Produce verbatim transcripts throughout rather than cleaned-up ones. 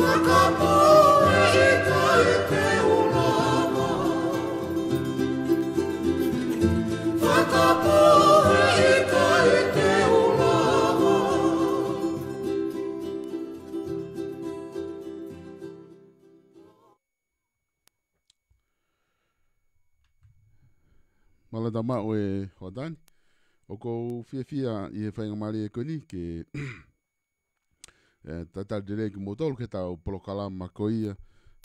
Fakapohe ʻikai te u lava. Fakapohe ʻikai te u lava. Mālō e tau maʻu e hoʻatā ni. ʻOku ou fiefia ʻi he faingamālie ko eni ke ʻe, talitali lelei kimoutolu ki heʻetau polokalama ko ia,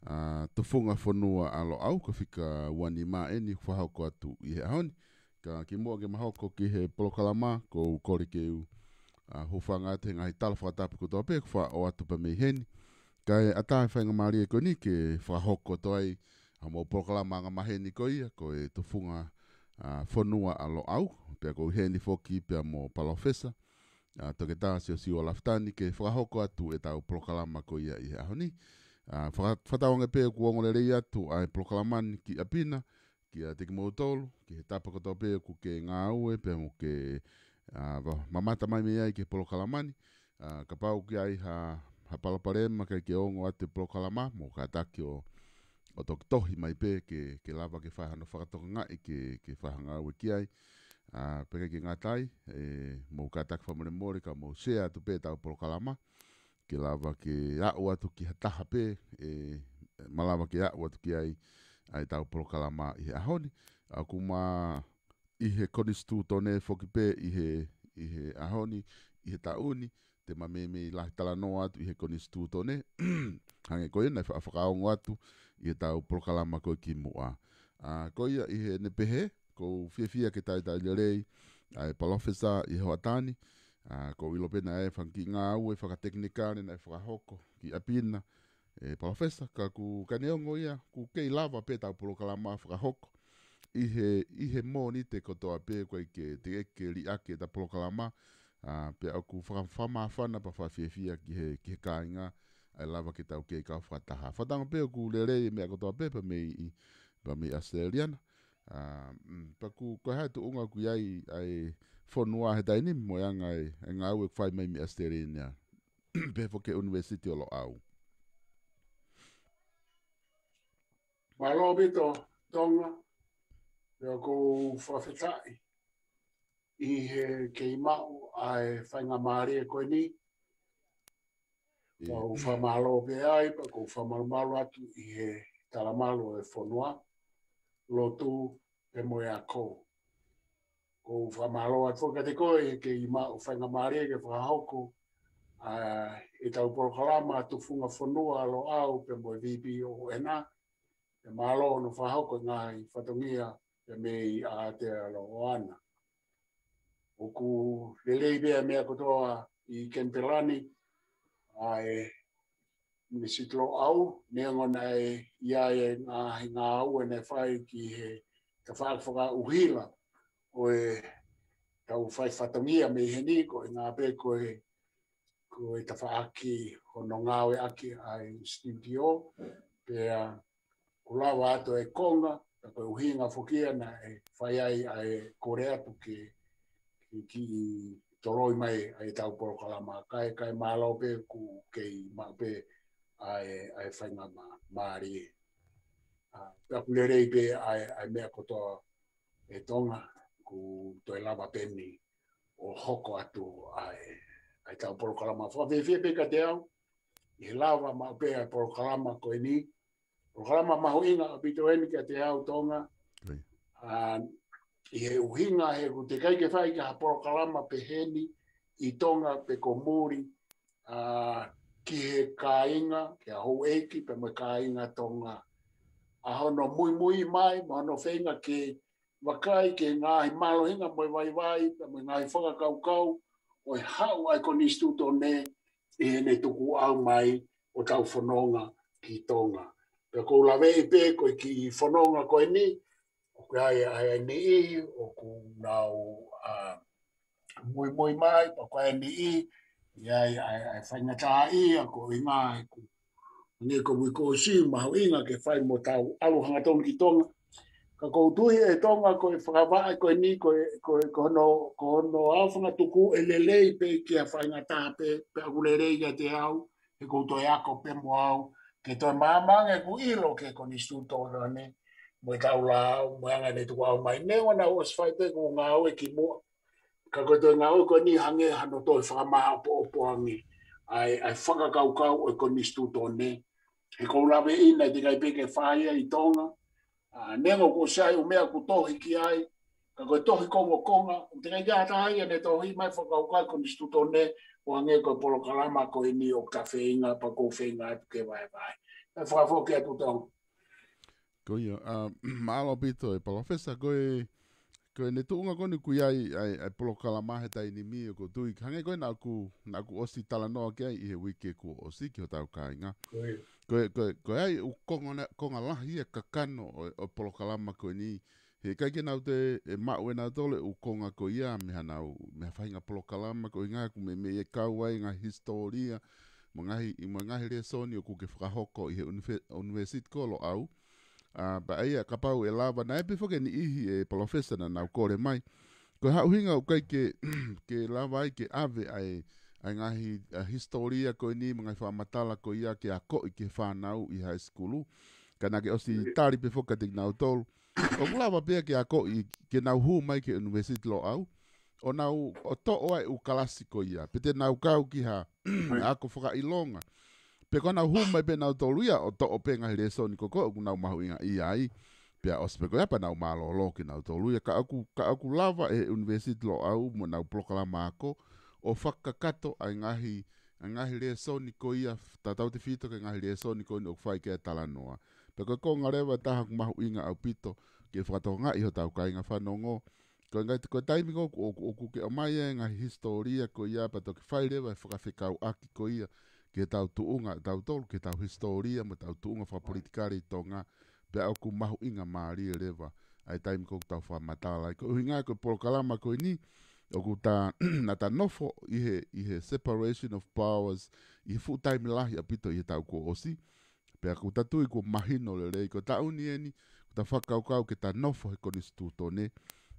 ʻa, Tufunga Fonua ʻa Loʻau, ko e fika ua nima eni ʻoku fakahoko atu ʻi he ʻaho ni. Ka kimuʻa ke ma hoko ki he polokalama, ʻoku ou kole ke u, ʻa, hūfanga atu he ngaahi tala fakatapu kotoa pē ʻoku faʻa ʻoatu pē mei heni. Kae ʻatā e faingamālie ko eni ke fakahoko atu ai ʻa e mau polokalama anga maheni ko ia, ko e Tufunga, ʻa, Fonua ʻa Loʻau, pea ʻoku ou ʻi heni foki pea mo Palōfesa ʻa, Toketā Siosiua Lafitani ke fakahoko atu ʻetau polokalama ko ia ʻi he ʻaho ni. ʻA, faka-, fakatauange pē ʻoku ongo lelei atu ʻa e polokalama ni ki ʻapi na, kiate kimoutolu, ki he tapa kotoa pē ʻoku ke ngāue, pea mo ke, ʻa, va-, mamata mai mei ai ki he polokalama ni. ʻA, kapau ʻoku ʻi ai ha, ha palopalema kae ʻikai ke ongo atu e polokalama, mou kātaki ʻo ʻo toki tohi mai pē ke, ke lava ke fai hano fakatokangaʻi ke, ke fai ha ngāue ki ai. ʻA, pea ʻikai ke ngata ai, ʻe, mou kātaki fakamolemole ka mou share atu pē ʻetau polokalama, ke lava ke aʻu atu ki ha taha pē, ʻe, malava ke aʻu atu ki ai, ʻa ʻetau polokalama ʻi he ʻaho ni. ʻA, ʻoku ma ʻi he konisitūtone foki pē ʻi he, ʻi he ʻaho ni, ʻi he taʻu ni, te ma meimei lahi talanoa atu ʻi he konisitūtone, hangē ko ia naʻe fa-, fakaongo atu ʻi heʻetau polokalama ko ē kimuʻa. ʻA, ko ia ʻi heʻene pehē, ʻoku ou fiefia ke talitali lelei ʻa e Palōfesa ʻi he hoʻatā ni, ʻa, ʻoku ou ʻilo pē naʻe fanga kiʻi ngāue fakatekinikale naʻe fakahoko ki ʻapi na, ʻe Palōfesa, ka ʻoku ʻikai ke ongo ia, ʻoku kei lava pē ʻetau polokalama fakahoko ʻi he, ʻi he Mōnite kotoa pē, ʻoku ʻikai ke, teʻeki ke liʻaki ʻeta polokalama, ʻa, pea ʻoku faka-, fakamāfana pea fakafiefia ki he, ki he kāinga, ʻa e lava ke tau kei kau fakataha. Fakatauange pē ʻoku lelei e meʻa kotoa pē, pea mei, pea mei ʻAositelēlia na. ʻA, mm, pea ʻoku, ko e hā e tuʻunga ʻoku ʻi ai ʻa e fonua he taimi ni, mo e anga e, e ngāue ʻoku fai mai mei ʻAositelēlia na. Pehē foki ki he ʻUnivēsiti ʻo Loʻau. Mālō ʻaupito, Tonga, pea ʻoku ou fakafetaʻi ʻi he kei maʻu ʻa e faingamālie ko eni. ʻIo. ʻOku ou fakamālō pē ai, pea ʻoku ou fakamalumalu atu ʻi he talamalu ʻo e fonua, lotu, pea mo e ako. ʻOku ou fakamālō atu foki kiate koe he kei maʻu faingamālie ke fakahoko ʻa ʻetau polokalama Tufunga Fonua ʻa Loʻau pea mo e VPON. Pea mālō hono fakahoko e ngaahi fatongia pea mei ʻAotearoa na. ʻOku lelei pē ʻa e meʻa kotoa ʻi Kenipela ni, ʻa e Minisitā Loʻau, neongo naʻe ʻi ai e ngaahi ngāue naʻe fai ki he tafaʻaki fakaʻuhila ʻo ʻetau fai fatongia mei heni, ko e ngā pē ko e, ko e tafaʻaki hono ngāueʻaki ʻa e studio, pea ʻoku lava atu e konga, ka ko e ʻuhinga foki ia naʻe fai ai ʻa e kole atu ke, ke kiʻi toloi mai ʻa ʻetau polokalama, kae, kae mālō pē ʻoku kei maʻu pē ʻa e, ʻa e faingamālie. ʻA, pea ʻoku lelei pē ʻa e, ʻa e meʻa kotoa ʻe Tonga, ʻoku toe lava pē eni ʻo hoko atu ʻa e, ʻa ʻetau polokalama. Fakafiefia pē kiate au, ʻi he lava maʻu pē ʻa e polokalama ko eni, polokalama mahuʻinga ʻaupito eni kiate au Tonga. ʻIo. ʻA, ʻi he ʻuhinga he ʻoku teʻeki ke fai ki ha polokalama peheni ʻi Tonga pe ko muli, ʻa, ki he kāinga, ki ha houʻeiki, pea mo e kāinga Tonga. ʻA hono muimui mai, mo hono feinga ke vakai ki he ngaahi mālohinga mo e vaivai, pea mo e ngaahi fakakaukau, ʻo e haʻu ʻa e konisitūtone, ʻi heʻene tukuʻau mai ʻo tau fononga ki Tonga. Pea ʻoku ou laveʻi pē ko e kiʻi fononga ko eni, ʻoku ʻi ai ʻa e niʻihi, ʻoku nau, ʻa, muimui mai, pea ʻoku ʻi ai e niʻihi, ʻi ai ʻa e, ʻa e faingataʻaʻia, ko e ngaahi ʻoku. Hangē ko e uike kuo ʻosi, mahuʻinga ke fai mo tau ʻalu hangatonu ki Tonga. Ka ʻoku ou tui ʻe Tonga ko e fakavaʻe ko eni, ko e, ko e, ko hono, ko hono aofangatuku ʻe lelei pē ki ha faingataʻa pē, pea ʻoku lelei kiate au, he ʻoku ou toe ako pē mo au, ke toe maama ange ʻeku ʻilo ki he konisitūtone, mo e tau lao, mo e anga ʻene tuku au mai. Neongo naʻa ku ʻosi fai pē ʻeku ngāue ki muʻa, ka ko e toe ngāue ko eni hangē hano toe fakamāʻopoʻopo ange ʻa e, ʻa e fakakaukau ʻo e konisitūtone. He ʻoku ou lave ʻi he ʻikai pē ke fai ia ʻi Tonga. ʻA, neongo kuo ʻosi ʻi ai ʻū meʻa kuo tohi ki ai, ka ko e tohi kongokonga, ʻoku teʻeki ai ke ʻi ai ʻene tohi mai fakakaukau konisitūtone, ʻo hangē ko e polokalama ko eni ʻoku ta feinga, pea ʻoku ou feinga atu ke vaevae. Kae fakafoki atu Tonga. Ko ia, ʻa, mālō ʻaupito e Palōfesa, ko e, ko ʻene tuʻunga ko eni ʻoku ʻi ai, ʻa e, ʻa e polokalama he taimi ni ʻoku ou tui, hangē ko ē naʻa ku, naʻa ku ʻosi talanoa ki ai ʻi he uike kuo ʻosi ki hotau kāinga. Ko ia. Ko e, ko e, ko e ʻi ai ʻū konga na-, konga lahi ʻa e kakano ʻo e, ʻo e polokalama ko eni. He ʻikai ke nau toe, ʻe maʻu ʻe nautolu e ʻū konga ko ia, mei haʻanau, mei ha faʻahinga polokalama ko e ʻuhinga ʻoku meimei ʻe kau ai e ngaahi hisitōlia, mo e ngaahi, mo e ngaahi lēsoni ʻoku ke fakahoko ʻi he ʻunive-, ʻunivēsiti ko Loʻau. ʻA, pea ʻi ai, kapau ʻe lava, naʻe ʻi ai pē foki e niʻihi e Palōfesa naʻa nau kole mai. Ko e hā e ʻuhinga ʻoku ʻikai ke, ke lava ai ke ʻave ʻa e, ʻa e ngaahi, ʻa e hisitōlia ko eni, mo e ngaahi fakamatala ko ia ke akoʻi ki he fānau ʻi high school. Ka naʻa ke ʻosi tali pē foki kiate kinautolu. ʻOku lava pē ia ke akoʻi ke nau hū mai ki he ʻUnivēsiti Loʻau. ʻO nau, ʻo toʻo ai e ʻū kalasi ko ia. Pe te nau kau ki ha ako fakaʻilonga. Pe ko ʻenau hū mai pē nautolu ia ʻo toʻo pē ngaahi lēsoni ko ē ʻoku nau mahuʻingaʻia ai. Pea ʻosi pē ko ia pea nau mālōlō kinautolu ia. Ka ʻoku, ka ʻoku lava e ʻUnivēsiti Loʻau mo ʻenau polokalama ako ʻo fakakakato ʻa e ngaahi, ʻa e ngaahi lēsoni ko ia, tautautefito ki he ngaahi lēsoni ko eni ʻoku fai ki ai e talanoa. Pea ko e konga leva ʻe taha ʻoku mahuʻinga ʻaupito ke fakatokangaʻi hotau kāinga fanongo. Ko e ngaahi, ko e taimi ko ē ʻoku, ʻoku, ʻoku ke ʻomai ai e ngaahi hisitōlia ko ia pea toki fai leva e fakafekauʻaki ko ia ki heʻetau tuʻunga, tautolu ki heʻetau hisitōlia mo ʻetau tuʻunga fakapolitikale ʻi Tonga, pea ʻoku mahuʻinga mālie leva ʻa e taimi ko ē ʻoku tau fakamatala ai. Ko e ʻuhinga ko e polokalama ko eni, ʻoku ta, naʻa ta nofo ʻi he, ʻi he separation of powers, ʻi he fuʻu taimi lahi ʻaupito ʻi he taʻu kuo ʻosi. Pea ʻoku ta tui kuo mahino lelei, ko e taʻu ni eni, ʻoku ta fakakaukau ke ta nofo he konisitūtone,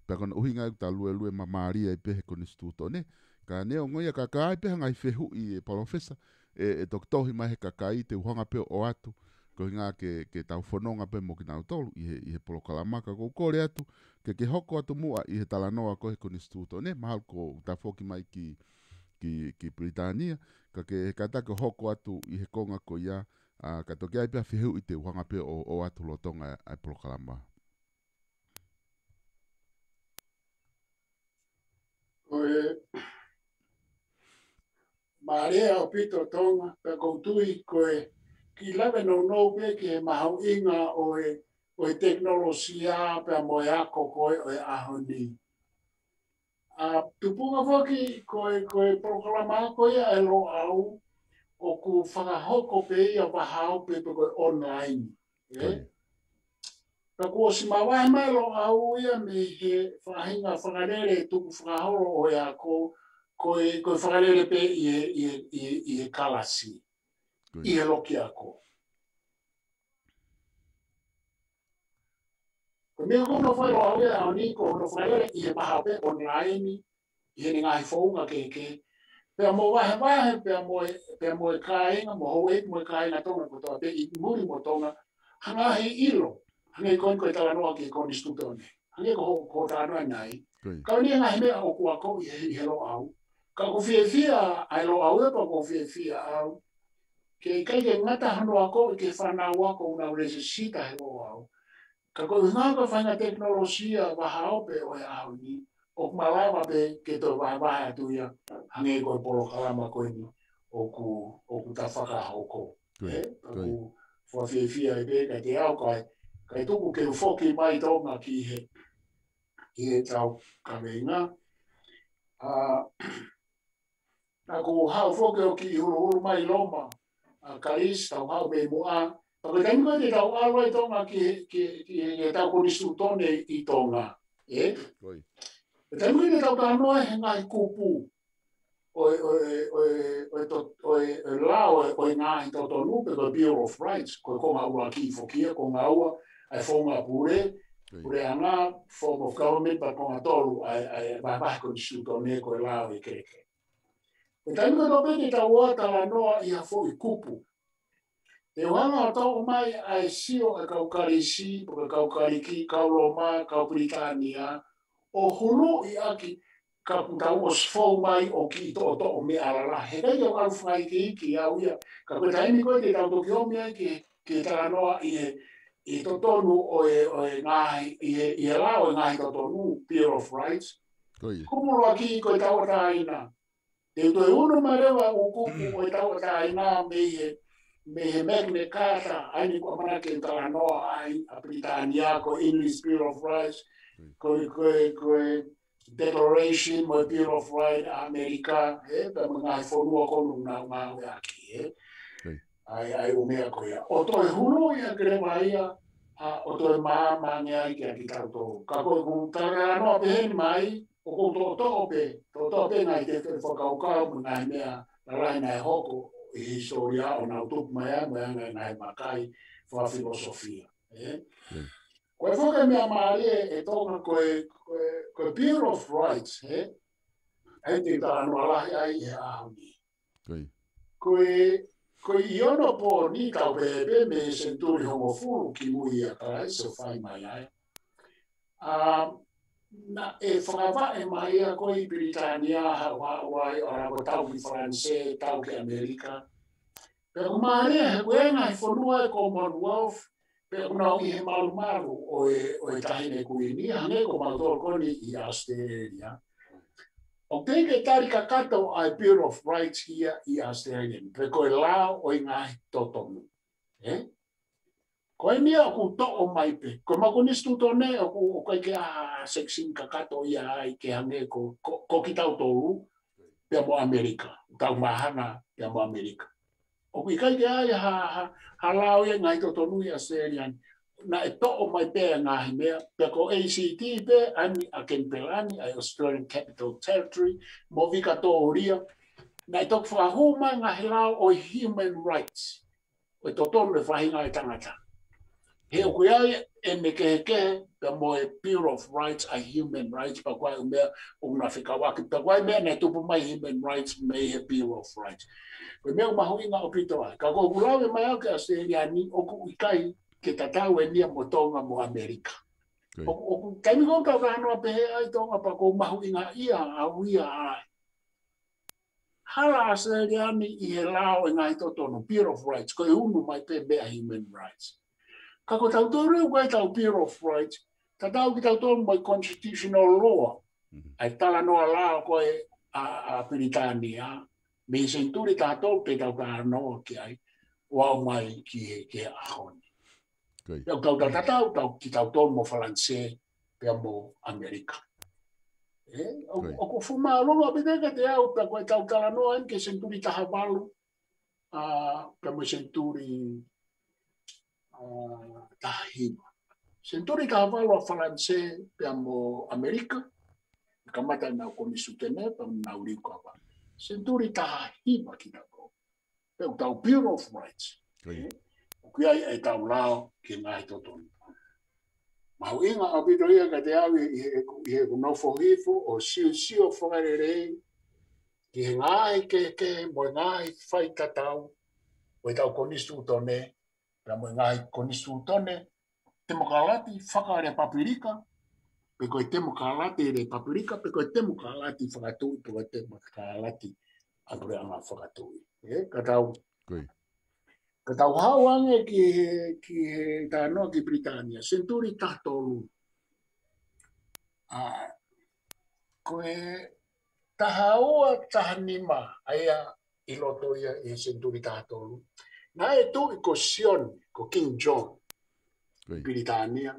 pea ko hono ʻuhinga ia ʻoku ta luelue māmālie ai pē he konisitūtone. Ka neongo ia ka ka ʻi ai pē ha ngaahi fehuʻi e Palōfesa, ʻe, ʻe toki tohi mai he kakai te u hanga pē ʻo ʻoatu, ko e ʻuhinga ke, ke tau fononga pē mo kinautolu ʻi he, ʻi he polokalama ka ʻoku ou kole atu, ke, ke hoko atu muʻa ʻi he talanoa ko ē he konisitūtone, mahalo kuo ta foki mai ki, ki, ki Pilitānia, ka ke, he kātaki ʻo hoko atu ʻi he konga ko ia, ʻa, ka toki ʻi ai pē ha fehuʻi te u hanga pē ʻo, ʻoatu lolotonga ʻa e polokalama. Ko e mālie ʻaupito Tonga, pea ʻoku ou tui ko e kiʻi lave nounou pē ki he mahuʻinga ʻo e, ʻo e tekinolosia pea mo e ako ko ē ʻo e ʻaho ni. ʻA, tupunga foki ko e, ko e polokalama ako ia ʻa e Loʻau, ʻoku fakahoko pē ia vahaope pe ko e online. ʻE? Ko ia. Ka kuo ʻosi mavahe mai Loʻau ia mei he faʻahinga fakalele tukufakaholo ʻo e ako, ko e, ko e fakalele pē ʻi he, ʻi he, ʻi he, ʻi he kalasi, Ko ia. ʻi he loki ako. Ko e meʻa ko ē ʻoku nau fai Loʻau ia he ʻaho ni, ko hono fakalele ʻi he vahaope online, ʻi heʻene ngaahi founga kehekehe. Pea mo vahevahe, pea mo e, pea mo e kāinga, mo houʻeiki mo e kāinga Tonga kotoa pē ʻi muli mo Tonga, ha ngaahi ʻilo, hangē ko eni ko e talanoa ki he konisitūtone. Hangē ko ho, ko e talanoa ʻanenai. Ko ia. Ka ʻi ai e ngaahi meʻa ʻoku ako ʻi he, ʻi he Loʻau. Ka ʻoku fiefia ʻa e Loʻau ia pea ʻoku fiefia au. Ke ʻikai ke ngata hano ako ki he fānau ako ʻoku nau lēsisita he Loʻau. Ka ko e ʻuhinga ko e faʻahinga tekinolosia vahaope ʻo e ʻaho ni, ʻoku malava pē ke toe vahevahe atu ia, hangē ko e polokalama ko eni ʻoku, ʻoku ta fakahoko. Ko ia, ʻE, ko ia. ʻoku fakafiefia ai pē kiate au, kae, kae tuku ke u foki mai Tonga ki he, ki heʻetau kaveinga. ʻA, naʻa ku haʻu foki ʻo kiʻi huluhulu mai Loma, ʻa Kalisi, tau haʻu mei muʻa. Pea ko e taimi ko ē te tau ʻalu ai Tonga ki he, ki he, ki he, ki heʻetau konisitūtone ʻi Tonga. ʻE? Ko ia. Ko e taimi ko ē te tau talanoa he ngaahi kupu ʻo e, ʻo e, ʻo e, ʻo e to-, ʻo e, ʻo e lao ʻo e, ʻo e ngaahi totonu pe ko e Bill of Rights, ko e konga ua ki foki ia, konga ua, ʻa e founga pule, Ko ia. puleʻanga, form of government, pea konga tolu, ʻa e, ʻa e vahevahe konisitūtone ko e lao ʻe kelekele. Ko e taimi kotoa pē te tau ō ʻo talanoa ʻi ha foʻi kupu, te u hanga ʻo toʻo mai ʻa e sio ʻa e kau Kalisi, pe ko e kau Kalisi, kau Loma, kau Pilitānia, ʻo huluʻi ʻaki ka kuo tau ʻosi fou mai ʻo kiʻi toʻotoʻo meʻa lalahi. He ʻikai ke u ʻalu fakaikiiki au ia, ka ko e taimi ko ē te tau toki ō mai ai ki he, ki he talanoa ʻi he, ʻi he totonu ʻo e, ʻo e ngaahi, ʻi he, ʻi he lao ʻo e ngaahi totonu, Bill of Rights. Ko ia. Kupu ʻuluaki ko e tauʻatāina. Te u toe ʻunu mai leva ʻa e kupu ʻo e tauʻatāina mei he, mei he Magna Carta, ʻa ia ko ē ʻoku ʻamanaki ke talanoa ai ʻa Pilitānia, ko e English Bill of Rights, ko e, ko e, ko e Declaration mo e Bill of Rights ʻa ʻAmelika, ē, pea mo e ngaahi fonua ko ē ʻoku nau ngāueʻaki, ē. Ko ia. ʻA e, ʻa e ʻū meʻa ko ia. ʻO toe huluʻi ʻaki leva ia, ʻa, ʻo toe maama ange ai kiate kitautolu. Ka ko ʻeku talanoa pehē ni mai, ʻoku ou toʻotoʻo pē, toʻotoʻo pē ngaahi tefitoʻi fakakaukau mo e ngaahi meʻa lalahi naʻe hoko ʻi he hisitōlia ʻo nau tupu mai ai, mo e anga e ngaahi vakai fakafilosofia, ē? Mm. Ko e foʻi meʻa mālie ʻe Tonga ko e, ko e, ko e Bill of Rights, ē? ʻA ia te u talanoa lahi ai he ʻaho ni. Ko ia. Ko e, ko e ʻi onopooni, tau pehē pē mei he senituli hongofulu kimui ʻia Kalaisi ʻo fai mai ai. ʻA, naʻe fakavaʻe mai ia ko ē ʻi Pilitānia, ha, ha, Hawaiʻi, ʻo lava ʻo tau ki Falanisē, tau ki ʻAmelika. Pea ʻoku mālie he ko e ngaahi fonua ʻo e Commonwealth, pea ʻoku nau ʻi he malumalu ʻo e, ʻo e Taʻahine Kuini, hangē ko mautolu ko eni ʻi ʻAositelēlia. ʻOku teʻeki ke tali kakato ʻa e Bill of Rights ia ʻi ʻAositelēlia ni, pe ko e lao ʻo e ngaahi totonu. Ē? Ko eni ia ʻoku toʻo mai pē. Ko ʻema konisitūtone ʻoku, ʻoku ʻikai ke ʻi ai ha section kakato ia ai ke hangē ko, ko, ko kitautolu, pea mo ʻAmelika. Tau mahanga, pea mo ʻAmelika. ʻOku ʻikai ke ʻi ai ha, ha, ha lao ia ngaahi totonu ʻi ʻAositelēlia ni. Naʻe toʻo mai pē ngaahi meʻa, pea ko e A C T pē, ʻa eni ʻa Kenipela ni, ʻa e Australian Capital Territory, mo Vikatōlia. Naʻe toki fakahū mai ngaahi lao ʻo e human rights. ʻO e totonu e faʻahinga ʻo e tangata. He ʻoku ʻi ai ʻene kehekehe, pea mo e Bill of Rights, ʻa e human rights, pea ko e ʻū meʻa ʻoku na fekauʻaki, pea ko e meʻa naʻe tupu mai human rights mei he Bill of Rights. Ko e meʻa ʻoku mahuʻinga ʻaupito ai. Ka ko ʻeku lave mai au ki ʻAositelēlia ni ʻoku ʻikai ke tatau eni ia mo Tonga mo ʻAmelika. Ko ia. ʻOku, ʻoku, taimi ko ē ʻoku tau talanoa pehē ai Tonga pea ʻoku mahuʻinga ia au ia ai. Hala ʻAositelēlia ni ʻi he lao ʻo e ngaahi totonu, Bill of Rights, ko e ʻunu mai pē meʻa human rights. Ka ko tautolu ʻoku ʻi ai ʻetau Bill of Rights, tatau kitautolu mo e constitutional law, Mhm. ʻa e talanoa lao ko ē ʻa, ʻa Pilitānia, mei he senituli taha tolu pē tau talanoa ki ai, ʻo aʻu mai ki he, ki he ʻaho ni. Ko ia. Pea ʻoku tau tatau, tau, kitautolu mo Falanisē, pea mo ʻAmelika. Ē, ʻo, Ko ia. ʻoku fuʻu māʻolunga ʻaupito kiate au, pea ko ʻetau talanoa eni ki he senituli taha valu, ʻa, pea mo e senituli, ʻa, taha hiva. Senituli taha valu ʻa Falanisē, pea mo ʻAmelika, kamata ʻenau konisitūtone, pea mo ʻenau liukava. Senituli taha hiva kitautolu. Pea ʻoku tau Bill of Rights. Ko ia. ʻOku ʻi ai ʻetau lao ki he ngaahi totonu. Mahuʻinga ʻaupito ia kiate au ʻi, ʻi heʻeku, ʻi heʻeku nofo hifo ʻo siosio fakalelei ki he ngaahi kehekehe mo e ngaahi faitatau ʻo ʻetau konisitūtone, pea mo e ngaahi konisitūtone temokalati fakalepapulika, pe ko e temokalati lepapulika, pe ko e temokalati fakatuʻi, pe ko e temokalati ʻa e puleʻanga fakatuʻi. Ē, ka tau, Ko ia. ka tau haʻu ange ki he, ki he talanoa ki Pilitānia, senituli taha tolu. ʻA, ko e taha ua, taha nima, ʻa ia ʻi loto ia ʻi he senituli taha tolu. Naʻe tuʻi ko Sione, ko King John, Ko ia. Pilitānia.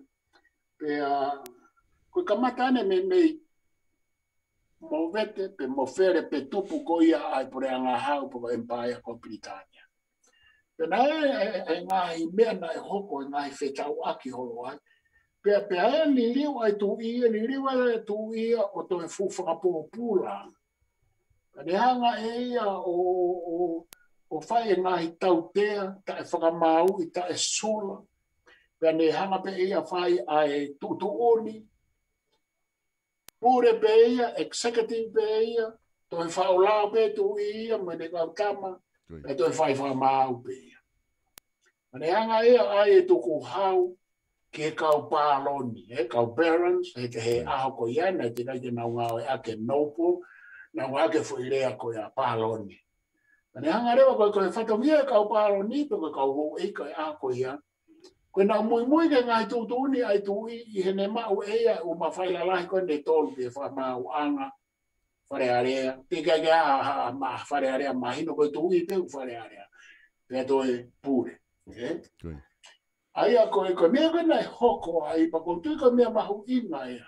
Pea, ko e kamata ʻene meimei movete pe mofele pe tupu ko ia ʻa e puleʻanga hau pe ko e empire ko Pilitānia. Pea naʻe, e, e, e ngaahi meʻa naʻe hoko, e ngaahi fetauʻaki holo ai. Pea, pea ʻe liliu ʻa e tuʻi, ʻe liliu ʻa e tuʻi ia ʻo toe fuʻu fakapōpula. Pea ne hanga ʻe ia ʻo, ʻo, ʻo fai e ngaahi tautea, taʻe fakamaauʻi, taʻe sula. Pea ne hanga pē ia fai ʻa e tuʻutuʻuni, pule pē ia, executive pē ia, Toe faʻu lao pē tuʻi ia mo ʻene kau tama, pea toe fai fakamaau pē ia. Pea ne hanga ia ʻo ʻai e tukuhau ki he kau pāloni, ʻe kau barons, he, he ʻaho ko ia naʻe teʻeki ke nau ngāueʻaki e noble, nau ngāueʻaki e foʻi lea ko ia pāloni. Pea ne hanga leva ko e, ko e fatongia e kau pāloni, pe ko e kau houʻeiki ʻo e ʻaho ko ia, ko ʻenau muimui ki he ngaahi tuʻutuʻuni ʻa e tuʻi ʻi heʻene maʻu ʻe ia e ʻū mafai lalahi ko eni ʻe tolu ki he fakamaauʻanga, Fale Alea, teʻeki ke ʻi ai ha, ha, ha, ma, Fale Alea mahino, ko e tuʻi pē ʻoku Fale Alea. Pea toe pule. ʻE? ʻA ia ko e, ko e meʻa ko ē naʻe hoko ai, pea ʻoku ou tui ko e meʻa mahuʻinga ia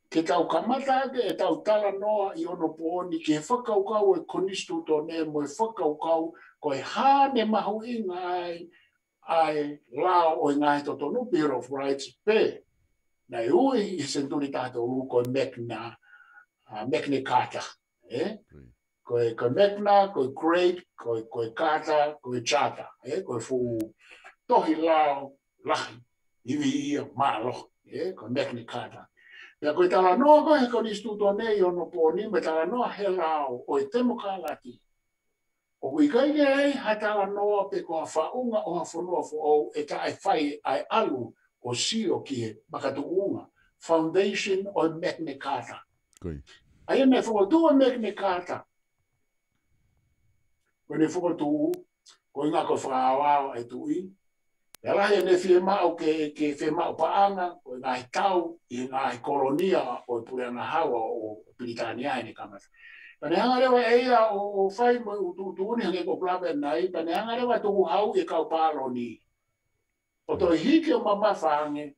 ke tau kamata ʻaki ʻetau talanoa ʻi onopooni ki he fakakaukau e konisitūtone mo e fakakaukau ko e hā ne mahuʻinga ai ʻa e lao ʻo e ngaahi totonu, Bill of Rights, pea naʻe ui ʻi he senituli taha tolu ko e Magna, ʻa, Magna Carta, ʻe? Ko e, ko e Magna, ko e Great, ko e, ko e Carta, ko e Charter, ʻe? Ko e fuʻu tohi lao lahi, ivi ia mālohi, ʻe? Ko e Magna Carta. Pea ko e talanoa ko ē he konisitūtone ʻi onopooni, mo e talanoa he lao ʻo e temokalati, ʻoku ʻikai ke ʻi ai ha talanoa pe ko ha faʻunga ʻo ha fonua foʻou ʻe taʻe fai ʻa e ʻalu ʻo sio ki he makatuʻunga, foundation ʻo e Magna Carta. ʻA ia naʻe fokotuʻu e Magna Carta, ko ʻene fokotuʻu, ko e ʻuhinga ko e fakaaoao ʻa e tuʻi, pea lahi ʻene fiemaʻu ke, ke fiemaʻu paʻanga, ko e ngaahi tau ʻi he ngaahi kolonia ʻo e puleʻanga haua ʻo Pilitānia ʻi heʻene kamata. Pea ne hanga leva ʻe ia ʻo, ʻo fai mo e ʻū tuʻutuʻuni hangē ko ʻeku lave ʻanenai, pea ne hanga leva tukuhau e kau pāloni ʻo toe hiki ʻo mamafa ange,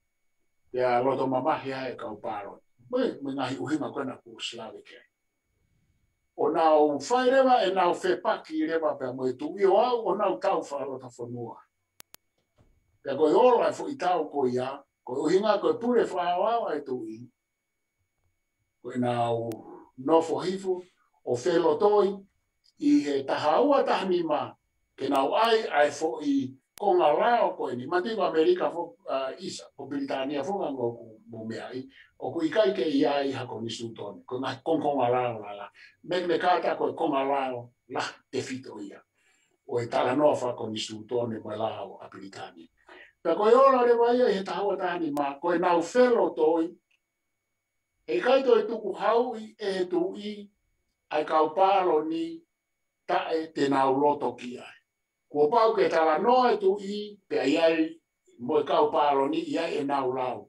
pea loto mamahi ai e kau pāloni. Mo e, mo e ngaahi ʻuhinga ko ena kuo ʻosi lave ki ai. ʻO nau fai leva ʻenau fepaki leva pea mo e tuʻi ʻo aʻu ʻo nau tau fakalotofonua. Pea ko e ola e foʻi tau ko ia, ko e ʻuhinga ko e pule fakaaoao ʻa e tuʻi, ko ʻenau nofo hifo ʻo felotoi ʻi he taha ua taha nima ke nau ʻai ʻa e foʻi konga lao ko eni. Mati ko ʻAmelika fo-, ʻa, ʻisa, ko Pilitānia foki ʻoku mou meaʻi, ʻoku ʻikai ke ʻi ai ha konisitūtone, ko e ngaahi konga, konga lao lalahi. Magna Carta ko e konga lao lahi tefito ia ʻo e talanoa fakakonisitūtone mo e lao ʻa Pilitānia. Pea ko e ola leva ia ʻi he taha ua taha nima, ko ʻenau felotoi, heʻikai toe tukuhauʻi ʻe he tuʻi ʻa e kau pāloni taʻe te nau loto ki ai. Kuo pau ke talanoa e tuʻi, pea ʻi ai mo e kau pāloni ʻi ai ʻenau lao.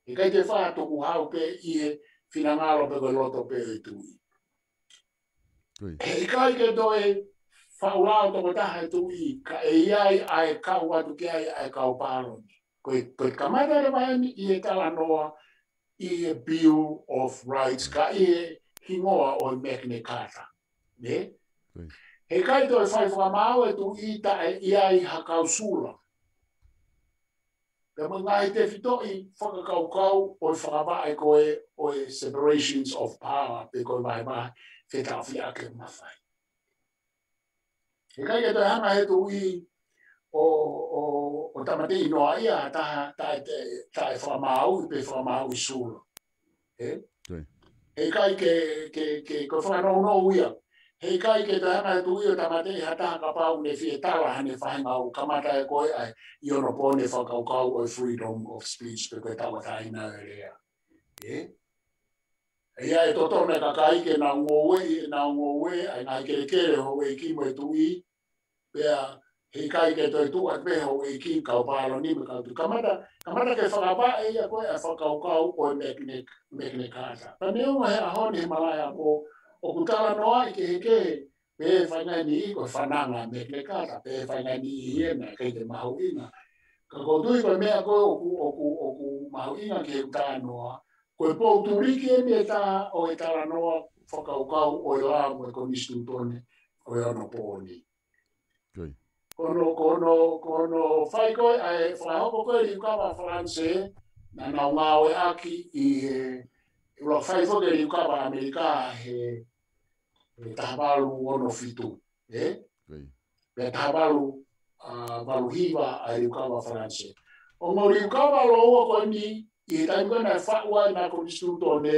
Heʻikai toe fai ha tukuhau pē ʻi he finangalo pe ko e loto pē ʻo e tuʻi. Heʻikai ke toe faʻu lao tokotaha e tuʻi, kae ʻi ai ʻa e kau atu ki ai ʻa e kau pāloni. Ko e, ko e kamata leva eni ʻi he talanoa ʻi he Bill of Rights, ka ʻi he hingoa ʻo e Magna Carta. Nē? Heʻikai toe fai fakamaau e tuʻi taʻe ʻi ai ha kau sula. Pea mo e ngaahi tefitoʻi fakakaukau ʻo e fakavaʻe ko ē ʻo e separations of power, pe ko e vahevahe fetaʻofiʻaki ʻo e mafai. Heʻikai ke toe hanga he tuʻi ʻo, ʻo, ʻo tāmateʻi noa ia ha taha taʻe, taʻe, taʻe fakamaauʻi pe fakamaauʻi sula. ʻE? Heʻikai ke, ke, ke, ko e fakanounou ia. Heʻikai ke toe hanga he tuʻi ʻo tāmateʻi ha taha kapau ne fie tala haʻane faʻahinga ʻoku kamata ʻe ko ē ʻa e ʻi onopooni e fakakaukau ʻo e freedom of speech pe ko e tauʻatāina ʻo e lea. ʻE? ʻE ʻi ai e totonu e kakai ke nau ngoueʻi ʻenau ngoue, ʻa e ngaahi kelekele houʻeiki mo e tuʻi, pea heʻikai ke toe tuʻu atu pē houʻeiki, kau pāloni mo e kau tuʻi. Kamata, kamata ke fakavaʻe ia ko ē ʻa e fakakaukau ʻo e Magna, Magna Carta. Pea neongo he ʻaho ni he malaʻe ako, ʻoku talanoaʻi kehekehe, pe faʻahinga niʻihi ko e fananga Magna Carta, pe faʻahinga niʻihi ena ʻikai te mahuʻinga. Ka ʻoku ou tui ko e meʻa ko ē ʻoku, ʻoku, ʻoku mahuʻinga ki heʻeku talanoa, ko e poutuliki eni ʻe taha ʻo e talanoa fakakaukau ʻo e lao mo e konisitūtone ʻo e onopooni. Ko hono, ko hono, ko hono fai ko ē ʻa e fakahoko ko ē e liukava Falanisē, naʻa nau ngāueʻaki ʻi he, ʻi he fai foki e liukava ʻAmelika he, he taha valu ono fitu, ʻe? Pea taha valu, ʻa, valu hiva ʻa e liukava Falanisē. Ongo liukava lōua ko eni, ʻi he taimi ko ē naʻe faʻu ai ʻena konisitūtone,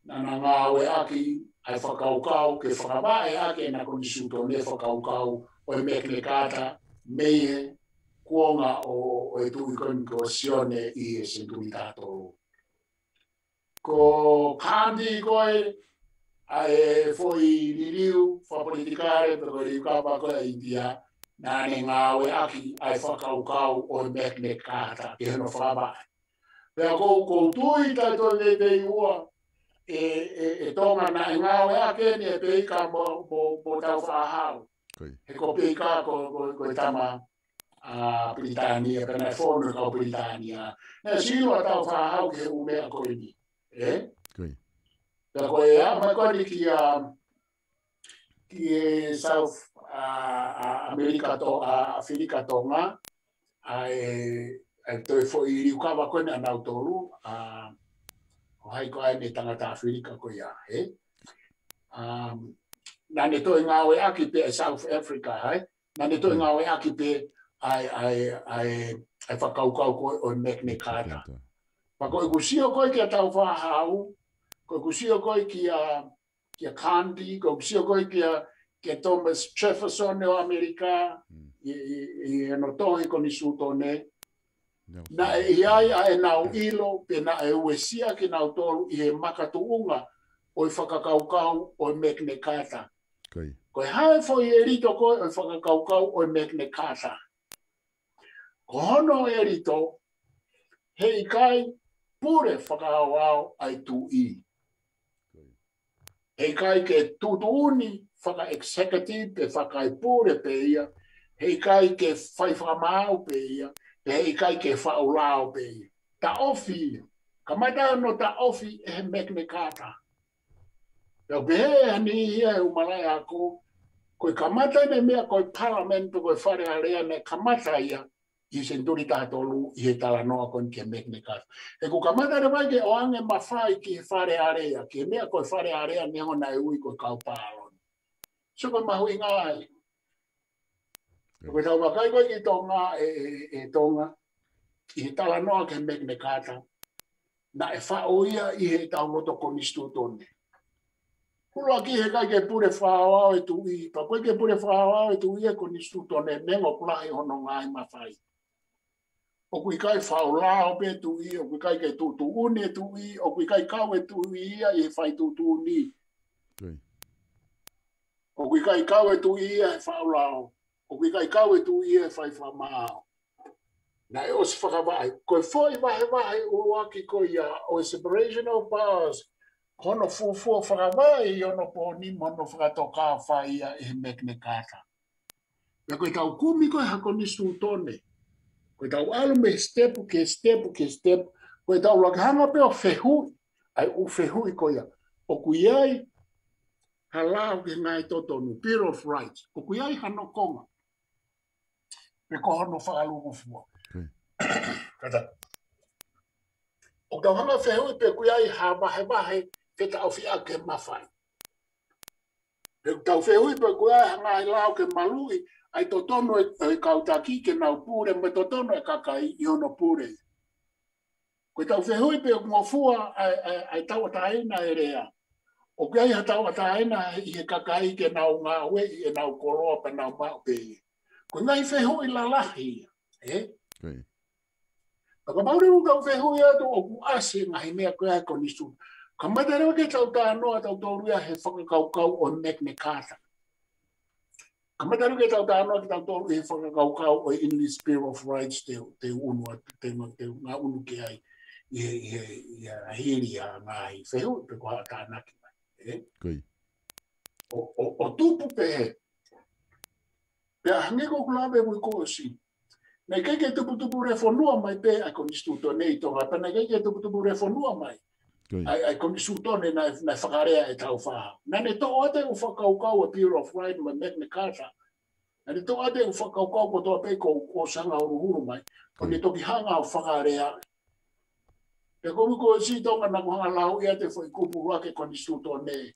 naʻa na ngāueʻaki ʻa e fakakaukau ke fakavaʻe ʻaki ʻena konisitūtone fakakaukau ʻo e Magna Carta mei he kuonga ʻo, ʻo e tuʻi ko eni ko Sione ʻi he senituli taha tolu. Ko Gandhi ko ē, ʻa e foʻi liliu fakapolitikale pe ko e liliu kapa ko ē ʻa ʻInitia, naʻa ne ngāueʻaki ʻa e fakakaukau ʻo e Magna Carta ke hono fakavaʻe. Pea ʻoku ou, ʻoku ou tui taʻetoe veiveiua ʻe, ʻe, ʻe Tonga naʻe ngāueʻaki eni ʻe Peika mo, mo, mo Tāufaʻāhau. He ko Peika ko, ko, ko e tama ʻa Pilitānia, pea naʻe fonu he kau Pilitānia. Naʻe sio ʻa Tāufaʻāhau ki he ʻū meʻa ko eni. Ē? Pea ko e aʻu mai ko eni kia, ki he South, ʻa, ʻa ʻAmelika To-, ʻa ʻAfilika Tonga, ʻa e, ʻa e toe foʻi liliu kapa ko eni ʻanautolu, ʻa, ʻo hai ko ē ʻene tangata ʻAfilika ko ia, ē? Um, naʻa ne toe ngāueʻaki pē ʻa e South Africa, hai? Naʻa ne toe ngāueʻaki pē ʻa e, ʻa e, ʻa e, ʻa e fakakaukau ko ē ʻo e Magna Carta. Pea ko ʻeku sio ko ē kia Tāufaʻāhau, ko ʻeku sio ko ē kia, kia Gandhi, ko ʻeku sio ko ē kia, kia Thomas Jefferson ʻo ʻAmelika, ʻi, ʻi, ʻi hono tohi konisitūtone, naʻe ʻi ai ʻa ʻenau ʻilo, pea naʻe uesia kinautolu ʻi he makatuʻunga ʻo e fakakaukau ʻo e Magna Carta. Ko e hā e foʻi ʻelito ko ē ʻo e fakakaukau ʻo e Magna Carta? Ko hono ʻelito, heʻikai pule fakaaoao ʻa e tuʻi. Heʻikai ke tuʻutuʻuni faka-executive pe fakaepule pē ia. Heʻikai ke fai fakamaau pē ia. Pe heʻikai ke faʻu lao pē ia. Taʻofi ia. Kamata hono taʻofi ʻe he Magna Carta. Pea pehē ʻe ha niʻihi ia he ʻū malaʻe ako, ko e kamata ʻene meʻa ko e Parliament pe ko e Fale Alea naʻe kamata ia ʻi he senituli taha tolu ʻi he talanoa ko eni ki he Magna Carta. He ʻoku kamata leva ia ke ʻoange mafai ki he Fale Alea, ki he meʻa ko e Fale Alea neongo naʻe ui ko e kau pāloni. So ko e mahuʻinga ia. Ko ʻetau vakai ko ē ki Tonga, ʻe, ʻe, ʻe Tonga, ʻi he talanoa ki he Magna Carta, naʻe faʻo ia ʻi heʻetau loto konisitūtone. ʻUluaki heʻikai ke pule fakaaoao e tuʻi, pea ʻoku ʻikai ke pule fakaaoao e tuʻi ʻi he konisitūtone, neongo ʻoku lahi hono ngaahi mafai. ʻOku ʻikai faʻu lao pē tuʻi, ʻoku ʻikai ke tuʻutuʻuni e tuʻi, ʻoku ʻikai kau e tuʻi ia ʻi he fai tuʻutuʻuni. ʻOku ʻikai kau e tuʻi ia he faʻu lao, ʻoku ʻikai kau e tuʻi ia he fai fakamaau. Naʻe ʻosi fakavaʻe, ko e foʻi vahevahe ʻuluaki ko ia ʻo e separation of powers, ko hono fuofua fakavaʻe ʻi onopōni mo hono fakatokāfai ia ʻe he Magna Carta. Pea ko ʻetau kumi ko ē ha konisitūtone, ko ʻetau ʻalu mei he step ki he step ki he step, ko ʻetau laka hanga pē ʻo fehuʻi, ʻa e ʻū fehuʻi ko ia. ʻOku ʻi ai ha lao ki he ngaahi totonu, Bill of Rights, ʻoku ʻi ai hano konga pe ko hono fakalūkufua. Kātaki. ʻOku tau hanga fehuʻi pe ʻoku ʻi ai ha vahevahe fetaʻofiʻaki e mafai. Pe ʻoku tau fehuʻi pe ʻoku ʻi ai ha ngaahi lao ke maluʻi ʻa e totonu ʻe, ʻe he kau taki ke nau pule mo e totonu ʻe he kakai ʻi hono pule. Ko ʻetau fehuʻi pe ʻoku ngofua ʻa e, ʻa e, ʻa e tauʻatāina e lea. ʻOku ʻi ai ha tauʻatāina ʻi he kakai ke nau ngāueʻi ʻenau koloa pea nau maʻu pē ia. Ko e ngaahi fehuʻi lalahi ia, ē? Ka kapau leva ʻoku tau fehuʻi atu ʻoku ʻasi e ngaahi meʻa ko ē ʻa e konisitūtone. Kamata leva ke tau talanoa tautolu ia he fakakaukau ʻo e Magna Carta. Kamata leva ke tau talanoa kitautolu he fakakaukau ʻo e English Bill of Rights te, te unu atu, te, te ngaʻunu ki ai ʻi he, ʻi he, ʻi he hili ʻa e ngaahi fehuʻi pe ko ha tānaki mai, ē? ʻO, ʻo, ʻo tupu pē he. Pea hangē ko ʻeku lave muʻa kuo ʻosi. Naʻe ʻikai ke tuputupu lefonua mai pē ʻa e konisitūtone ʻi Tonga, pea naʻe ʻikai ke tuputupu lefonua mai ʻa e, ʻa e konisitūtone naʻe, naʻe fakalea ʻe Tāufaʻāhau. Naʻa ne toʻo atu e ʻū fakakaukau ʻa e Bill of Rights mo e Magna Carta. Naʻa ne toʻo atu e ʻū fakakaukau kotoa pē ko, ko Sanga Huluhulu mai. ʻO ne toki hanga ʻo fakalea. Pea ko ʻeku ʻosi Tonga naʻa ku hanga lau ia ʻa e foʻi kupu ʻuluaki konisitūtone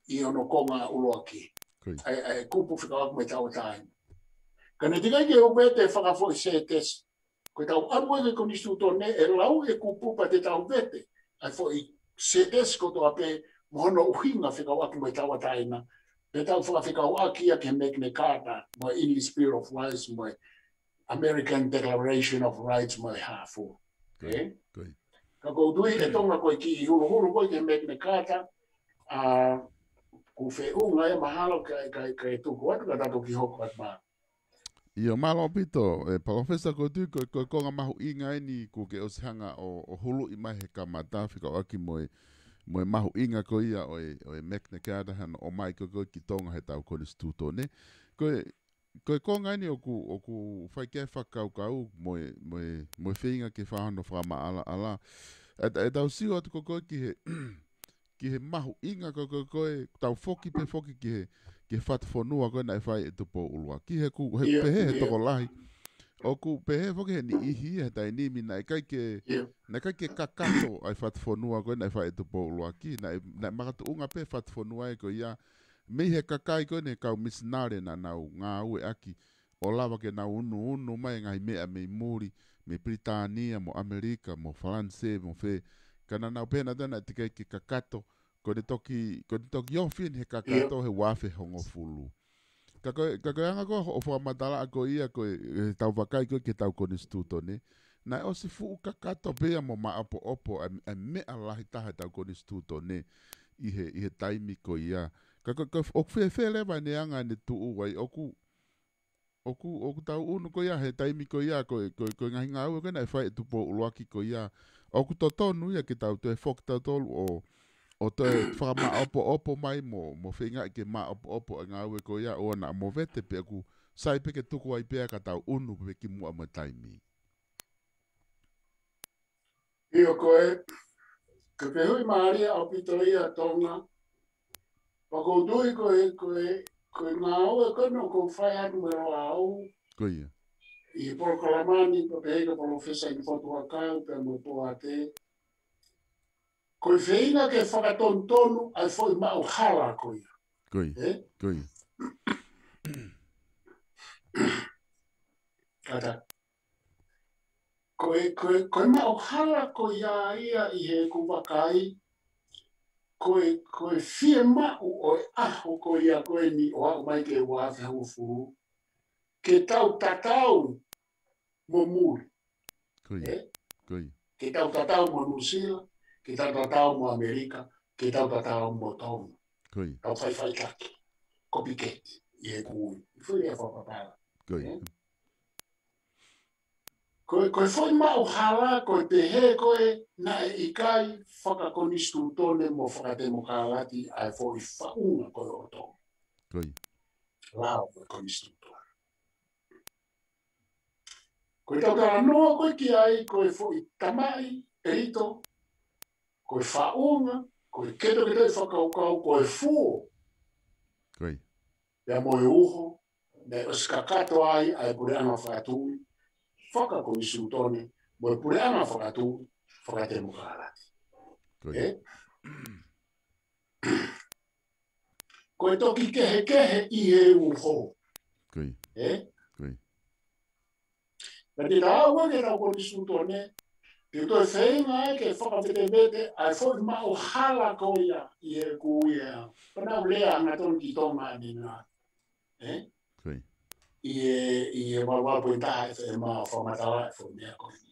ʻi hono konga ʻuluaki. ʻA e, ʻa e kupu fekauʻaki mo e tauʻatāina. Ka naʻe teʻeki ai ke u vete fakafoʻi sētesi. Ko ʻetau ʻalu ki he konisitūtone ʻe lau e kupu pea te tau vete ʻa e foʻi sētesi kotoa pē mo hono ʻuhinga fekauʻaki mo e tauʻatāina, pea tau fakafekauʻaki ia ki he Magna Carta, mo e English Bill of Rights, mo e American Declaration of Rights, mo e hā fua. Ko ia, ē? Ko ia. Ka ʻoku ou tui ʻe Tonga ko e kiʻi huluhulu ko ē ki he Magna Carta, ʻa, ʻoku feʻunga ia mahalo ka, ka, ka e tuku atu ka ta toki hoko atu mā. ʻIo, mālō ʻaupito, ē, Palōfesa, ʻoku ou tui ko, ko e konga mahuʻinga eni kuo ke ʻosi hanga ʻo, ʻo huluʻi mai he kamata fekauʻaki mo e, mo e mahuʻinga ko ia ʻo e, ʻo e Magna Carta hano ʻomai ko ē ko ē ki Tonga he tau konisitūtone. Ko e, ko e konga eni ʻoku, ʻoku fai ki ai e fakakaukau mo e, mo e, mo e feinga ke fai hano fakamaʻalaʻala. ʻE, ʻe tau sio atu ko ē ko ē ki he, ki he mahuʻinga ko ē ko ē ko ē, tau foki pē foki ki he, ki he fatu fonua ko ē naʻe fai ʻe Tupou ʻUluaki. He ʻoku, he ʻIo, pehē he ʻio. tokolahi. ʻOku pehē foki he niʻihi he taimi ni naʻe ʻikai ke, ʻIo. naʻe ʻikai ke kakato ʻa e fatu fonua ko ē naʻe fai ʻe Tupou ʻUluaki. Naʻe, naʻe makatuʻunga pē fatu fonua ē ko ia mei he kakai ko ē ne kau misinale naʻa nau ngāueʻaki ʻo lava ke nau unuunu mai e ngaahi meʻa mei muli, mei Pilitānia, mo ʻAmelika, mo Falanisē, mo fē. Ka naʻa nau pehē naʻa toe naʻe teʻeki ai ke kakato, ko ʻene toki, ko ʻene toki ofi eni he kakato ʻIo. he ua afe hongofulu. Ka ko e, ka ko e anga ko ē hoʻo fakamatala ko ia ko e, ʻe tau vakai ko ē ki he tau konisitūtone. Naʻe ʻosi fuʻu kakato pē ia mo maʻopoʻopo ʻa e, ʻa e meʻa lahi taha he tau konisitūtone ʻi he, ʻi he taimi ko ia. Ka ko, ko, ʻoku fēfē leva ʻene anga ʻene tuʻu ai, ʻoku, ʻoku, ʻoku tau unu ko ia he taimi ko ia, ko e, ko e, ko e ngaahi ngāue ko ē naʻe fai ʻe Tupou ʻUluaki ko ia. ʻOku totonu ia ke tau toe foki tautolu ʻo, ʻo toe fakamaʻopoʻopo mai mo, mo feingaʻi ke maʻopoʻopo e ngāue ko ia ʻo na mo vete pe ʻoku sai pē ke tuku ai pē ka tau unu pē ki muʻa mo e taimi. ʻIo ko e, ko e fehuʻi mālie ʻaupito ia Tonga. Pea ʻoku ou tui ko e, ko e, ko e ngāue ko ē naʻa ku fai atu mo Loʻau Ko ia. ʻi he polokalama ni, pea pehē kia Palōfesa ʻInofotu Huʻakau, pea mo Poate. Ko e feinga ke fakatonutonu ʻa e foʻi maʻu hala ko ia. Ko ia. Ē? Ko ia. Kātaki. Ko e, ko e, ko e maʻu hala ko ia ia ʻi heʻeku vakai, ko e, ko e fiemaʻu ʻo e ʻaho ko ia ko eni ʻo aʻu mai ki he ua afe hongofulu, ke tau tatau mo muli. Ko ia. Ē? Ko ia. Ke tau tatau mo Nuʻusila, ke tau tatau mo ʻAmelika, ke tau tatau mo Tonga. Ko ia. Tau faifaitaki. Copycat. ʻI heʻeku ui. Fuli e fakapapala. Ko ia. Ē? Ko e, ko e foʻi maʻu hala, ko e pehē ko ē naʻe ʻikai fakakonisitūtone mo fakatemokalati ʻa e foʻi faʻunga ko ē ʻo Tonga. Ko ia. Lao mo e konisitūtone. Ko e tau talanoa ko ē ki ai, ko e foʻi tamaʻi ʻelito, ko e faʻunga, ko e ketoketoʻi fakakaukau, ko e fuo. Ko ia. Pea mo e uho, naʻe ʻosi kakato ai ʻa e puleʻanga fakatuʻi fakakonisitūtone, mo e puleʻanga fakatuʻi fakatemokalati. Ko ia. Ē? Ko e toki kehekehe ʻi he uho. Ko ia. Ē? Ko ia. Ka te tau ua ke tau konisitūtone, te u toe feinga ai ke fakavetevete ʻa e foʻi maʻu hala ko ia ʻi heʻeku ui ē. Pea naʻa ku lea hangatonu ki Tonga ʻanenai. Ē? Ko ia. ʻI he, ʻi he valu valu poini taha FM ʻo fakamatala e foʻi meʻa ko eni.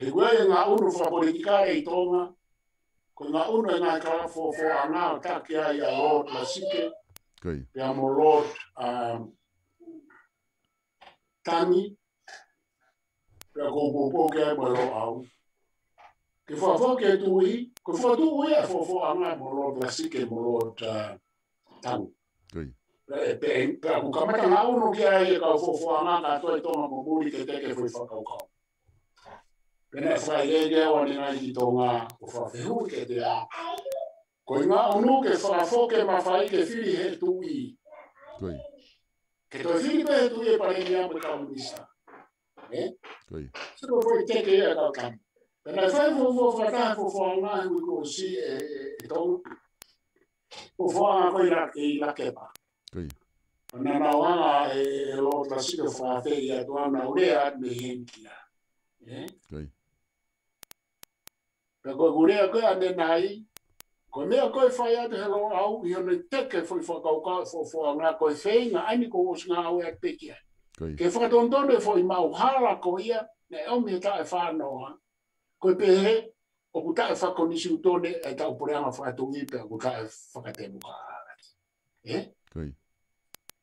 He ko e ngaahi ʻunu fakapolitikale ʻi Tonga, ko e ngaahi ʻunu e ngaahi kalapu fofoʻanga ʻo taki ai ʻa Lord Lasike, Ko ia. pea mo Lord, um, Tangi, pea ko Popo ke ai mo Loʻau. Ke fakafoki e tuʻi, ko e fakatuʻi e fofoʻanga mo Lord Lasike mo Lord, uh, Tangi. Ko ia. Pea, pea, pea ʻoku kamata ngaahi ʻunu ki ai e kau fofoʻanga kātoa ʻi Tonga mo muli ke teke foʻi fakakaukau. Pea naʻe fai lelei au ʻanenai ki Tonga ʻo fakafehuʻi kiate au. Ko e ngaahi ʻunu ke fakafoki e mafai ke fili he tuʻi. Ko ia. Ke toe fili pē he tuʻi e palēmia mo e kau minisitā. Ē? Ko ia. Sio ko e foʻi teke ia e kau Tangi. Pea naʻe fai fofoʻa fakataha fofoʻanga he uike kuo ʻosi ē, ē, ē Tonga. Fofoʻanga ko ē ʻi La-, ʻi Lakepa. Ko ia. Pea naʻa nau hanga ʻe, ē, Lord Lasike ʻo fakaafeʻi atu au, naʻa ku lea atu mei heni ki ai. Ē? Ko ia. Pea ko ʻeku lea ko ē ʻanenai, Ko e meʻa ko ē ʻe fai atu ʻe he Loʻau ʻi hono teke foʻi fakakaukau ʻo e foʻi foʻi foʻanga, ko e feinga ʻeni ko ʻosi ngāue atu pē ki ai. Ke fakatonutonu e foʻi maʻu hala ko ia naʻe ʻomi he taʻe fā noa. Ko e pehē ʻoku taʻe fakakonisitūtone ʻetau puleʻanga fakatuʻi pea ʻoku taʻe fakatemokalati. Ē?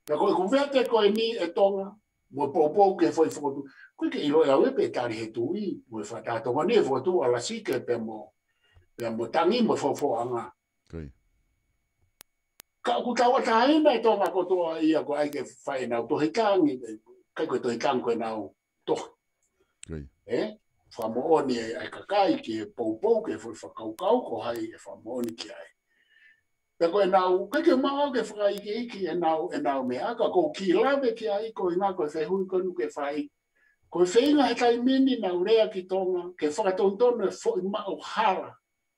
Pea ko e kuvete ko eni ʻe Tonga, mo e poupou ki he foʻi fokotuʻu. ʻOku ʻikai ke ʻilo ʻe au ia pe tali ʻe he tuʻi, mo e fakatonutonu ʻe he fokotuʻu ʻa Lasike pea mo, pea mo Tangi mo e foʻi foʻanga. Ka ʻoku tauʻatāina ʻe Tonga kotoa ia ko e ʻai ke fai ʻenau tohi Tangi, ʻikai ko e tohi Tangi ko ʻenau tohi. Ē? Fakamoʻoni ʻa e kakai ki he poupou, ki he foʻi fakakaukau, ko hai ʻe fakamoʻoni ki ai. Pea ko ʻenau, ʻikai ke maʻu ke fakaikiiki ʻenau, ʻenau meʻa, ka ʻoku ou kiʻi lave ki ai koeʻuhi ko e fehuʻi ko eni ʻoku ke fai. Ko e feinga he taimi ni naʻa nau lea ki Tonga, ke fakatonutonu e foʻi maʻu hala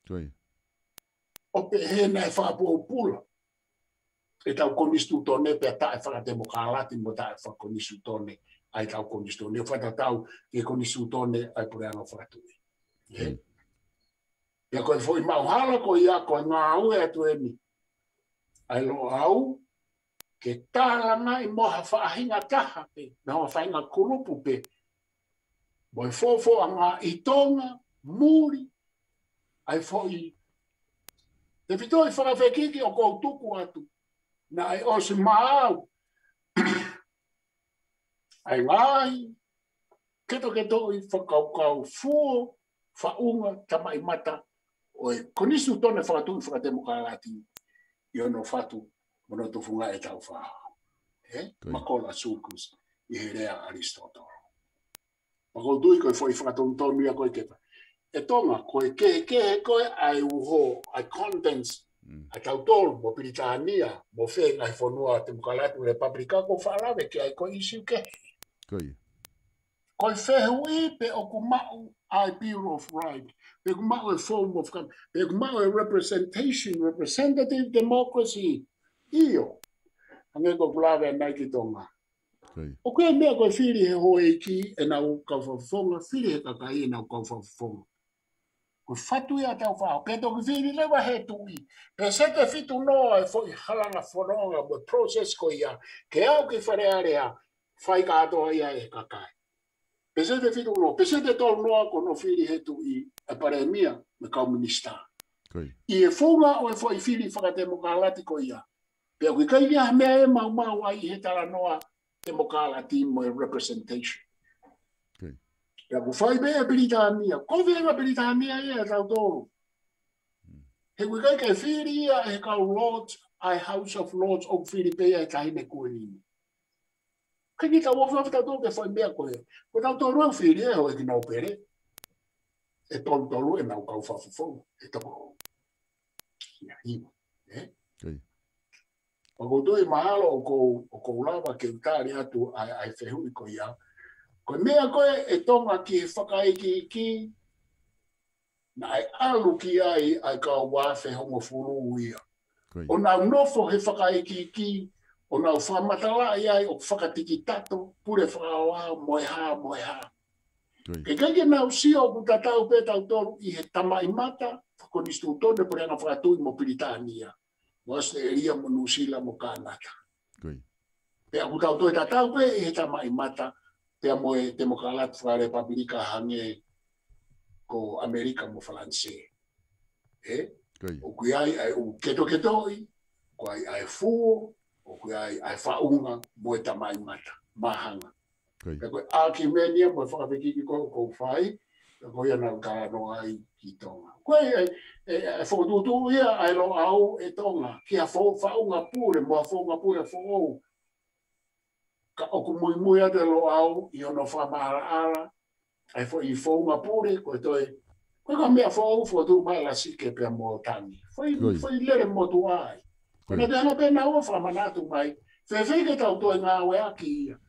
ʻo pehē naʻe fakapōpula ʻetau konisitūtone pea taʻe fakatemokalati mo taʻe fakakonisitūtone ʻa ʻetau konisitūtone. Fakatatau ki he konisitūtone ʻa e puleʻanga fakatuʻi. Ē? Pea ko e foʻi maʻu hala ko ia ko e ngāue atu eni ʻa e Loʻau ke tālangaʻi mo ha faʻahinga taha pē, mo ha faʻahinga kulupu pē, mo e foʻi foʻanga ʻi Tonga, muli ʻa e foʻi tefitoʻi fakafekiki ʻoku ou tuku atu. Naʻe ʻosi maau ʻa e ngaahi ketoketoʻi fakakaukau fuo, faʻunga, tamaʻimata ʻo e konisitūtone fakatuʻi fakatemokalati ʻi hono fatu mo hono tufunga ʻetau fā. Ē? Makola sulcus ʻi he lea ʻa ʻAlisitōtolo. Pea ʻoku ou tui ko e foʻi fakatonutonu ia ko ē ke fai. ʻE Tonga, ko e kehekehe ko ē ʻa e uho, ʻa e contents, ʻa tautolu mo Pilitānia, mo fē ngaahi fonua temokalati mo lepapulika ʻoku ou faʻa lave ki ai, ko e ʻīsiu kehe. Ko e fehuʻi pe ʻoku maʻu ʻa e Bill of Rights, pe ʻoku maʻu e form of government, pe ʻoku maʻu e representation, representative democracy. ʻIo. Hangē ko ʻeku lave ʻanenai ki Tonga. ʻOku ʻi ai e meʻa ko e fili he houʻeiki ʻenau kau fakafofonga, fili he kakai ʻenau kau fakafofonga. Ko e fatu ia ʻetau fā, pea toki fili leva he tuʻi. Peseti ʻe fitu noa e foʻi halanga fononga mo e process ko ia, ke aʻu ki Fale Alea, fai kātoa ia ʻe he kakai. Peseti ʻe fitu noa, peseti ʻe tolu noa ko hono fili he tuʻi ʻa e palēmia mo e kau minisitā. ʻI he funga ʻo e foʻi fili fakatemokalati ko ia. Pea ʻoku ʻikai ke ʻi ai ha meʻa ʻe maumau ai ʻi he talanoa temokalati mo e representation. Pea ʻoku fai pē ʻe Pilitānia, ko e feinga ʻa Pilitānia ia ʻia tautolu. He ʻoku ʻikai ke fili ia ʻe he kau Lords, ʻa e House of Lords, ʻoku fili pē ia ʻe he Taʻahine Kuini. ʻIkai ke tau ofi ofi tautolu ke fai meʻa ko ē. Ko tautolu ʻoku fili ʻe he houʻeiki nōpele ʻe tolu tolu ʻenau kau fakafofonga, ʻe toko ia hiva. Ē? Pea ʻoku ou tui mahalo ʻoku ou, ʻoku ou lava ke u tali atu ʻa e, ʻa e fehuʻi ko ia. Ko e meʻa ko ē ʻe Tonga ki he fakaikiiki, naʻe ʻalu ki ai ʻa e kau afe hongofulu ia. ʻO nau nofo he fakaikiiki, ʻo nau fakamatalaʻi ai ʻoku fakatikitato, pule fakavahaʻa, mo e hā, mo e hā. Ke ʻikai ke nau sio ʻoku tatau pē tautolu ʻi he tamaʻimata, fakakonisitūtone, puleʻanga fakatuʻi mo Pilitānia, mo ʻAositelēlia, mo Nuʻusila, mo Kānata. Pea ʻoku tau toe tatau pē ʻi he tamaʻimata, pea mo e temokalati fakalepapulika hangē ko ʻAmelika mo Falanisē. Ē? ʻOku ʻi ai ʻa e ʻū ketoketoʻi, ʻoku ʻi ai ʻa e fuo, ʻoku ʻi ai ʻa e faʻunga mo e tamaʻimata, māhanga. Pea ko e ʻākiumeni ia mo e fakafekiki ko ē ʻoku ou fai, pea ko ia naʻa ku talanoa ai ki Tonga. Ko e, e, e, e fokotuʻutuʻu ia ʻa e Loʻau ʻe Tonga, ki ha foʻi faʻunga pule, mo ha founga pule foʻou. Ka ʻoku muimui atu e Loʻau ʻi hono fakamaʻalaʻala ʻa e foʻi founga pule, ko e toe, ko e kau meʻa foʻou fokotuʻu mai ʻa Lasike pea mo Tangi. Foʻi, foʻi lele motuʻa ia. Ko ʻenau toe hanga pē ʻe naua ʻo fakamanatu mai, fēfē ke tau toe ngāueʻaki ia.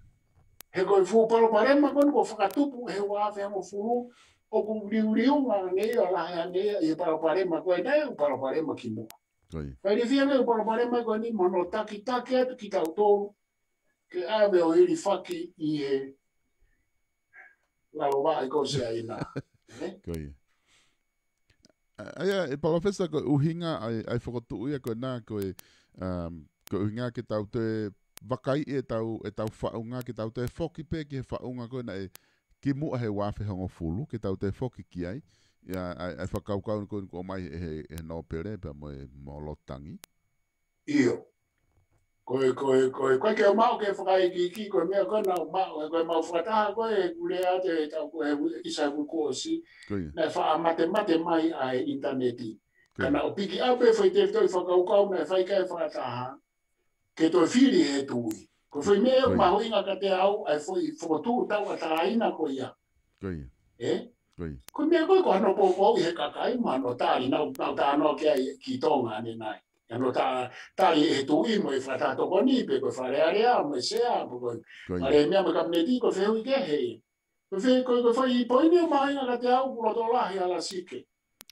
He ko e fuʻu palopalema ko eni kuo fakatupu he ua afe hongofulu, ʻoku liuliunga ange ia, lahi ange ia ʻi he palopalema ko eni, ʻoku palopalema ki muʻa. Fai liliu ange ʻa e palopalema ko eni mo hono takitaki atu kitautolu ke ʻave ʻo hilifaki ʻi he lalo vaʻe ko Siaina. Ē? Ko ia. ʻA ia, ʻe Palōfesa, ko e ʻuhinga ʻa e, ʻa e fokotuʻu ia ko ena ko e, um, ko e ʻuhinga ke tau toe vakaiʻi ʻetau, ʻetau faʻunga, ke tau toe foki pē ki he faʻunga ko ena ʻe kimuʻa he ua afe hongofulu, ke tau toe foki ki ai, ʻa e, ʻa e, ʻa e fakakaukau ko eni kuo ʻomai ʻe he, he Nōpele pea mo e, mo Lord Tangi. ʻIo. Ko e, ko e, ko e, ko e ke maʻu ke fakaikiiki, ko e meʻa ko ena ʻoku maʻu, ko e maʻu fakataha ko e, ʻeku lea atu ʻe tau ko e, ʻe ʻisa kuo ʻosi, Ko ia. naʻe faʻa matemate mai ʻa e ʻinitaneti. Ko Ka ia. naʻa ku piki ʻape foʻi tefitoʻi fakakaukau naʻe fai ki ai e fakataha, ke toe fili he tuʻi. Ko e foʻi meʻa Ko ia. mahuʻinga kiate au, ʻa e foʻi fokotuʻu tauʻatāina ko ia. Ko ia. Ē? Ko ia. Ko e meʻa ko ē ko hano poupou ʻi he kakai mo hano tali, naʻa ku, naʻa ku talanoa ki ai ki Tonga ʻanenai. Hano ta-, tali ʻe he tuʻi mo e fakataha tokoni pe ko e Fale Alea mo e Sea, pe ko e Ko ia. Palēmia mo e Kapineti, ko e fehuʻi kehe. Ko e fe-, ko e, ko e foʻi poini ʻoku mahuʻinga kiate au ʻoku loto lahi ʻa Lasike.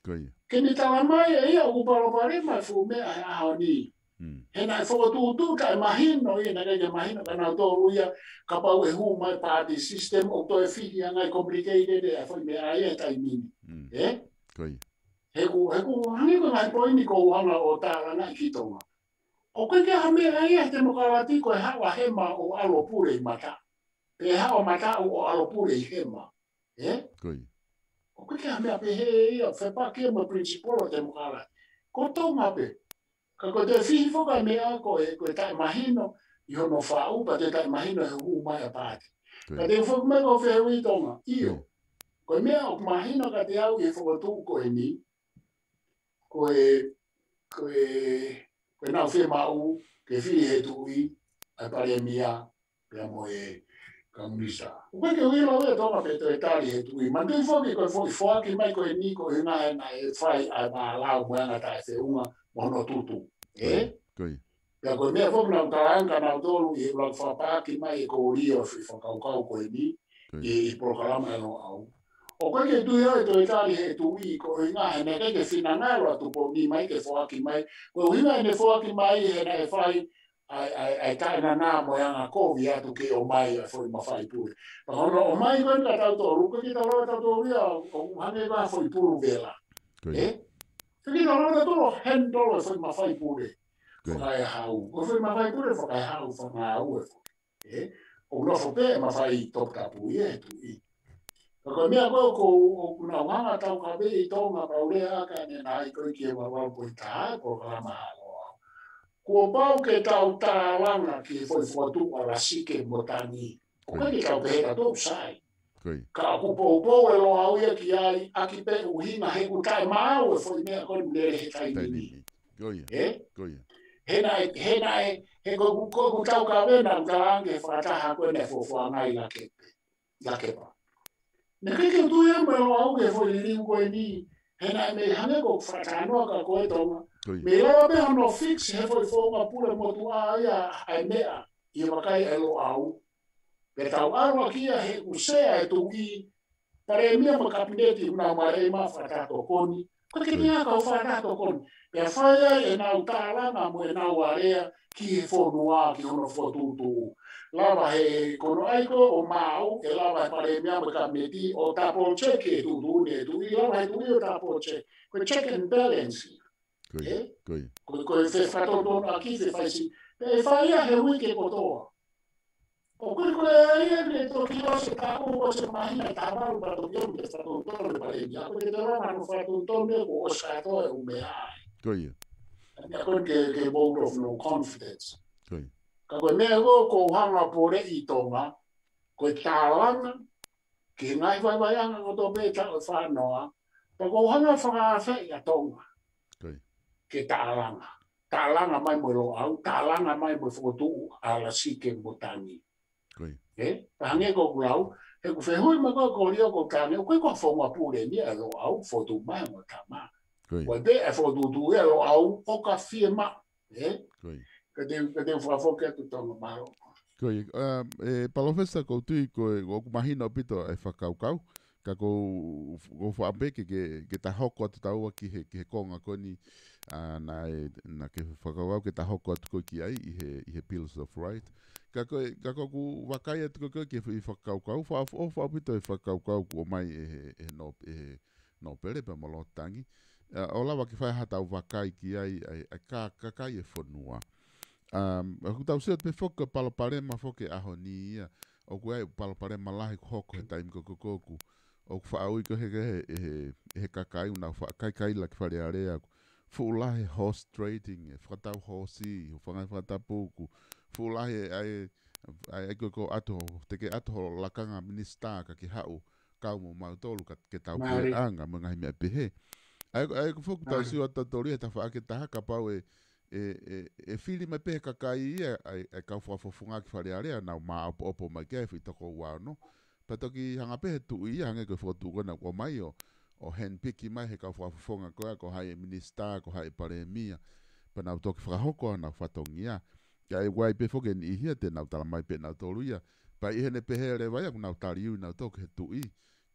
Ko ia. Ke ne tala mai ʻe ia ʻoku palopalema e fuʻu meʻa he ʻaho ni. Mm. He naʻe fokotuʻutuʻu taʻemahino ia, naʻe ʻikai ke mahino kia nautolu ia, kapau ʻe hū mai party system ʻoku toe fihi ange ʻa e complicated ʻa e foʻi meʻa ia he taimi ni. Mm. Ē? Ko ia. He ʻoku, he ʻoku hangē ko e ngaahi poini ʻoku ou hanga ʻo tālangaʻi ki Tonga. ʻOku ʻikai ke ʻi ai ha meʻa ia he temokalati ko e haʻu ʻa hema ʻo ʻalu ʻo pule ʻi mataʻu. Pe haʻu ʻa mataʻu ʻo ʻalu ʻo pule ʻi hema. Ē? Ko ia. ʻOku ʻikai ke ʻi ai ha meʻa pehē ia, fepaki ia mo e principle ʻo e temokalati. Ko Tonga pē. Ka ko e toe fihi foki ʻa e meʻa ko e, ko e taʻemahino ʻi hono faʻu, pea toe taʻemahino he hū mai ʻa e paati. Ko ia. Ka te u foki mai ki hoʻo fehuʻi Tonga. ʻIo. Ko ia. Ko e meʻa ʻoku mahino kiate au ʻi he fokotuʻu ko eni, ko e, ko e, ko ʻenau fiemaʻu ke fili he tuʻi ʻa e Palēmia pea mo e Kau Minisitā. ʻOku ʻikai ke u ʻilo ia Tonga pe toe tali he tuʻi. Manatuʻi foki ko e foʻi foaki mai ko eni ko e ʻuhinga he naʻe fai ʻa e mālau mo e anga taʻefeʻunga mo hono tutu. Ē? Ko ia. Pea ko e meʻa foki naʻa ku talaange kia nautolu ʻi he ʻuluaki fakapaaki mai ʻeku lea ʻo e foʻi fakakaukau ko eni Ko ia. ʻi, ʻi he polokalama ʻa e Loʻau. ʻOku ʻikai ke u tui au ʻe toe tali he tuʻi ko e ʻuhinga he naʻe ʻikai ke finangalo ʻa Tupou Nima ke foaki mai. Ko e ʻuhinga ʻene foaki mai he naʻe fai ʻa e, ʻa e, ʻa e taʻenana mo e anga kovi atu ke ʻomai ʻa e foʻi mafai pule. Pea ko hono ʻomai ko eni kia tautolu, ʻoku ʻikai ke tau lava tautolu ia ʻo, ʻo hangē ko ha foʻi pulu vela. Ko ia. Ē? ʻIkai ke tau lava tautolu ʻo handle e foʻi mafai pule Ko ia. fakaehau. Ko e foʻi mafai pule fakaehau, fakangāue foki. Ē? ʻOku nofo pē e mafai toputapu ia he tuʻi. Ka ko e meʻa ko ē ʻoku, ʻoku nau hanga ʻo taukaveʻi ʻi Tonga, pea u lea ʻaki ʻanenai ko ē ki he valu valu poini taha, polokalama ʻa e Loʻau. Kuo pau ke tau tālanga ki he foʻi fokotuʻu ʻa Lasike mo Tangi. ʻOku ʻikai ke tau pehē tautolu sai. Ko ia. Ka ʻoku poupou e Loʻau ia ki ai, ʻaki pē ʻuhinga he ʻoku taʻemaau e foʻi meʻa ko eni lele he taimi ni. Taimi ni. Ko ia. Ē? Ko ia. He naʻe, he naʻe, he ko ʻeku, ko ʻeku taukave naʻa ku talaange he fakataha ko ē naʻe fuofua ngai Lakepa. Lakepa. Naʻe ʻikai ke u tui au mo e Loʻau ki he foʻi liliu ko eni. He naʻe mei hangē ko e fakatalanoa kia koe Tonga. Ko ia. Mei lava pē hono fix he foʻi founga pule motuʻa ia ʻa e meʻa ʻi he vakai ʻa e Loʻau. Pea tau ʻalu ʻaki ia he ʻoku sea e tuʻi, Palēmia mo e Kapineti ʻoku nau maleʻi mai fakataha tokoni. Ko e Ko ia. kiʻi meʻa ka ʻoku fakataha tokoni. Pea fai ai ʻenau tālanga mo ʻenau alea ki he fonua ki hono fokotuʻutuʻu. Lava he ko hono ʻai ko ē ʻo maau, ʻe lava he Palēmia mo e Kapineti ʻo double check e tuʻutuʻuni e tuʻi, lava he tuʻi ʻo double check. Ko e check and balance. Ko ia, Ē? ko ia. Ko, ko e fefakatotonu ʻaki, fefaisi. Pea ʻe fai ia he uike kotoa. ʻOku ʻikai ko e ia ke toki ʻosi e taʻu, ʻosi e māhina, taʻu valu pea toki ʻomi e fakatonutonu e Palēmia. ʻOku ʻikai ke toe lava hano fakatonutonu ia kuo ʻosi kātoa e ʻū meʻa ai. Ko ia. Meʻa ko ē ke, ke vote of no confidence. Ko ia. Ka ko e meʻa ko ē ʻoku ou hanga ʻo poleʻi ʻi Tonga, ko e tālanga ki he ngaahi vaivaiʻanga kotoa pē ʻe taʻu ʻe fā noa, pea ʻoku ou hanga ʻo fakaafeʻi ʻa Tonga Ko ia. ke tālanga. Tālanga mai mo e Loʻau, tālanga mai mo e fokotuʻu ʻa Lasike mo Tangi. Ko ia. Ē? Pea hangē ko ʻeku lau, he ʻoku fehuʻi mai ko ē ko Lio ko Tangi, ʻoku ʻikai ko ha founga pule eni ʻa e Loʻau, fokotuʻu mai mo e tama. Ko ia. Ko e pē ʻa e fokotuʻutuʻu ʻa e Loʻau, ʻoka fiemaʻu. Ē? Ko ia. Ka te, ka te u fakafoki atu Tonga, mālō. Ko ia, um, ʻe Palōfesa, ʻoku ou tui ko e, ʻoku mahino ʻaupito e fakakaukau, ka ʻoku ou, ʻoku ou fakaʻamu pē ke, ke, ke ta hoko atu taua ki he, ki he konga ko eni, ʻa, naʻe, naʻa ke fakakaukau ke ta hoko atu ko ē ki ai ʻi he, ʻi he Bills of Right. Ka ko e, ka ʻoku ou vakai atu ko ē ki he fakakaukau, fakaʻofoʻofa ʻaupito e fakakaukau kuo ʻomai ʻe he, ʻe he Nō-, ʻe he Nōpele pea mo Lord Tangi. ʻa, ʻo lava ke fai haʻatau vakai ki ai, ʻa e, ʻa e ka, kakai e fonua. Um, ʻoku tau sio pē foki ko e palopalema foki ʻaho ni ia, ʻoku ʻi ai e palopalema lahi ʻoku hoko he taimi ko ē ko ē ʻoku, ʻoku faʻa ui ko ē he, he, he, he kakai ʻoku nau faʻa kaikaila ki Fale Alea ʻoku fuʻu lahi e horse trading, e fakatau hoosi, ʻo fanga fakatapu ʻoku fuʻu lahi e, ʻa e, ʻa e, ʻa e ko ē ko ē ʻoatu, te ke ʻatu ho lakanga minisitā ka ke haʻu kau mo mautolu ka ke tau puleʻanga mo e ngaahi meʻa pehē. ʻA e, ʻa e ko ē foki tau sio atu tautolu ia he tafaʻaki ʻe taha kapau ʻe, ʻe, ʻe, ʻe fili mai pē he kakai ia, ʻa e, ʻa e kau fakafofonga ki Fale Alea, nau māʻopoʻopo mai ki ai e foʻi toko ua ono. Pea toki hanga pē he tuʻi ia, hangē ko e fokotuʻu ko ē naʻa ku ʻomai ʻo, ʻo handpick mai he kau fakafofonga ko ē, ko hai e minisitā, ko hai e palēmia. Pea nau toki fakahoko ʻenau fatongia. Ka ʻe ʻi ai pē foki e niʻihi ia te nau tala mai pē nautolu ia. Pea ʻi heʻene pehē leva ia ʻoku nau taliui nautolu ki he tuʻi.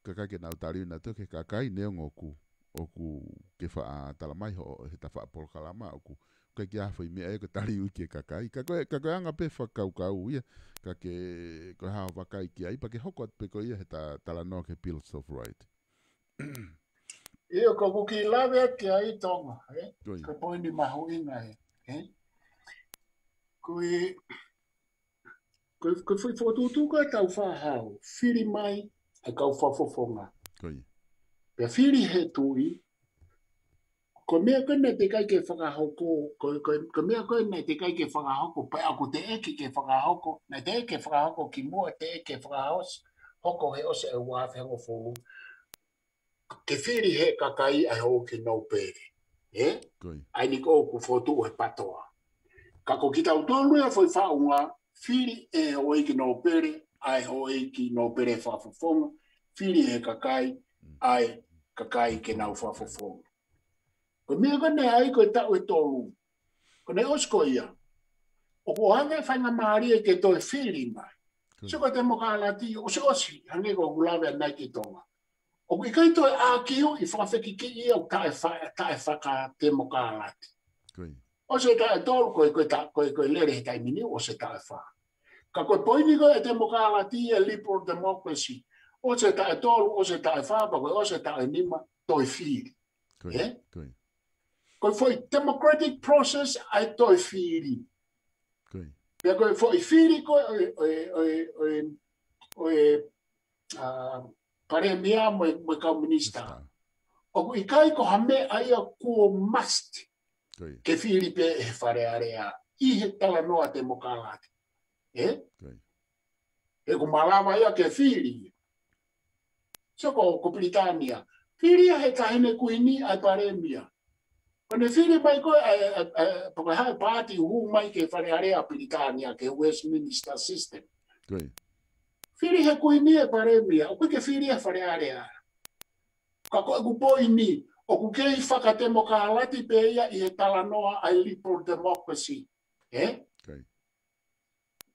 Kae ʻikai ke nau taliui nautolu ki he kakai neongo ʻoku, ʻoku ke faʻa tala mai ho, he tafaʻaki polokalama ʻoku ʻikai ke ʻi ai ha foʻi meʻa ia ke taliui ki he kakai. Ka ko e, ka ko e anga pē fakakaukau ia, ka ke, ko e hā hoʻo vakai ki ai, pea ke hoko atu pē ko ia he ta, talanoa ki he Bills of Right. ʻIo, ko ʻeku kiʻi lave atu ki ai Tonga, ē? Ko ia. Ko e poini mahuʻinga ē, ē? Ko e, ko e, ko e foʻi fokotuʻutuʻu ko ē ʻetau faʻa hao, fili mai ʻa e kau fakafofonga. Ko ia. Pea fili he tuʻi, ko e meʻa ko ē naʻe teʻeki ai ke fakahoko, ko, ko, ko e meʻa ko ē naʻe teʻeki ai ke fakahoko, pea ʻoku teʻeki ke fakahoko, naʻe teʻeki ke fakahoko kimuʻa, teʻeki ke fakahos-, hoko he ʻosi e ua afe hongofulu. Ke fili he kakai ʻa e houʻeiki nōpele. Ē? Ko ia. ʻA eni ko ē ʻoku fokotuʻu he patoa. Ka ko kitautolu ia foʻi faʻunga, fili ʻe he houʻeiki nōpele, ʻa e houʻeiki nōpele fakafofonga, fili he kakai, ʻa e kakai ke nau fakafofonga. Ko e meʻa ko ē naʻe ʻi ai ko e taʻu ʻe tolu. Ko ʻene ʻosi ko ia. ʻOku ʻoange faingamālie ke toe fili mai. Ko ia. Sio ko e temokalati, ʻosiʻosi, hangē ko ʻeku lave ʻanenai ki Tonga. ʻOku ʻikai toe ʻākiu ʻi fakafekikiʻi ia ʻoku taʻe fa-, taʻe fakatemokalati. Ko ia. ʻOsi e taʻu ʻe tolu ko e, ko e ta-, ko e, ko e lele he taimi ni, ʻosi e taʻu ʻe fā. Ka ko e poini ko ē e temokalati ia liberal democracy. ʻOsi e taʻu ʻe tolu, ʻosi e taʻu ʻe fā, pea ko e ʻosi e taʻu ʻe nima, toe fili. Ko ia, ē? Ko ia. Ko e foʻi democratic process ʻa e toe fili. Ko ia. Pea ko e foʻi fili ko ē ʻo e, ʻo e, ʻo e, ʻo e, ʻo e, ʻa, palēmia mo e, mo e kau minisitā. Minisitā. ʻOku ʻikai ko ha meʻa ia kuo must. Ko ia. Ke fili pē ʻe he Fale Alea ʻi he talanoa temokalati. Ē? Ko ia. He ʻoku malava ia ke fili. Sio ko, ko Pilitānia. Fili ia he taʻahine kuini ʻa e palēmia. Ko ʻene fili mai ko ē, ʻa e, ʻa e, ʻa e, pea ko e hā e paati ʻoku hū mai ki he Fale Alea ʻa Pilitānia, ki he Westminster system. Ko ia. Fili he kuini e palēmia, ʻoku ʻikai ke fili he Fale Alea. Ka ko ʻeku poini, ʻoku kei fakatemokalati pē ia ʻi he talanoa ʻa e liberal democracy. Ē? Ko ia.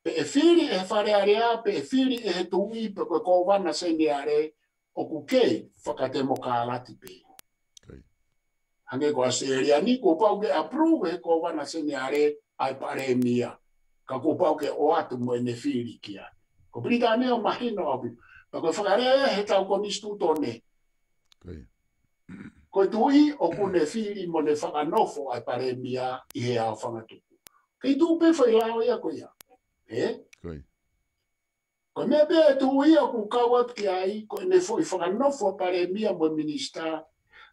Pe ʻe fili ʻe he Fale Alea, pe ʻe fili ʻe he tuʻi, pe ko e kōvana seniale, ʻoku kei fakatemokalati pē. Ko ia. Hangē ko ʻAositelēlia ni, kuo pau ke approve ʻe he kōvana seniale ʻa e palēmia. Ka kuo pau ke ʻoatu mo ʻene fili ki ai. Ko Pilitānia ʻoku mahino ʻaupito. Pea ko e fakalea ia he tau konisitūtone. Ko ia. Ko e tuʻi ʻoku ne fili mo ne fakanofo ʻa e palēmia ʻi he ʻao fangatuku. Kei tuʻu pē foʻi lao ia ko ia. Ē? Ko ia. Ko e meʻa pē ʻe tuʻu ia ʻoku kau atu ki ai, ko ʻene foʻi fakanofo ʻa e palēmia mo e minisitā,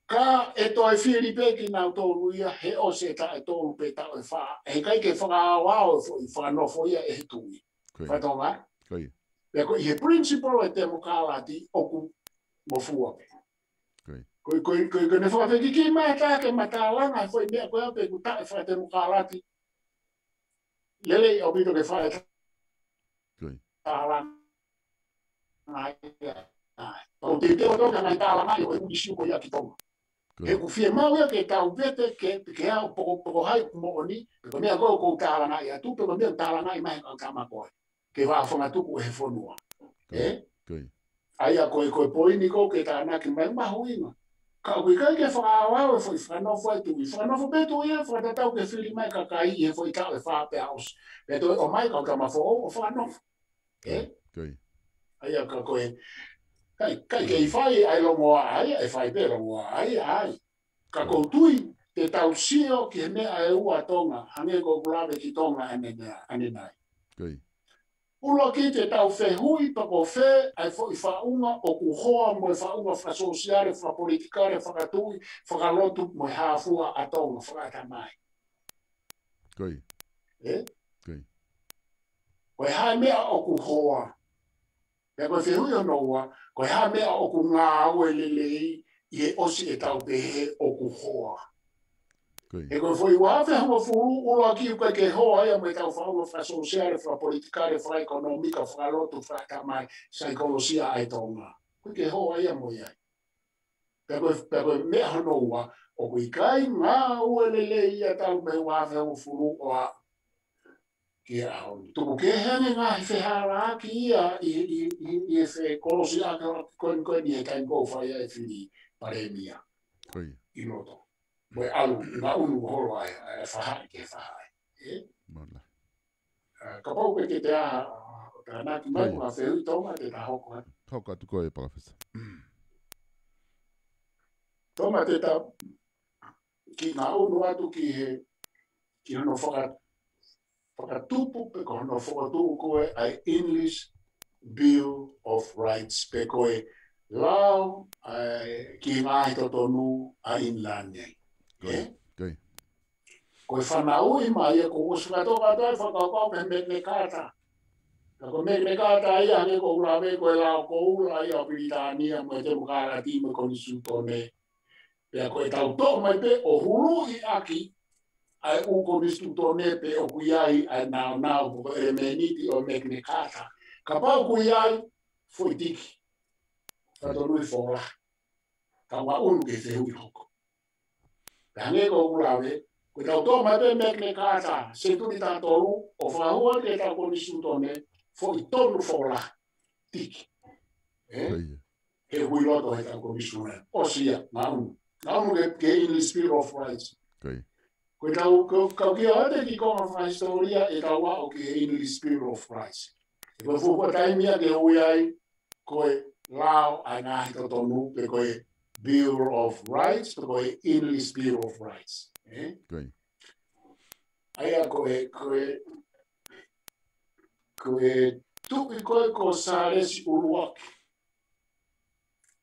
ka ʻe toe fili pē kinautolu ia, he ʻosi e taʻu ʻe tolu pe taʻu ʻe fā. He ʻikai ke fakaaoao e foʻi fakanofo ia ʻe he tuʻi. Ko ia. Fakatonga? Ko ia. Pea ko e ʻi he principle e temokalati ʻoku ngofua pē. Ko ia. Ko e, ko e, ko e, ko ʻene fakafekiki mai ʻe taha ke ma tālanga he foʻi meʻa ko ia pe ʻoku taʻe fakatemokalati. Lelei ʻaupito ke fai Ko ia. Tālanga ia. ʻOku te teo toka ngaahi tālanga ia ʻo e ʻū ʻīsiu ko ia ki Tonga. Ko ia. He ʻoku fiemaʻu ia ke tau vete ke, ke ʻalu poko, poko hai moʻoni, pe ko e meʻa ko ē ʻoku ou tālangaʻi atu, pe ko e meʻa ʻoku tālangaʻi mai ʻe he kau tama ko ē. Ke vā fangatuku ʻe he fonua. Ko ia. Ē? Ko ia. ʻA ia ko e, ko e poini ko ē ke tānaki mai mahuʻinga. Ka ʻoku ʻikai ke fakaaoao e foʻi fakanofo ʻa e tuʻi. Fakanofo pē tuʻi ia, fakatatau ki he fili mai kakai ʻi he foʻi taʻu ʻe fā pea ʻosi. Pea toe ʻomai kau tama foʻou ʻo fakanofo. Ē? Ko ia. ʻA ia ka ko e, ʻikai, ʻikai ke ʻi fai ʻa e longoaʻa ia, ʻe fai pē longoaʻa ia, ʻai. Ka ʻoku ou tui te tau sio ki he meʻa ʻe ua ʻa Tonga, hangē ko ʻeku lave ki Tonga ʻanenai. ʻUluaki te tau fehuʻi pe ko fē ʻa e foʻi faʻunga ʻoku hoa mo e faʻunga fakasōsiale, fakapolitikale, fakatuʻi, fakalotu mo e hā fua ʻa Tonga fakaʻatamai. Ko e hā e meʻa ʻoku hoa? Pea ko e fehuʻi hono ua, ko e hā e meʻa ʻoku ngāue lelei ʻi he ʻosi ʻetau pehē ʻoku hoa? He ko e foʻi ua afe hongofulu ʻuluaki ʻoku ʻikai ke hoa ia mo ʻetau faʻunga fakasōsiale, fakapolitikale, fakaʻekonōmika, fakalotu, fakaʻatamai, saikolosia ʻa e Tonga. ʻOku ʻikai ke hoa ia mo ia. Pea ko e, pea ko e meʻa hono ua, ʻoku ʻikai ngāue lelei ia talu mei he ua afe hongofulu ʻo aʻu ki he ʻaho ni. Tuku kehe ange ngaahi fehālaaki ia ʻi, ʻi, ʻi, ʻi he fekolosiʻaki ko eni, ko eni he taimi ʻoku fai ai e fili palēmia ʻi loto. Mo e ʻalu, ngaʻunu holo ai, ʻa e faʻahi ki he faʻahi. Kapau ʻoku ʻikai ke te ʻai ha tānaki mai, ko ha fehuʻi Tonga te ta hoko atu. Hoko atu ko e palōfesa. Tonga te ta kiʻi ngaʻunu atu ki he, ki hono faka-, fakatupu pe ko hono fokotuʻu ko ē ʻa e English Bill of Rights pe ko e lao ʻa e kiʻi ngaahi totonu ʻa ʻInilani. Ko e fanauʻi mai ia ko ʻosi ka toka atu ai fakakaukau ki he Magna Carta. Ka ko e Magna Carta ia hangē ko ʻeku lave ko e lao koula ia ʻo Pilitānia mo e temokalati mo e konisitūtone. Pea ko e tau toʻo mai pē ʻo huluʻi ʻaki ʻa e ʻū konisitūtone pe ʻoku ʻi ai ʻa e naonao pe ko e ʻelemēniti ʻo e Magna Carta. Kapau ʻoku ʻi ai, foʻi tiki. Ka tonu e fola. Ka ua unu ke fehuʻi hoko. Pea hangē ko ʻeku lave, ko e tau toʻo mai pē Magna Carta, senituli taha tolu, ʻo fakahū ʻaki ʻetau konisitūtone, foʻi tonu fola. Tiki. He hui loto he tau konisitūtone. ʻOsi ia, ngaʻunu. Ngaʻunu ke, ke English Bill of Rights. Ko e tau, ko, kau kia ʻote ki konga fakahisitōlia ʻe tau aʻu ki he English Bill of Rights. Ko e fuʻu taimi ia ke ui ai, ko e lao ʻa e ngaahi totonu, pe ko e Bill of Rights, pe ko e English Bill of Rights. ʻA ia ko e, ko e, ko e tuʻi ko ē ko Sālesi ʻUluaki.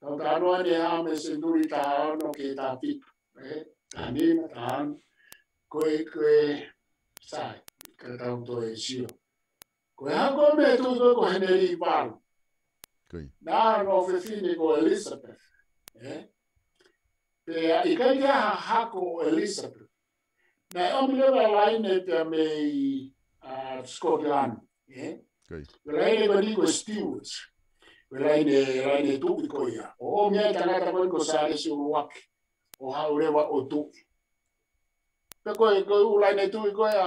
Tau talanoa ʻanenai he senituli taha ono ki he taha fitu. Taha nima, taha ono. Ko e, ko e, sai, ka tau toe sio. Ko e hako mei he tuʻi ko ē ko Henelī valu. Naʻa na ʻofefine ko Elizabeth. Pea ʻikai ke ʻi ai ha hako ʻo Elizabeth. Naʻe ʻomi leva e laine pea mei, ʻa, Scotland, ē? Ko e laine ko eni ko e Stuart. Ko e laine, laine tuʻi ko ia. ʻO ʻomi ai e tangata ko eni ko Sālesi ʻUluaki. ʻO haʻu leva ʻo tuʻi. Pea ko e, ko e ʻū laine tuʻi ko ia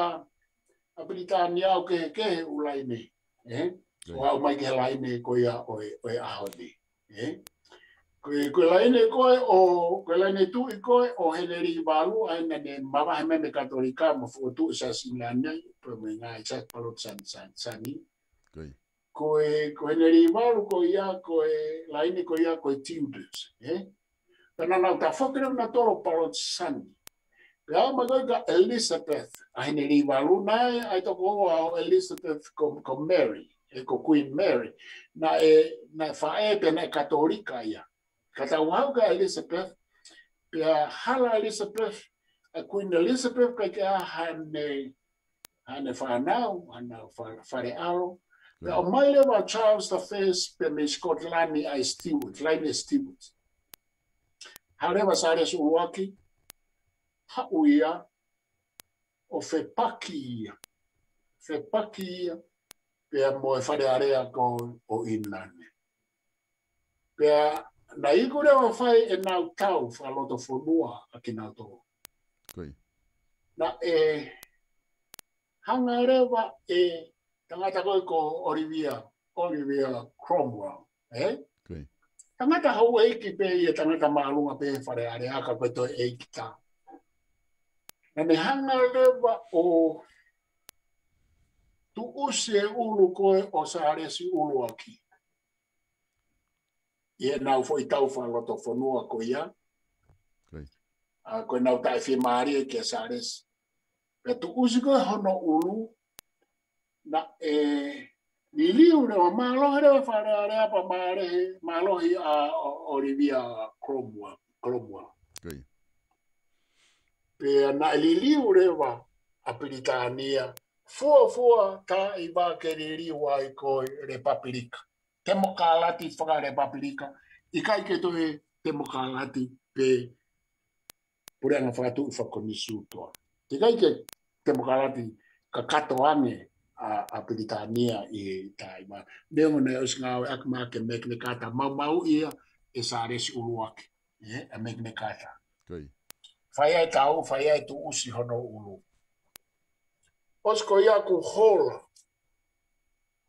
ʻa Pilitānia ʻoku kehekehe e ʻū laine, ē? ʻO aʻu mai ki he laine ko ia ʻo e, ʻo e ʻaho ni. Ko e, ko e laine ko ē ʻo, ko e laine tuʻi ko ē ʻo Henelī valu, ʻa ia naʻa ne mavahe mai mei he Katolika mo fokotuʻu e Siasi ʻInilani, pea mo e ngaahi siasi Palotisani, sani, sani. Ko e, ko Henelī valu ko ia, ko e laine ko ia, ko e Tudors, ē? Pea naʻa nau tafoki leva nautolu ʻo Palotisani. Pea aʻu mai ko ē kia Elizabeth, ʻa Henelī valu, naʻe ʻi ai e tokoua ʻo Elizabeth ko, ko Mary, ē, ko Queen Mary. Naʻe, naʻe faʻē pea naʻe Katolika ia. Ka tau haʻu kia Elizabeth, pea hala ʻa Elizabeth, ʻa Queen Elizabeth, ʻikai ke ʻi ai haʻane, haʻane fānau, haʻane fa-, fale ʻalo. Pea ʻomai leva ʻa Charles the First, pea mei Scotland ʻa e Stuart, laine Stuart. Haʻu leva Sālesi ʻUluaki, haʻu ia, ʻo fepaki ia. Fepaki ia, pea mo e Fale Alea ko ē ʻo ʻInilani. Pea naʻe iku leva ʻo fai ʻenau tau fakalotofonua ʻa kinautolu. Naʻe hanga leva ʻe he tangata ko ē ko Oliver, Oliver Cromwell, ē? Tangata houʻeiki pē ia, tangata māʻolunga pē he Fale Alea ka ʻikai toe ʻeikitā. Naʻa ne hanga leva ʻo tuʻusi e ʻulu ko ē ʻo Sālesi ʻUluaki ʻi heʻenau foʻi tau fakalotofonua ko ia. ʻA, ko ʻenau taʻefiemālie kia Sālesi. Pea tuʻusi ko ē hono ʻulu, naʻe liliu leva, mālohi leva Fale Alea pea mālohi, mālohi ʻa ʻOlivia Cromwell, Cromwell. Pea naʻe liliu leva ʻa Pilitānia, fuofua taimi ke liliu ai ko e Lepapilika. Temokalati fakalepapilika, ʻikai ke toe temokalati pe puleʻanga fakatuʻi fakakonisitūtone. ʻIkai ke temokalati kakato ange ʻa, ʻa Pilitānia ʻi Taiwan. Neongo naʻe ʻosi ngāueʻaki mai ke Magna Carta, maumauʻi ia ʻe Sālesi ʻUluaki, ē, ʻa Magna Carta. Fai ai tau, fai ai tuʻusi hono ʻulu. ʻOsi ko ia kuo hola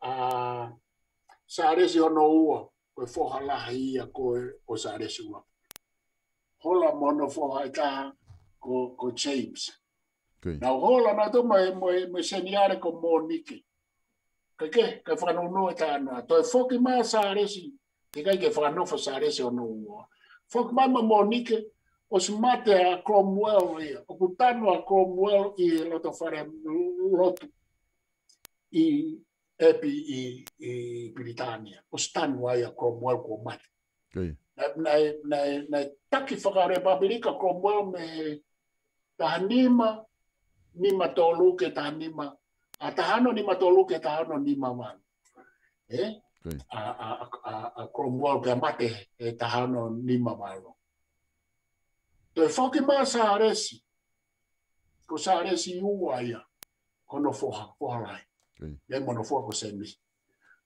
ʻa Sālesi hono ua, ko e foha lahi ia ko ē ʻo Sālesi ʻUluaki. Hola mo hono foha ʻe taha ko, ko James. Nau hola nautolu mo e, mo e, mo e Seniale ko Mōnike. Kae kehe, kae fakanounou e talanoa. Toe foki mai ʻa Sālesi, teʻeki ai ke fakanofo Sālesi hono ua. Foki mai mo Mōnike, ʻosi mate ʻa Cromwell ia. ʻOku tanu ʻa Cromwell ʻi he loto fale lotu ʻi ʻEpi ʻi, ʻi Pilitānia. ʻOsi tanu ai ʻa Cromwell kuo mate. Naʻe, naʻe, naʻe, naʻe taki fakalepapilika Cromwell mei he taha nima nima tolu ki he taha nima, ʻa, taha ono nima tolu ki he taha ono nima valu. Ē? ʻA, ʻa, ʻa, ʻa, ʻa Cromwell pea mate he taha ono nima valu. Toe foki mai ʻa Sālesi, ko Sālesi ua ia, ko hono foha, foha lahi. Ia mo hono foha ko Sēmisi.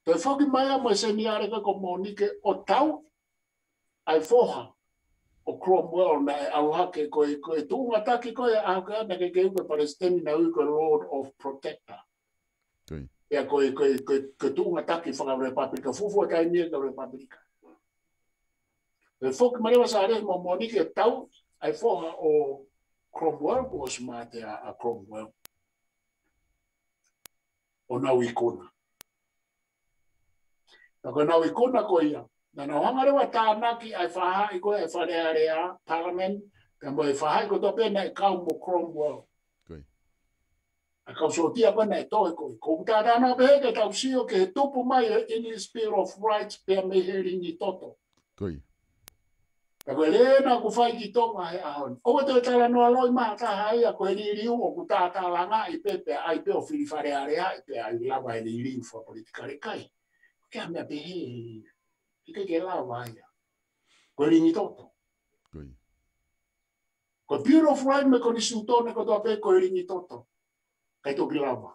Toe foki mai ia mo e Seniale ko Mōnike ʻo tauʻi ʻa e foha ʻo Cromwell naʻe ʻalu hake ko e, ko e tuʻunga taki ko ē ʻaho ko ē naʻe kei ui ko e Palesiteni naʻe ui ko e Lord of Protector. Ia ko e, ko e, ko e, ko e tuʻunga taki fakalepapilika, fuofua taimi ia ko e lepapilika. Toe foki mai leva Sālesi mo Mōnike ʻo tauʻi ʻa e foha ʻo Cromwell, kuo ʻosi mate ʻa, ʻa Cromwell. ʻO nau ikuna. Naʻa ko ʻenau ikuna ko ia, naʻa nau hanga leva ʻo tānaki ʻa e faʻahi ko ē ʻa e Fale Alea, Parliament, pea mo e faʻahi kotoa pē naʻe kau mo Cromwell. ʻA e kau sōtia ko ē naʻe toe ko ē. ʻOku ou talanoa pē ke tau sio ki he tupu mai ʻa e English Bill of Rights pea mei he Lingi Toto. Pea ko e lea naʻa ku fai ki Tonga he ʻaho ni. ʻOua te ke talanoa loi mai ha taha ia, ko e liliu ʻoku tātālangaʻi pē pea ʻai pē ʻo fili Fale Alea ai pea ʻai lava e liliu fakapolitikale, ʻikai. Ko e meʻa pehē, ʻikai ke lava ia. Ko e Lingi Toto. Ko e Bill of Rights mo e konisitūtone kotoa pē ko e Lingi Toto. ʻIkai toki lava.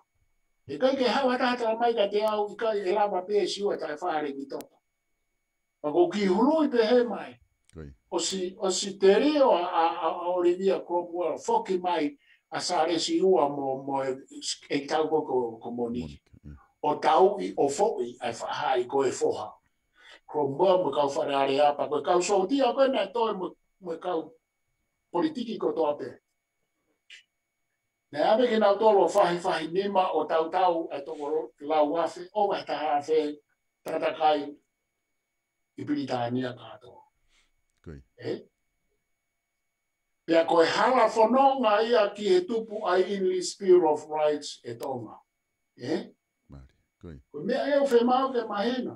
ʻIkai ke haʻu ha taha ʻo tala mai kiate au, ʻikai, ʻe lava pē Siua taʻe fā Lingi Toto. Pea ʻoku ou kiʻi huluʻi pehē mai. ʻOsi, ʻosi telio ʻa, ʻa, ʻa, ʻa ʻOlivia Cromwell, foki mai ʻa Sālesi ua mo, mo e, e tau ko, ko, ko Mōnike. ʻO tauʻi, ʻo foʻi ʻa e faʻahi ko e foha. Cromwell mo e kau Fale Alea pea ko e kau sōtia ko ē naʻe toe mo, mo e kau politiki kotoa pē. Naʻe ʻave kinautolu ʻo fahifahi nima ʻo tautau ʻa e toko lau afe, ʻo ʻi ai e taha afe tatakai ʻi Pilitānia kātoa. Ē? Pea ko e hala fononga ia ki he tupu ʻa e English Bill of Rights ʻe Tonga. Ē? Ko e meʻa ia ʻoku fiemaʻu ke mahino.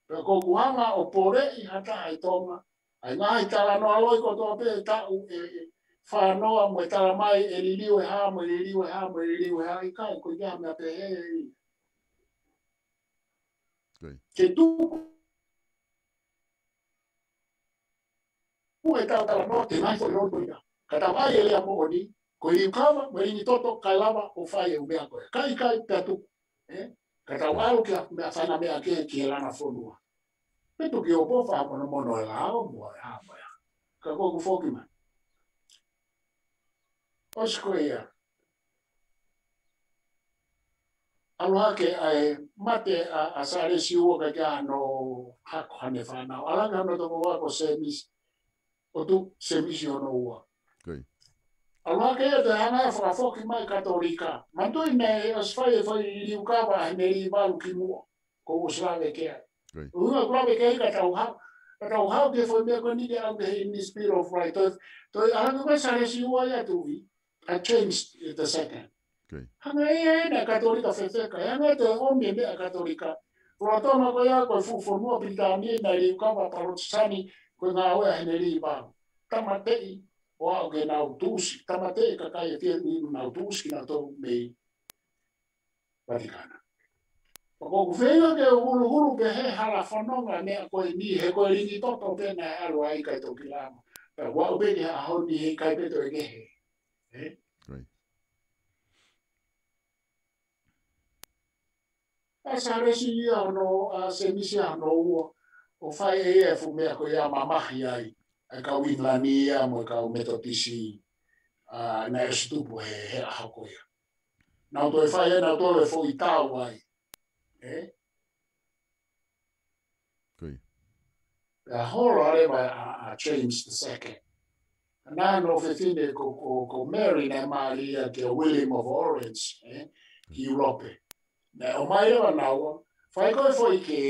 Pea ʻoku ou hanga ʻo poleʻi ha taha ʻi Tonga, ʻa e ngaahi talanoa loi kotoa pē ʻe taʻu ʻe, ʻe fānoa mo e tala mai ʻe liliu ʻe hā, mo e liliu ʻe hā, mo e liliu ʻe hā, ʻikai, ko ia meʻa pehē ia. Ke tuku ʻetau talanoa ki he ngaahi foʻi lolo ko ia. Ka tau ʻai e lea moʻoni, ko e Liukava mo e Lingi Toto, kae lava ʻo fai e ʻū meʻa ko ē. Ka ʻikai pea tuku. Ē? Ka tau ʻalu ki ha meʻa, fai ha meʻa ki he, ki he langa fonua. Pe tuki ʻo pō fakamonomono e lao mo e hā mo e hā. Ka ko ʻeku foki mai. ʻOsi ko ia. ʻAlu hake ʻa e mate ʻa, ʻa Sālesi ua kae ʻikai ke ʻi ai hano hako haʻane fānau. ʻAlu hake hano tokoua ko Sēmisi. ʻO tuʻu Sēmisi hono ua. ʻAlu hake ia ʻo toe hanga ʻo fakafoki mai Katolika. Manatuʻi naʻe ʻosi fai e foʻi Liukava he Meli Valu kimuʻa. Ko ʻosi lave ki ai. ʻUhinga ʻoku lave ki ai ka tau ha-, Ka tau haʻu ki he foʻi meʻa ko eni ke ʻalu ki he in the spirit of right. Toe, toe ʻalu ko ē Sālesi Ua ia, Tuʻi, ʻa James the Second. Hanga ia ʻe he Katolika fefeka, hanga ia ʻo ʻomi e meʻa Katolika. Lolotonga ko ia ko e fuʻu fonua Pilitānia naʻe liliu kava Palotisani, ko e ngāue ʻa Henelī Valu. Tāmateʻi ʻo aʻu ke nau tuʻusi, tāmateʻi e kakai ʻe fie ʻuhinga nau tuʻusi kinautolu mei Vatikana. Pea ʻoku ou feinga ke u huluhulu pē he hala fononga meʻa ko eni, he ko e lingi toto pē naʻe ʻalu ai, ʻikai toki lava. Pea ʻoku ou pehē ki he ʻaho ni heʻikai pē toe kehe. Ē? ʻA Sālesi ia hono, ʻa Sēmisi ia hono ua, ʻo fai ʻe ia e fuʻu meʻa ko ia mamahi ai, ʻa e kau ʻIngilani ia mo e kau Metotisi, ʻa, naʻe ʻosi tupu he, he ʻaho ko ia. Nau toe fai ai, nau toe foʻi tau ai. Ē? Pea hola leva ʻa, ʻa James the Second. Naʻe ʻi ai hono fefine ko, ko, ko Mary naʻe mali ia kia William of Orange, ē? Ki ʻIulope. Naʻe ʻomai leva naua, fai ko ē foʻi kē,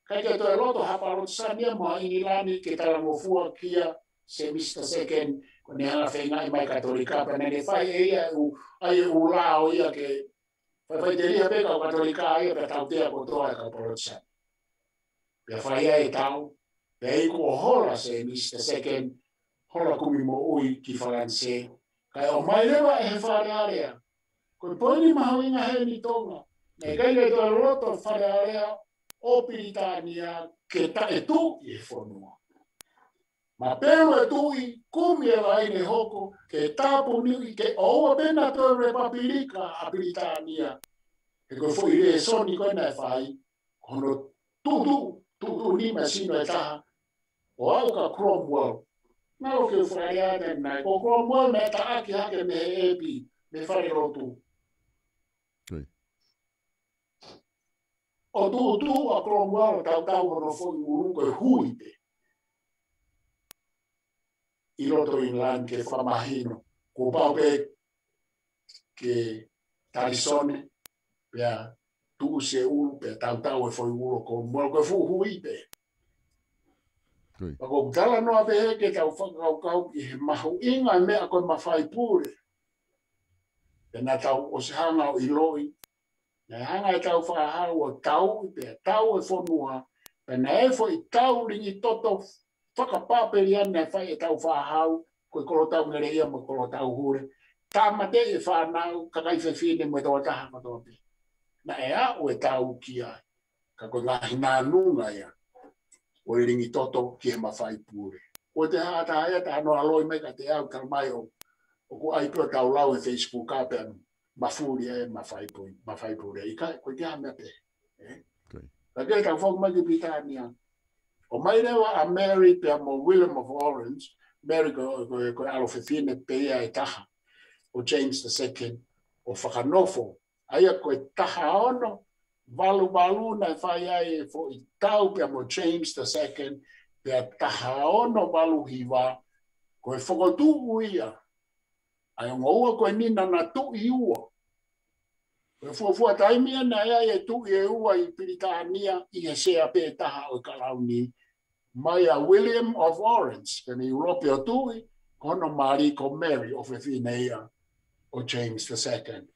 ʻikai ke toe loto ha Palotisani ia mo ha ʻIngilani ke talangofua kia Sēmisi the Second, ko ʻene hanga feingaʻi mai Katolika, pea naʻe fai ʻe ia e ʻū, ʻa e ʻū lao ia ke fai, faʻiteliha pē kau Katolika ia pea tautea kotoa e kau Palotisani. Pea fai ai e tau, pea iku ʻo hola Sēmisi the Second, hola kumi moʻui ki Falanisē. Kae ʻomai leva ʻe he Fale Alea. Ko e poini mahuʻinga heni Tonga. Naʻe ʻikai ke toe loto Fale Alea ʻo Pilitānia ke taʻetuʻi e fonua. Mapelu e tuʻi, kumi e laine hoko, ke tāpuniʻi, ke ʻoua pē naʻa toe lepapilika ʻa Pilitānia. He ko e foʻi lēsoni ko ē naʻe fai, ko hono tuʻutuʻu, tuʻutuʻu nima sino ʻe taha, ʻo aʻu kia Cromwell. Naʻa ke fai ata nai, ko Cromwell naʻe taʻaki hake mei he ʻepi, mei he falelotu. ʻO tuʻutuʻu ʻa Cromwell ʻo tautau hono foʻi ʻulu ko e hui pē ʻi loto ʻIngilani ke fakamahino. Kuo pau pē ke talisone, pea tuʻusi e ʻulu, pea tautau e foʻi ʻulu ko Cromwell ko e fuʻu hui pē. Pea ʻoku ou talanoa pē he ke tau fakakaukau ki he mahuʻinga e meʻa ko e mafai pule. Pea naʻa tau ʻosi hanga ʻo ʻiloʻi, naʻe hanga ʻe Tāufaʻāhau ʻo tauʻi pea tau e fonua, pea naʻe foʻi tau lingi toto fakapāpeliani naʻe fai ʻe Tāufaʻāhau, ko e Kolotau Ngeleʻia mo e Kolotau Hule. Tāmateʻi e fānau, kakai fefine mo e tokotaha kotoa pē. Naʻe aʻu e tau ki ai. Ka ko e ngaahi nānunga ia ʻo e lingi toto ki he mafai pule. Ko e te hā taha ia, talanoa loi mai kiate au, talamai ʻo, ʻoku ʻai pē ʻo tau lau he Facebook ka pea mafuli e mafai pule, mafai pule. ʻIkai, ko e te hā meʻa pē. Ē? Ka ke tau foki mai ki Pilitānia. ʻOmai leva ʻa Mary pea mo William of Orange, Mary ko, ko, ko e ʻalo fefine pē ia ʻe taha ʻo James the Second, ʻo fakanofo. ʻA ia ko e taha ono valu valu naʻe fai ai e foʻi tau pea mo James the Second, pea taha ono valu hiva, ko e fokotuʻu ia ʻa e ongo ua ko eni naʻa na tuʻi ua. Ko e fuofua taimi ia naʻe ʻi ai e tuʻi ʻe ua ʻi Pilitānia ʻi he sea pē taha ʻo e kalauni, mai ʻa William of Orange, pea mei ʻIulope ʻo tuʻi, ko hono mali ko Mary ʻofefine ia ʻo James the Second.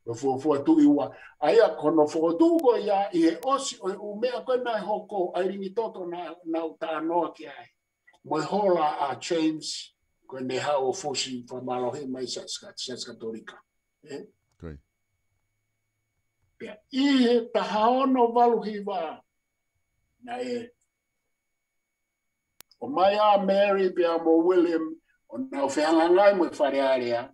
Ko e fuofua tuʻi ua. ʻA ia ko hono fokotuʻu ko ia ʻi he ʻosi ʻo e ʻū meʻa ko ē naʻe hoko, ʻa e lingi toto naʻa, naʻa ku talanoa ki ai. Mo e hola ʻa James, ko ʻene haʻu ʻo fusi fakamālohi mai Siasi Ka-, Siasi Katolika. Ē? Pea ʻi he taha ono valu hiva, naʻe ʻomai ʻa Mary pea mo William ʻo nau fehangahangai mo e Fale Alea.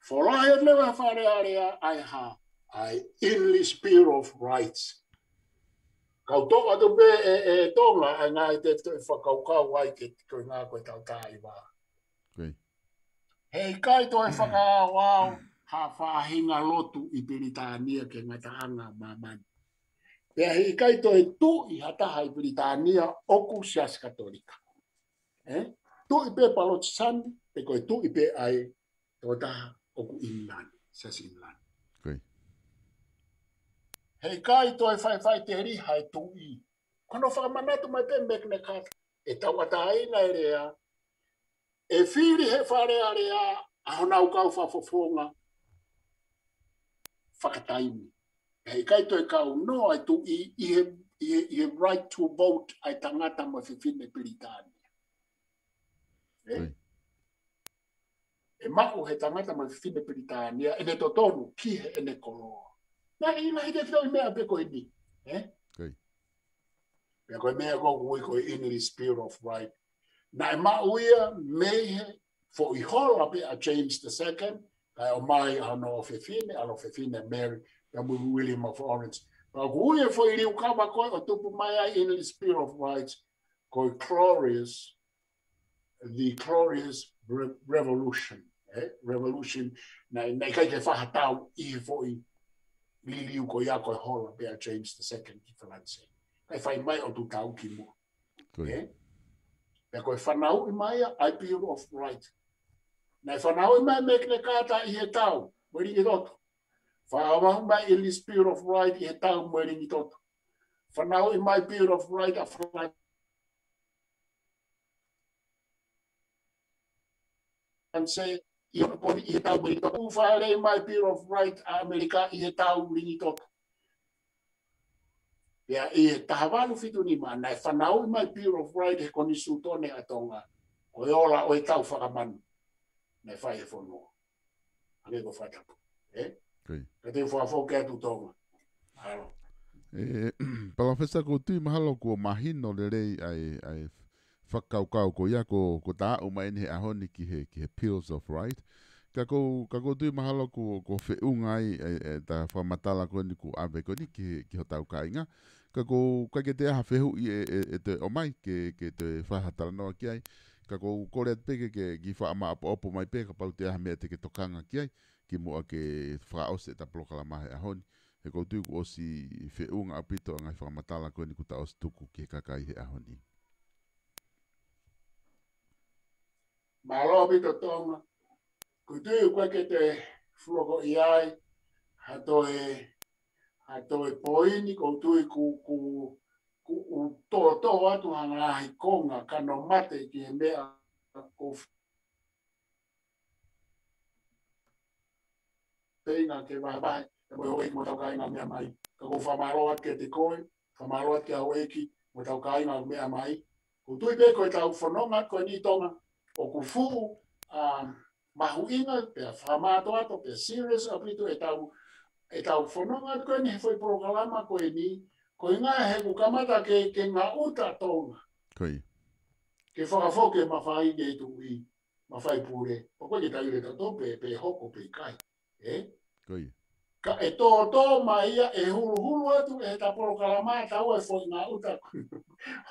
Folahi atu leva Fale Alea ʻa e hā, ʻa e English Bill of Rights. Kau toʻo atu pē ʻe, ʻe Tonga ʻa e ngaahi tefitoʻi fakakaukau ai ke ko e ngā ko e tau tā i vā. Heʻikai toe fakaʻaoʻao ha faʻahinga lotu ʻi Pilitānia ki he ngataʻanga ʻo māmani. Pea heʻikai toe tuʻi ha taha ʻi Pilitānia ʻoku Siasi Katolika. Ē? Tuʻi pē Palotisani, pe ko e tuʻi pē ʻa e tokotaha ʻoku ʻIngilani, Siasi ʻIngilani. Heʻikai toe faʻifaʻiteliha e tuʻi. Ko hono fakamanatu mai pē Magna Carta. ʻe tauʻatāina e lea, ʻe fili ʻe he Fale Alea ʻa honau kau fakafofonga fakataimi. ʻE ʻikai toe kau noa e tuʻi ʻi he, ʻi he, ʻi he right to vote ʻa e tangata mo e fefine Pilitānia. ʻE? ʻE maʻu ʻe he tangata mo e fefine Pilitānia ʻene totonu ki heʻene koloa. Naʻe ʻi ai e kiʻi meʻa pē ko eni. ʻE? Pea ko e meʻa ko ē ʻoku ui ko e English Bill of Rights. Naʻe maʻu ia mei he foʻi hola pē ʻa James the Second, kae ʻomai ʻa hono ʻofefine, ʻa e ʻofefine Mary, pea mo William of Orange. Pea ʻoku ui e foʻi liliu kava ko ē ʻo tupu mai ai English Bill of Rights, ko e Glorious, the Glorious Re-, Revolution, ʻe? Revolution, naʻe, naʻe ʻikai ke fai ha tau ʻi he foʻi liliu ko ia ko e hola pē ʻa James the Second ki Falanisē. Kae fai mai ʻo tuʻu tau ki muʻa. ʻE? Pea ko e fanauʻi mai ʻa e Bill of Rights. Naʻe fanauʻi mai Magna Carta ʻi he tau, mo e Lingitoto. Fanauʻi mai English Bill of Rights ʻi he tau mo e Lingitoto. Fanauʻi mai Bill of Rights ʻa Falanisē ʻi he tau mo e Lingitoto. Fanauʻi mai Bill of Rights ʻa ʻAmelika ʻi he tau Lingitoto. Pea ʻi he taha valu fitu nima, naʻe fanauʻi mai Bill of Rights he konisitūtone ʻa Tonga. Ko e ola ʻo e tau fakamanu. Naʻe fai he fonua. Hangē ko e fakatapu. ʻE? Ka te u fakafoki atu Tonga. ʻAlo. ʻE, Palōfesa, ʻoku ou tui mahalo kuo mahino lelei ʻa e, ʻa e fakakaukau ko ia ko, ko e tau mai eni he ʻaho ni ki he, ki he Bills of Rights. Ka ʻoku ou, ka ʻoku ou tui mahalo kuo, kuo feʻunga ai ʻa e, ʻa e fakamatala ko eni kuo ʻave ko eni ki he, ki hotau kāinga. Ka ʻoku ou, ʻikai ke toe ʻi ai ha fehuʻi ʻe, ʻe, ʻe toe ʻomai ke, ke toe fai ha talanoa ki ai. Ka ʻoku ou kole atu pē ke, ke kiʻi fakamāʻopoʻopo mai pē kapau toe ʻi ai ha meʻa te ke tokanga ki ai, kimuʻa ke fakaʻosi ʻeta polokalama he ʻaho ni. He ʻoku ou tui kuo ʻosi feʻunga ʻaupito ʻa e ngaahi fakamatala ko eni kuo ta ʻosi tuku ki he kakai he ʻaho ni. Mālō ʻaupito Tonga. ʻOku ou tui ʻoku ʻikai ke toe fuʻu ʻi ai ha toe, ha toe poini, ʻoku ou tui kuo, kuo, kuo u tōtō atu ha ngaahi konga ka nau mate ki he meʻa ʻoku ou feinga ke vahevahe, ʻe mo e houʻeiki mo hotau kāinga meʻa mai. Ka ʻoku ou fakamālō atu kiate koe, fakamālō atu ki he houʻeiki mo hotau kāinga meʻa mai. ʻOku ou tui pē ko ʻetau fononga ko eni Tonga, ʻoku fuʻu, ʻa, mahuʻinga, pea fakamātoato, pea serious ʻaupito ʻetau, ʻetau fononga ko eni he foʻi polokalama ko eni, ko e ʻuhinga he ʻoku kamata ke, ke ngaʻuta Tonga. Ko ia. Ke fakafoki e mafai ki he tuʻi, mafai pule. ʻOku ʻikai ke tau ʻilo tautolu pe, pe hoko pe ʻikai. ʻE? Ko ia. Ka ʻe tōtō mai ia ʻe huluhulu atu ʻe heʻeta polokalama ʻa taua e foʻi ngaʻuta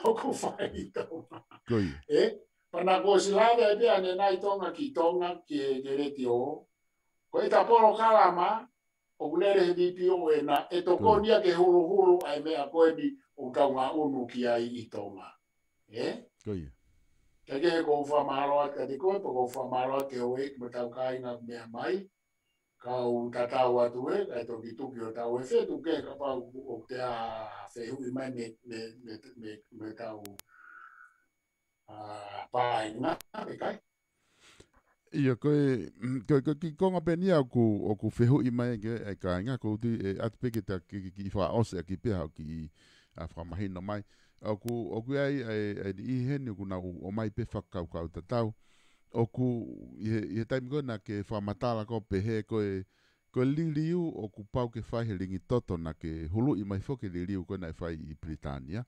ʻoku fai ʻi Tonga. Ko ia. ʻE? Pea naʻa ku ʻosi lave ai pē ʻanenai Tonga ki Tonga ki he, ki he letiō. Ko ʻeta polokalama, ʻoku lele he BPO ena, ʻe tokoni ia ke huluhulu ʻa e meʻa ko eni ʻoku tau ngaʻunu ki ai ʻi Tonga. ʻE? Ko ia. Ka ke ʻoku ou fakamālō atu kiate koe, pea ʻoku ou fakamālō atu ki he houʻeiki mo hotau kāinga meʻa mai, ka u tatau atu ē, kae toki tuku ʻo tau e fetuʻu ke kapau ʻoku toe ʻi ai ha fehuʻi mai mei, mei, mei, mei, mei hotau, ʻa, paenga, ʻe kai. ʻIo, ko e, ko e, ko e kiʻi konga pē eni ia ʻoku, ʻoku fehuʻi mai ki ai e kāinga, ʻoku ou tui ʻe ʻatu pē ke ta kiʻi, kiʻi, kiʻi fakaʻosi ʻaki pē ha kiʻi, ʻa, fakamahino mai. ʻOku, ʻoku ʻi ai, ʻa e, ʻa e niʻihi heni ʻoku nau ʻomai pē fakakaukau tatau. ʻOku, ʻi he, ʻi he taimi ko ē naʻa ke fakamatala ko ē pehē ko e, ko e liliu ʻoku pau ke fai he Lingitoto naʻa ke huluʻi mai foki e liliu ko ē naʻe fai ʻi Pilitānia.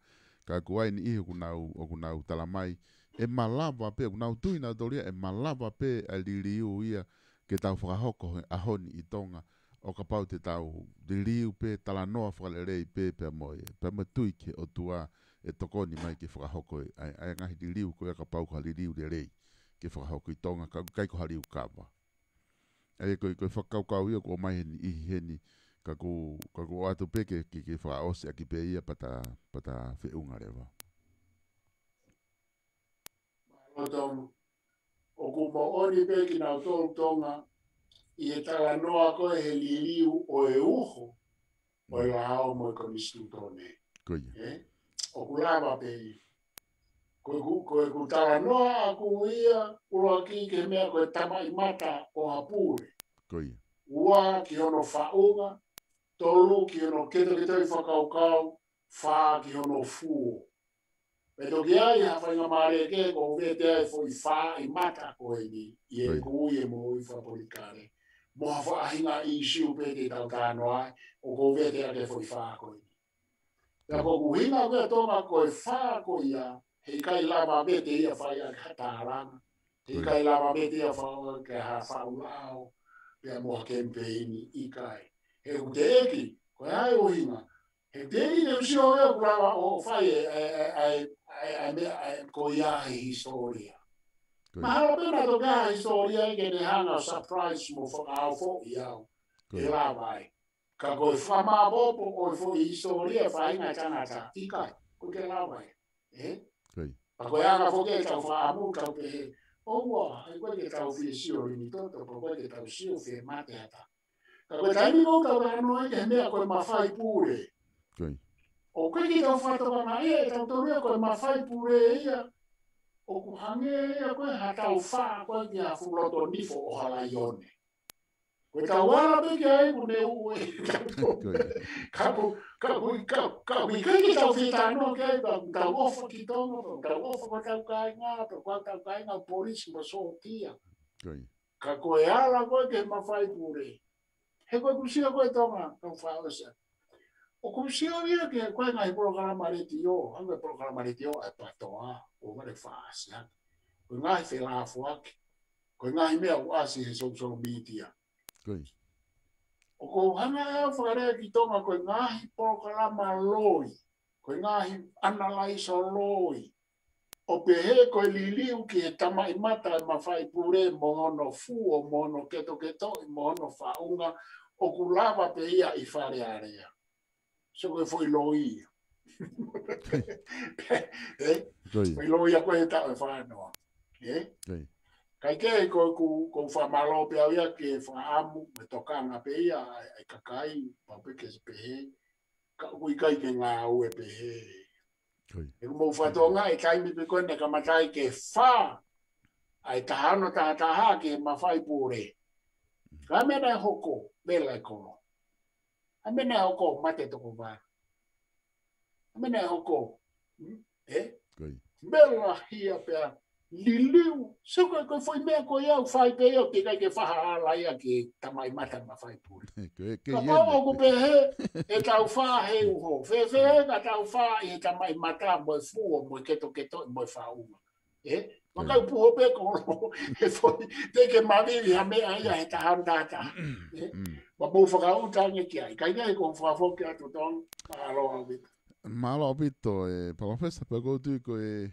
Ka ʻoku ʻi ai e niʻihi ʻoku nau, ʻoku nau tala mai, ʻe malava pē, ʻoku nau tui nautolu ia, ʻe malava pē ʻa e liliu ia ke tau fakahoko he ʻaho ni ʻi Tonga, ʻo kapau te tau liliu pē, talanoa fakalelei pē, pea mo e, pea mo e tui ki he ʻOtua ʻe tokoni mai ke fakahoko e, ʻa e, ʻa e ngaahi liliu ko ia kapau ko ha liliu lelei ke fakahoko ʻi Tonga, ka ʻoku ʻikai ko ha liliu kava. ʻA ia ko e, ko e fakakaukau ia ʻoku ʻomai he niʻihi heni, ka ʻoku, ka ʻoku ou ʻoatu pē ke, ke, ke fakaʻosi ʻaki pē ia pea ta, pea ta feʻunga leva. Mālō Tonga. ʻOku moʻoni pē kinautolu Tonga ʻi he talanoa ko ē he liliu ʻo e uho ʻo e lao mo e konisitūtone. Ko ia. ʻE? ʻOku lava pē ia. Ko ʻeku, ko ʻeku talanoa ʻaʻaku ia, ʻuluaki ki he meʻa ko e tamaʻimata ʻo ha pule. Ko ia. Ua ki hono faʻunga, tolu ki hono ketoketoʻi fakakaukau, fā ki hono fuo. Pea toki ʻi ai ha faingamālie kehe ʻoku ou vete ai e foʻi fā ʻi mata ko eni, ʻi heʻeku ui e moʻui fakapolitikale. Mo ha faʻahinga ʻīsiu pē te tau talanoa ai, ʻoku ou vete ʻaki e foʻi fā ko eni. Pea ko ʻeku ʻuhinga ko ia Tonga ko e fā ko ia, heʻikai lava pē te ia fai ʻaki ha tālanga. Heʻikai lava pē te ia fai ʻaki ha faʻu lao, pea mo ha kemipeini ʻikai. He ʻoku teʻeki, ko e hā e ʻuhinga. He teʻeki te u sio ia ʻoku lava ʻo fai e, e, e, e, e, e meʻa, e, ko ia he hisitōlia. Mahalo pē naʻe toki ʻi ai ha hisitōlia ia ke ne hanga ʻo surprise mo fakaʻaufo ʻi au. Ke lava ai. Ka ko e fakamāʻopoʻopo ʻo e foʻi hisitōlia faʻahinga tangata, ʻikai, ʻoku ʻikai ke lava ai. Ē? Ka ko e anga foki ʻetau fakaʻamu, tau pehē, ʻoua, ʻikai ke tau fie sio ʻi ni toto, ʻikai ke tau sio fie mate ata. Ka ko e taimi ʻoku tau talanoa ai ki he meʻa ko e mafai pule. ʻOku ʻikai ke tau fakatokangaʻi ʻe tautolu ia ko e mafai pule ia. ʻOku hangē ia ko e ha tau fā ko e ki ha fuʻu loto nifo ʻo ha laione. Ko e tau ala pē ki ai ʻoku ne ue. Ka ʻoku, ka ʻoku, ka ʻoku, ka ʻoku ʻikai ke tau fie talanoa ki ai, ka ʻoku tau ʻofa ki Tonga, ka ʻoku tau ʻofa ko ʻetau kāinga, ka ko ʻetau kāinga polisi mo sōtia. Ka ko e ala ko e ki he mafai pule. He ko e kusia ko e Tonga, kau fakaʻosi. ʻOku ou sio ia ki he ko e ngaahi polokalama letiō, hangē ko e polokalama letiō ʻa e PTOA, ʻo vale fasi ake. Ko e ngaahi felāfoaki, ko e ngaahi meʻa ʻoku ʻasi he social media. ʻOku ou hanga ʻe au ʻo fakalea ki Tonga ko e ngaahi polokalama loi, ko e ngaahi analaiso loi, ʻo pehē ko e liliu ki he tamaʻimata e mafai pule mo hono fuo, mo hono ketoketoʻi, mo hono faʻunga, ʻoku lava pē ia ʻi Fale Alea. So ko e foʻi loi ia. Ē? Foʻi loi ia ko e taʻu ʻe fā noa. Ē? Kae kehe ko ʻeku, ʻoku ou fakamālō pē au ia ki he fakaʻamu, mo e tokanga pē ia ʻa e, ʻa e kakai, pau pē ke pehē, ka ʻoku ʻikai ke ngāue pehē. ʻOku mou fakatokangaʻi e taimi pē ko ē naʻe kamata ai ke fā, ʻa e taha ono taha taha ki he mafai pule. Ka meʻa naʻe hoko, vela e kolo. ʻA e meʻa naʻe hoko, mate toko valu. ʻA e meʻa naʻe hoko, ē? Vela hia pea liliu. So ko e, ko e foʻi meʻa ko ia ʻoku fai pē ia ʻoku ʻikai ke fai ha ala ia ki he tamaʻimata mafai pule. Kapau ʻoku pehē, ʻe tau fā he uho. Fēfē ka tau fā ʻi he tamaʻimata mo e fuo, mo e ketoketoʻi, mo e faʻunga. Ē? Makau puho pē ko lo, he foʻi, te ke mavivi ha meʻa ia he taha ono taha taha. Ē? Ma mou fakauta ange ki ai. Kai ngai ko fakafoki atu Tonga, mālō ʻaupito. Mālō ʻaupito, e, Palōfesa, pea ʻoku ou tui ko e,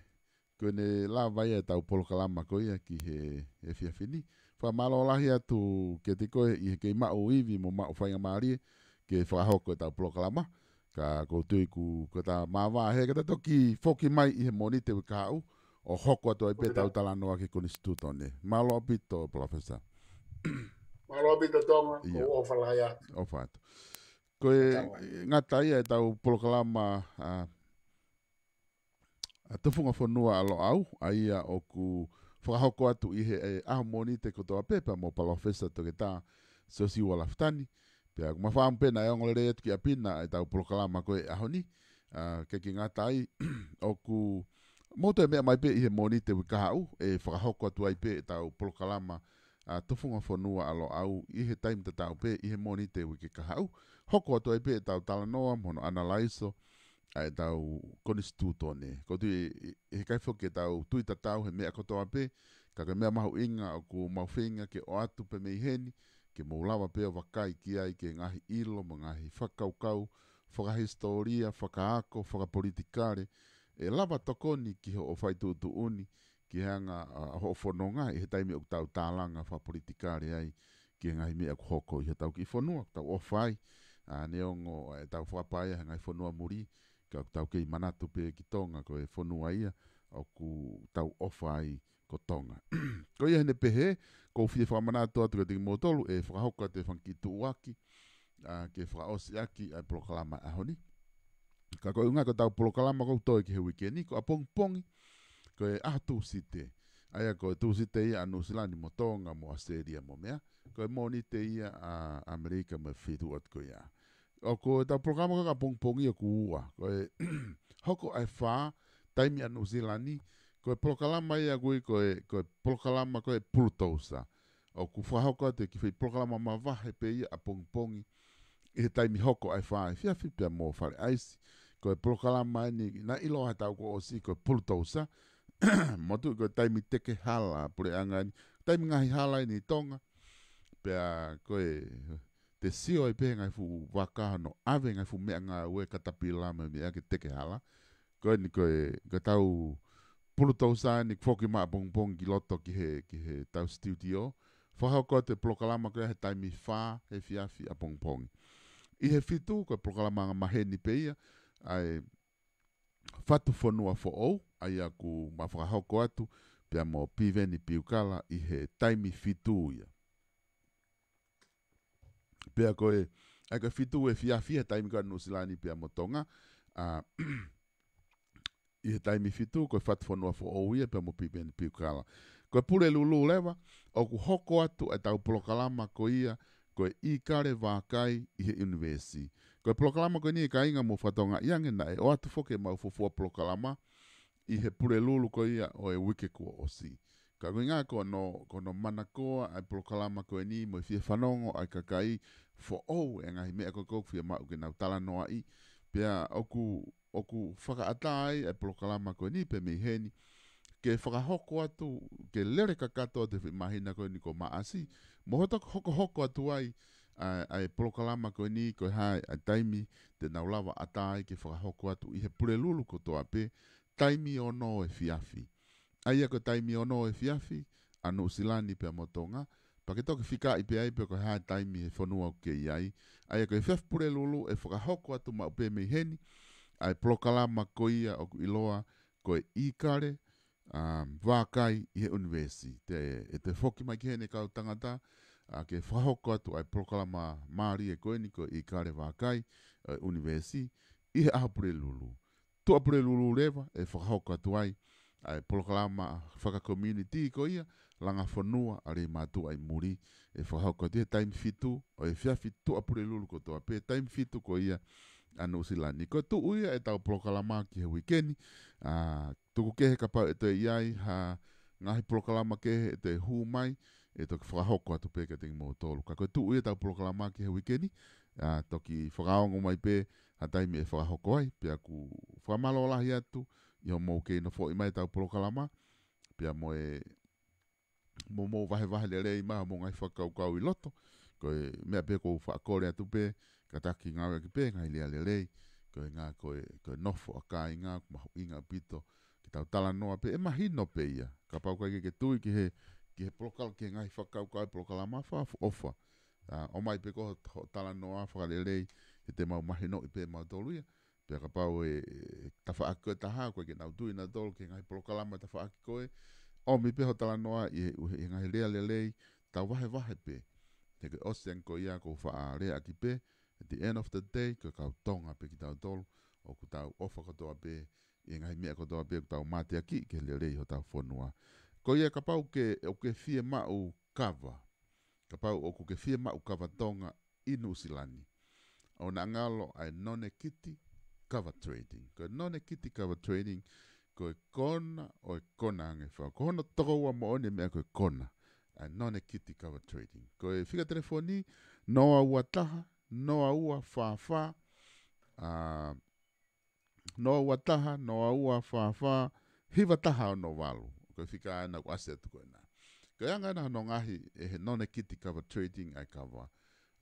ko ʻene lava ia ʻetau polokalama ko ia ki he, he efiafi ni. Fakamālō lahi atu kiate koe ʻi he kei maʻu ivi mo maʻu faingamālie ke fakahoko ʻetau polokalama. Ka ʻoku ou tui ʻoku, ko ʻeta māvae he ka ta toki foki mai ʻi he Mōnite uike kahaʻu, ʻo hoko atu ai pē ʻetau talanoa ki he konisitūtone. Mālō ʻaupito, Palōfesa. Mālō ʻaupito Tonga, ʻoku ou ʻofa lahi atu. ʻOfa atu. Ko e ngata ia ʻetau polokalama, a, a Tufunga Fonua ʻa Loʻau, ʻa ia ʻoku fakahoko atu ʻi he, e, ʻaho Mōnite kotoa pē pea mo Palōfesa Toketā Siosiua Lafitani. Pea ʻoku ma fakaʻamu pē naʻe ongo lelei atu ki ʻapi na ʻetau polokalama ko e ʻaho ni, a, ke ke ngata ai, ʻoku mou toe meʻa mai pē ʻi he Mōnite uike kahaʻu, ʻe fakahoko atu ai pē ʻetau polokalama, a Tufunga Fonua ʻa Loʻau ʻi he taimi tatau pē ʻi he Mōnite uike kahaʻu. Hoko atu ai pē ʻetau talanoa mo hono ʻanalaiso ʻa ʻetau konisitūtone. ʻOku ou tui ʻe, ʻe, ʻe ʻikai foki ke tau tui tatau he meʻa kotoa pē, ka ko e meʻa mahuʻinga ʻoku mau feinga ke ʻoatu pē mei heni, ke mou lava pē ʻo vakai ki ai ki he ngaahi ʻilo mo e ngaahi fakakaukau, fakahisitōlia, fakaako, fakapolitikale, ʻe lava tokoni ki hoʻo fai tuʻutuʻuni, ki he anga, a, hoʻo fononga ʻi he taimi ʻoku tau tālanga fakapolitikale ai, ki he ngaahi meʻa ʻoku hoko ʻi hotau kiʻi fonua, ʻoku tau ʻofa ai, a, neongo, e, ʻetau fakapā ia he ngaahi fonua muli, ka ʻoku tau kei manatu pē ki Tonga ko e fonua ia, ʻoku tau ʻofa ai ko Tonga. Ko ia ʻi heʻene pehē, ʻoku ou fie fakamanatu atu kiate kimoutolu, ʻe fakahoko atu e fanga kiʻi tuʻuaki, a, ke fakaʻosi ʻaki ʻa e polokalama ʻaho ni. Ka ko e ʻuhinga ko ʻetau polokalama ʻoku toe ki he uike ni, ko ʻapongipongi, ko e ʻaho Tūsite. ʻA ia ko e Tūsite ia ʻa Nuʻusila ni mo Tonga mo ʻAositelēlia mo meʻa. Ko e Mōnite ia ʻa ʻAmelika mo e feituʻu atu ko ia. ʻOku ʻetau polokalama ko ē ʻapongipongi ʻoku ua. Ko e hoko ʻa e fā, taimi ʻa Nuʻusila ni, ko e polokalama ia ʻoku ui ko e, ko e polokalama ko e Pulutousa. ʻOku fakahoko atu e kiʻi foʻi polokalama mavahe pē ia ʻapongipongi ʻi he taimi hoko ʻa e fā efiafi pea mo Fale ʻAisi. Ko e polokalama eni naʻe ʻiloa he taʻu kuo ʻosi ko e Pulutousa. Motuʻi ko e taimi teke hala puleʻanga eni, taimi ngaahi hala eni ʻi Tonga. Pea ko e te sio ai pē he ngaahi fuʻu vaka hono ʻave ngaahi fuʻu meʻangāue, katapila mo e meʻa ke teke hala. Ko eni ko e, ko ʻetau Pulutousa eni foki mai ʻapongipongi ki loto ki he, ki heʻetau studio. Fakahoko atu e polokalama ko ia he taimi fā efiafi ʻapongipongi. ʻI he fitu, ko e polokalama angamaheni pē ia, ʻa e Fatu Fonua Foʻou, ʻa ia ʻoku ma fakahoko atu, pea mo Piveni Piukala ʻi he taimi fitu ia. Pea ko e, ʻa ia ko e fitu efiafi he taimi ko ē ʻa Nuʻusila ni pea mo Tonga, ʻa, ʻi he taimi fitu, ko e Fatu Fonua Foʻou ia pea mo Piveni Piukala. Ko e Pulelulu leva, ʻoku hoko atu ʻetau polokalama ko ia, ko e ʻIkale Vākai ʻi he ʻUnivēsi. Ko e polokalama ko eni ʻe kāinga mo fakatokangaʻi ange naʻe ʻoatu foki ʻemau fuofua polokalama, ʻi he Pulelulu ko ia ʻo e uike kuo ʻosi. Ka ko e ʻuhinga ko hono, ko hono manakoa ʻa e polokalama ko eni mo e fie fanongo ʻa e kakai foʻou e ngaahi meʻa ko ē ʻoku fiemaʻu ke nau talanoaʻi. Pea ʻoku, ʻoku fakaʻatā ai ʻa e polokalama ko eni pē mei heni, ke fakahoko atu, ke lele kakato atu he māhina ko eni ko Maʻasi. Mo hoto hokohoko atu ai, ʻa, ʻa e polokalama ko eni ko e hā ʻa e taimi te nau lava ʻatā ai ke fakahoko atu ʻi he Pulelulu kotoa pē, taimi ono efiafi. ʻA ia ko e taimi ono efiafi, ʻa Nuʻusila ni pea mo Tonga, pea ke toki fikaʻi pē ai pe ko e hā e taimi he fonua ʻoku ke ʻi ai. ʻA ia ko e efiafi Pulelulu ʻe fakahoko atu maʻu pē mei heni, ʻa e polokalama ko ia ʻoku ʻiloa ko e ʻIkale, um, Vākai ʻi he ʻUnivēsi. Te, ʻe te foki mai ki heni kau tangata, ʻa, ke fakahoko atu ʻa e polokalama mālie ko eni ko e ʻIkale Vākai ʻi he ʻUnivēsi, ʻi he ʻaho Pulelulu. Tuʻapulelulu leva ʻe fakahoko atu ai ʻa e polokalama fakakomiunitī ko ia, Langa Fonua ʻa Leimātuʻa ʻi Muli, ʻe fakahoko atu he taimi fitu ʻo e efiafi Tuʻapulelulu kotoa pē, taimi fitu ko ia ʻa Nuʻusila ni. Ko e tuʻu ia ʻetau polokalama ki he uike ni, ʻa, tuku kehe kapau ʻe toe ʻi ai ha ngaahi polokalama kehe ʻe toe hū mai, ʻe toki fakahoko atu pē kiate kimoutolu. Ka ko e tuʻu ia ʻetau polokalama ki he uike ni, ʻa, toki fakaongo mai pē ha taimi ʻe fakahoko ai, pea ʻoku fakamālō lahi atu ʻi hoʻomou kei nofoʻi mai ʻetau polokalama, pea mo e, mo hoʻomou vahevahe lelei mai hoʻomou ngaahi fakakaukau ʻi loto. Ko e meʻa pē ʻoku ou faʻa kole atu pē, kātaki ngāueʻaki pē ngaahi lea lelei, ko e ʻuhinga ko e, ko e nofo ʻa kāinga, ʻoku mahuʻinga ʻaupito ke tau talanoa pē, ʻe mahino pē ia. Kapau ʻoku ʻikai ke ke tui ki he, ki he polokal-, ki he ngaahi fakakaukau e polokalama, fakaʻofoʻofa. ʻA, ʻomai pē ko hoʻo, hoʻo talanoa fakalelei, he te mau mahinoʻi pē mautolu ia. Pea kapau ʻe, ʻe tafaʻaki ko e taha, ʻoku ʻikai ke nau tui nautolu ki he ngaahi polokalama tafaʻaki ko ē, ʻomi pē hoʻo talanoa ʻi he, ʻi he ngaahi lea lelei, tau vahevahe pē. He ko e ʻosi ange ko ia ʻoku ou faʻa leaʻaki pē, at the end of the day, ko e kau Tonga pē kitautolu, ʻoku tau ʻofa kotoa pē ʻi he ngaahi meʻa kotoa pē ʻoku tau mateakiʻi ke lelei hotau fonua. Ko ia kapau ke, ʻoku ke fiemaʻu kava, kapau ʻoku ke fiemaʻu kava Tonga ʻi Nuʻusila ni, ʻoua naʻa ngalo ʻa e Nonekiti Cover Trading. Ko e Nonekiti Cover Trading, ko e kona ʻo e kona ange fau. Ko hono tokoua moʻoni e meʻa ko e kona. ʻA e Nonekiti Cover Trading. Ko e fika telefoni, noa ua taha, noa ua fā fā, ʻa, noa ua taha, noa ua fā fā, hiva taha ono valu. Ko e fika ena ʻoku ʻasi atu ko ena. Ko e anga ena hono ngaohi ʻe he Nonekiti Cover Trading ʻa e kava.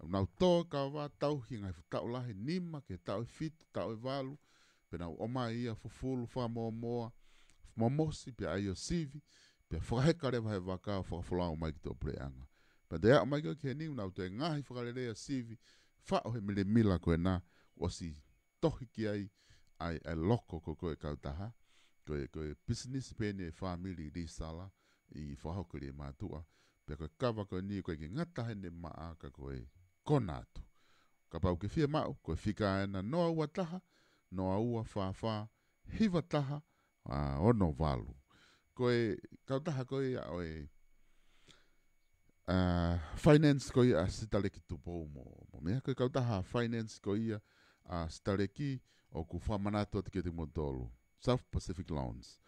Nau tō kava tauhi ngaahi fuʻu taʻu lahi, nima ki he taʻu ʻe fitu, taʻu ʻe valu, pea nau ʻomai ia fufulu, fakamōmoa, momosi, pea ʻai ʻo sivi, pea fakaheka leva he vaka ʻo fakafolau mai ki tuʻapuleʻanga. Pea te aʻu mai ko ē ki heni, nau toe ngaohi fakalelei ʻa e sivi, faʻo he milemila ko ena, ʻosi tohi ki ai ʻa e, ʻa e loko ko ē ʻo e kautaha, ko e, ko e pisinisi pē eni e fāmili Lisala ʻi Fakahoko Leimātuʻa, pea ko e kava ko eni ʻoku ʻikai ke ngata heʻene maʻa ka ko e kona atu. Kapau ʻoku ke fiemaʻu, ko e fika ena noa ua taha, noa ua fā fā, hiva taha, ʻa, ono valu. Ko e kautaha ko ia ʻo e, ʻa, finance ko ia ʻa Sitaleki Tupou mo, mo meʻa, ko e kautaha finance ko ia ʻa Sitaleki ʻoku fakamanatu atu kiate kimoutolu, South Pacific Loans.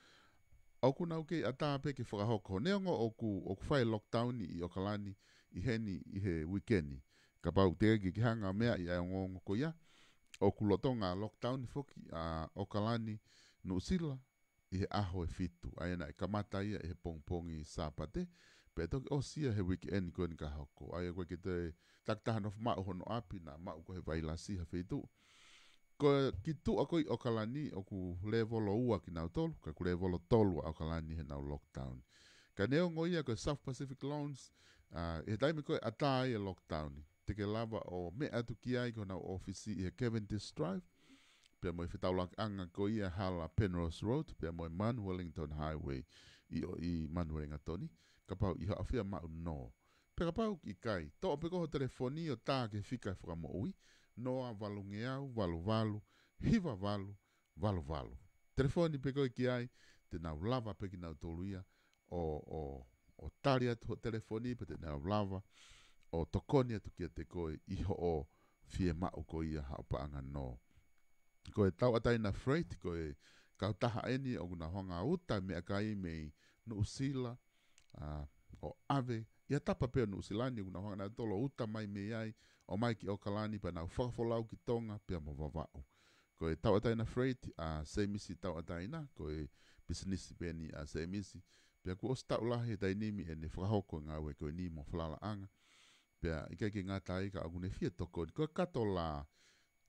ʻOku nau kei ʻatā pē ke fakahoko, neongo ʻoku, ʻoku fai lockdown ʻi ʻOkalani ʻi heni, ʻi he weekend. Kapau te ke hanga meʻa ʻi ai ongoongo ko ia, ʻoku lolotonga lockdown foki ʻa ʻOkalani, Nuʻusila, ʻi he ʻaho ʻe fitu. ʻA ia naʻe kamata ia ʻi he pongipongi Sāpate, pea toki ʻosi ia he weekend ko eni ka hoko. ʻA ia ko e ke te takitaha nofo maʻu hono ʻapi naʻa maʻu ko e vailasi ha feituʻu. Ko e ki tuʻa ko ē ʻi ʻOkalani ʻoku lēvolo ua kinautolu, ka ʻoku lēvolo tolu ʻa ʻOkalani he nau lockdown. Ka neongo ia ko e South Pacific Loans, ʻa, he taimi ko ē ʻatā ai e lockdown, te ke lava ʻo meʻa atu ki ai ki honau ʻōfisi ʻi he Cavendish Drive, pea mo e fetaulaki ʻanga ko ia hala Penrose Road, pea mo e Mount Wellington Highway ʻi ʻo ʻi Manurelengatoni, kapau ʻi haʻo fiemaʻu nō. Pea kapau ʻikai, toʻo pē ko ho telefoni ʻo tā ki he fika fakamoʻui, noa valu ngeau valu valu, hiva valu valu valu. Telefoni pē ko ē ki ai, te nau lava pē kinautolu ia ʻo, ʻo, ʻo tali atu ho telefoni, pea te nau lava ʻo tokoni atu kiate koe ʻi hoʻo fiemaʻu ko ia haʻo paʻanga nō. Ko e Tauʻatāina Freight, ko e kautaha eni ʻoku nau hanga ʻo uta meʻakai mei Nuʻusila, ʻa, ʻo ʻave ʻi ha tapa pē ʻo Nuʻusila ni, ʻoku nau hanga nautolu ʻo uta mai mei ai, ʻo mai ki ʻOkalani pea nau fakafolau ki Tonga pea mo Vavaʻu. Ko e Tauʻatāina Freight ʻa Semisi Tauʻatāina, ko e pisinisi pē eni ʻa Semisi, pea kuo ʻosi taʻu lahi he taimi ni ʻene fakahoko e ngāue ko eni mo falalaʻanga. Pea ʻikai ke ngata ai ka ʻoku ne fie tokoni. Ko e kato lā,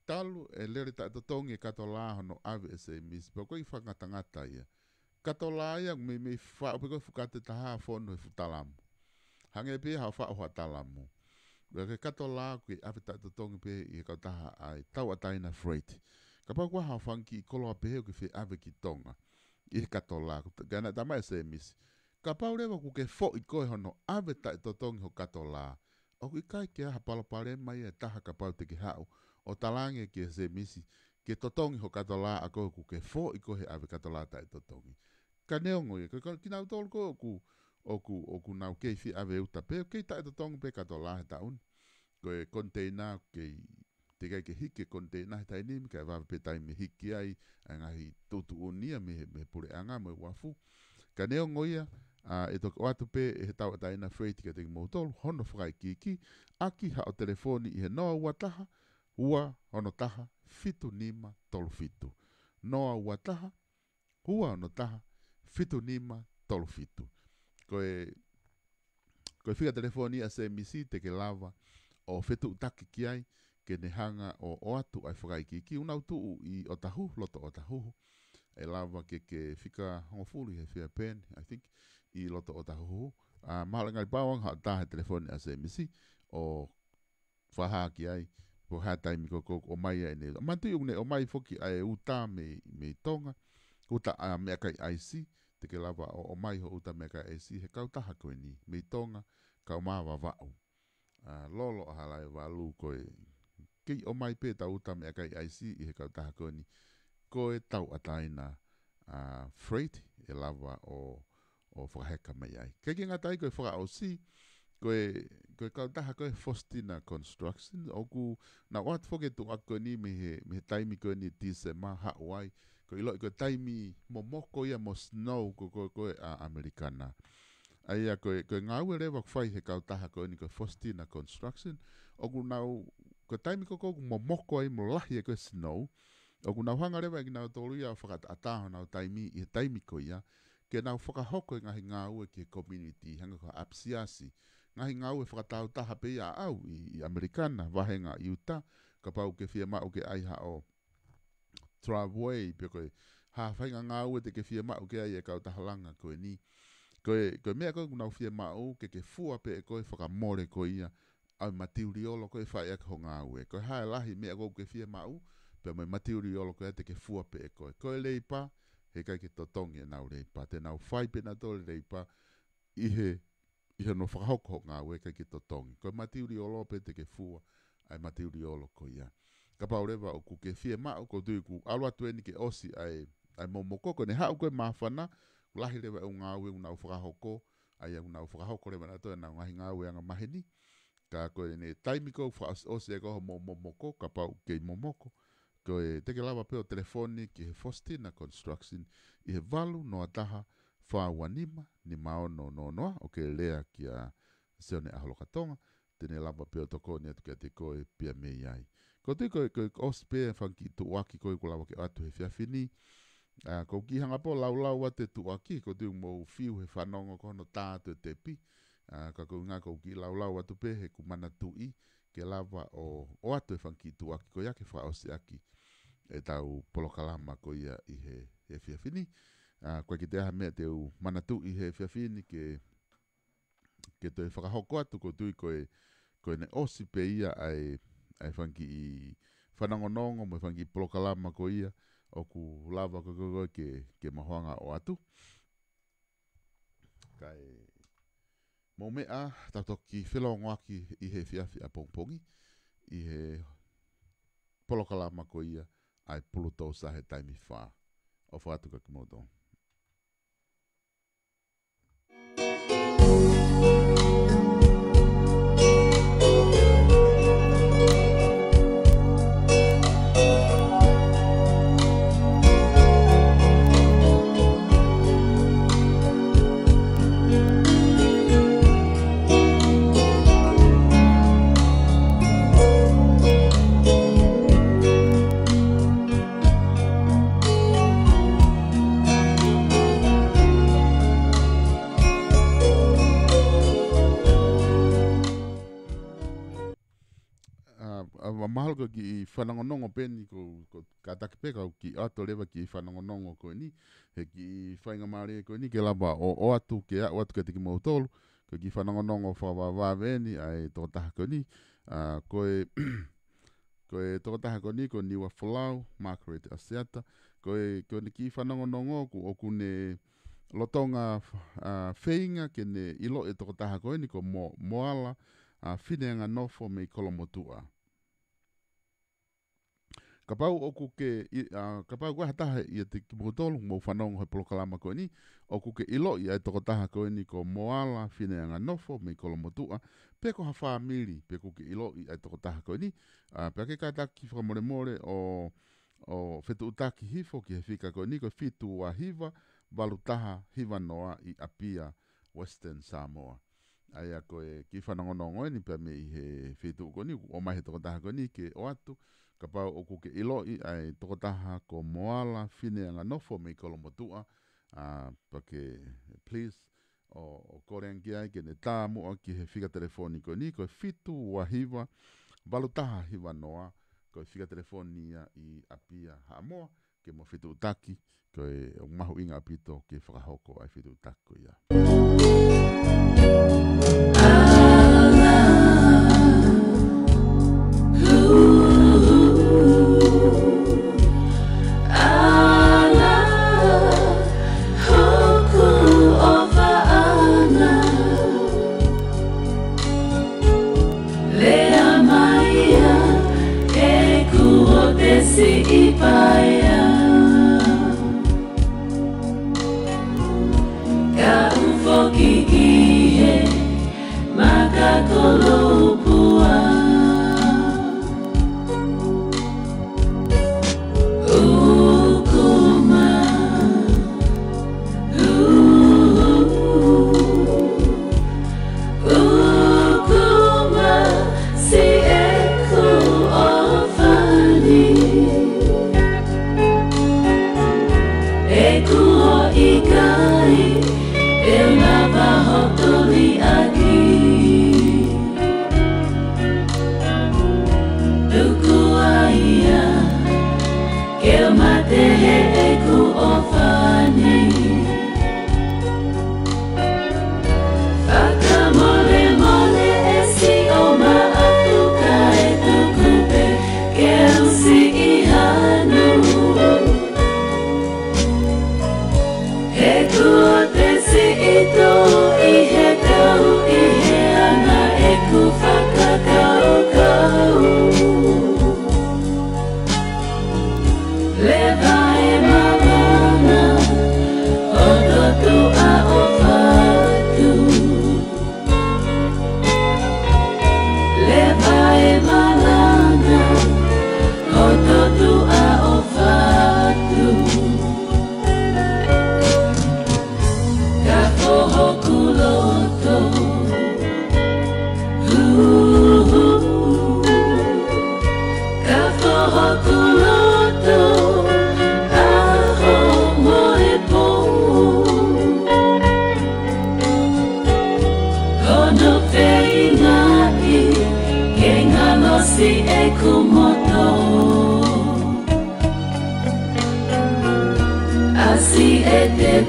talu e lele taʻetotongi e kato lā hono ʻave ʻe Semisi, pea ko e fakangatangata ia. Kato lā ia ʻoku meimei faʻu pē ko e fuʻu kate taha fonu he fuʻu talamu. Hangē pē haʻo faʻu ha talamu. Pea ko e kato lā ʻoku kei ʻave taʻetotongi pē ʻi he kautaha ʻa e Tauʻatāina Freight. Kapau ko haʻo fanga kiʻi koloa pehē ʻoku ke fie ʻave ki Tonga ʻi he kato lā, ko e ta-, ka naʻe talamai ʻe Semisi, kapau leva ʻoku ke foʻi koe hono ʻave taʻetotongi ho kato lā, ʻoku ʻikai ke ʻi ai ha palopalema ia ʻe taha kapau te ke haʻu ʻo talaange kia Semisi ke totongi ho kato lā ʻa koe ʻoku ke foʻi koe he ʻave kato lā taʻetotongi. Ka neongo ia, ko, ko kinautolu ko ē ʻoku, ʻoku, ʻoku nau kei fie ʻave uta pē, kei taʻetotongi pē kato lā he taʻu ni. Ko e koniteina kei, teʻeki ai ke hiki e koniteina he taimi ni, kae vave pē taimi ʻe hiki ai ʻa e ngaahi tuʻutuʻuni ia mei he, mei he puleʻanga mo e uafu. Ka neongo ia, ʻa, ʻe toki ʻoatu pē ʻe he Tauʻatāina Freight kiate kimoutolu hono fakaikiiki ʻaki haʻo telefoni ʻi he noa ua taha, ua ono taha, fitu nima tolu fitu. Noa ua taha, ua ono taha, fitu nima tolu fitu. Ko e, ko e fika telefoni ʻa Semisi te ke lava ʻo fetuʻutaki ki ai, ke ne hanga ʻo, ʻoatu ʻa e fakaikiiki. ʻOku nau tuʻu ʻi ʻOtahuhu, loto ʻOtahuhu. ʻE lava ke, ke fika hongofulu he fare pē eni, I think, ʻi loto ʻOtahuhu. ʻA, mahalo ngali pau ange haʻo tā he telefoni ʻa Semisi ʻo fakahā ki ai pe ko e hā e taimi ko ē ʻoku ʻomai ai ʻene. Manatuʻi ʻoku ne ʻomai foki ʻa e uta mei, mei Tonga, uta ʻa e meʻakai ʻaisi, te ke lava ʻo, ʻomai ho uta meʻakai ʻaisi he kautaha ko eni, mei Tonga, kau mai Vavaʻu. ʻA, Lolo ʻa Halaevalu, ko e kei ʻomai pē ʻetau uta meʻakai ʻaisi ʻi he kautaha ko eni. Ko e Tauʻatāina, ʻa, Freight ʻe lava ʻo, ʻo fakaheka mai ai. Kae ʻikai ke ngata ai, ko e fakaʻosi, ko e, ko e kautaha ko e Faustina Construction, ʻoku nau ʻoatu foki e tuʻuaki ko eni mei he, mei he taimi ko eni Tīsema haʻu ai. Ko e ʻiloʻi ko e taimi momoko ia mo snow ko, ko, ko ē ʻa ʻAmelika na. ʻA ia ko e, ko e ngāue leva ʻoku fai he kautaha ko eni ko e Faustina Construction, ʻoku nau, ko e taimi ko ē ʻoku momoko ai mo lahi ai ko e snow, ʻoku nau hanga leva ʻe kinautolu ia ʻo fakaʻatā honau taimi ʻi he taimi ko ia, ke nau fakahoko e ngaahi ngāue ki he community, hangē ko e ʻapisiasi, ngaahi ngāue fakatāutaha pē ia ʻaʻau ʻi, ʻi ʻAmelika na, vahenga ʻi ʻIuta, kapau ʻoku ke fiemaʻu ke ʻai haʻo driveway, pe ko e hā faʻahinga ngāue te ke fiemaʻu ke ʻai ʻe he kautaha langa ko eni. Ko e, ko e meʻa ko ē ʻoku nau fiemaʻu ke ke fua pē ʻe koe fakamole ko ia ʻa e matiuliolo ko ē ʻe fai ʻaki ho ngāue. Ko e hā e lahi meʻa ko ē ʻoku ke fiemaʻu, pea mo e matiuliolo ko ia te ke fua pē ʻe koe. Ko e leipa, heʻikai ke totongi ʻenau leipa. Te nau fai pē nautolu e leipa ʻi he, ʻi hono fakahoko ho ngāue, ʻikai ke totongi. Ko e matiuliolo pē te ke fua ʻa e matiuliolo ko ia. Kapau leva ʻoku ke fiemaʻu, ʻoku ou tui kuo ʻalu atu eni ke ʻosi ʻa e, ʻa e momoko, ko ʻene haʻu ko ē māfana, lahi leva ʻeku ngāue ʻoku nau fakahoko, ʻa ia ʻoku nau fakahoko leva nautolu ʻenau ngaahi ngāue anga maheni. Ka ko ʻene taimi ko ē fakaʻosiʻosi ē ko ē hoʻomou momoko, kapau ʻoku kei momoko, ko e te ke lava pē ʻo telefoni ki he Faustina Construction ʻi he valu noa taha, fā ua nima, nima ono noa noa, ʻo ke lea kia Sione ʻAholokatonga, te ne lava pē ʻo tokoni atu kiate koe pea mei ai. ʻOku ou tui ko e, ko e ʻosi pē e fanga kiʻi tuʻuaki ko ē ʻoku lava ke ʻoatu he efiafi ni. ʻA, ʻoku ou kiʻi hanga pē ʻo laulau atu e tuʻuaki, ʻoku ou tui ʻoku mou fiu he fanongo ko hono tā atu e tepi. ʻA, ka ko e ʻuhinga ʻoku ou kiʻi laulau atu pē he ʻoku ou manatuʻi ke lava ʻo, ʻoatu e fanga kiʻi tuʻuaki ko ia ke fakaʻosi ʻaki ʻetau polokalama ko ia ʻi he, he efiafi ni. ʻA, ʻoku ʻikai ke toe ʻi ai ha meʻa te u manatuʻi he efiafi ni ke ke toe fakahoko atu, ʻoku ou tui ko e, ko ʻene ʻosi pē ia ʻa e, ʻa e fanga kiʻi fanongonongo mo e fanga kiʻi polokalama ko ia ʻoku lava ko ē, ko ē, ko ē ke, ke mau hanga ʻo ʻoatu. Kae mou meʻa, tau toki felōngoaki ʻi he efiafi ʻapongipongi ʻi he polokalama ko ia ʻa e Pulutousa he Taimi Fā. ʻOfa atu kia kimoutolu. ʻA, ʻa, ʻa, mahalo ko e kiʻi fanongonongo pē eni ko, ko kātaki pē kau kiʻi ʻoatu leva kiʻi fanongonongo ko eni, he kiʻi faingamālie ko eni ke lava ʻo, ʻoatu ke ʻoatu kiate kimoutolu, ko e kiʻi fanongonongo fakavavevave eni ʻa e tokotaha ko eni, ʻa, ko e, ko e tokotaha ko eni ko Niuafolau, Margaret Asiata, ko e, ko ʻene kiʻi fanongonongo ʻoku, ʻoku ne lolotonga, ʻa, feinga ke ne ʻiloʻi e tokotaha ko eni ko Mo-, Moala, ʻa, Fineanganofo mei Kolomotuʻa. Kapau ʻoku ke, ʻi, ʻa, kapau ko e ha taha ʻiate kimoutolu, mou fanongo he polokalama ko eni, ʻoku ke ʻiloʻi ʻa e tokotaha ko eni ko Moala Fineanganofo mei Kolomotuʻa, pe ko ha fāmili, pe ʻoku ke ʻiloʻi ʻa e tokotaha ko eni, ʻa, pea ke kātaki fakamolemole ʻo, ʻo fetuʻutaki hifo ki he fika ko eni ko e fitu ua hiva, valu taha hiva noa ʻi ʻApia, Western Samoa. ʻA ia ko e kiʻi fanongonongo eni pea mei he feituʻu ko eni, ʻomai he tokotaha ko eni ke ʻoatu, kapau ʻoku ke ʻiloʻi ʻa e tokotaha ko Moala Fineanganofo mei Kolomotuʻa, ʻa, pea ke, please, ʻo, ʻo kole ange ki ai ke ne tā muʻa ki he fika telefoni ko eni, ko e fitu ua hiva, valu taha hiva noa, ko e fika telefoni ia ʻi ʻApia, Haʻamoa, ke mo fetuʻutaki, ko e ʻoku mahuʻinga ʻaupito ke fakahoko ʻa e fetuʻutaki ko ia. Lea mai ia, ʻe kuo te siʻi paia. Ka u foki ki he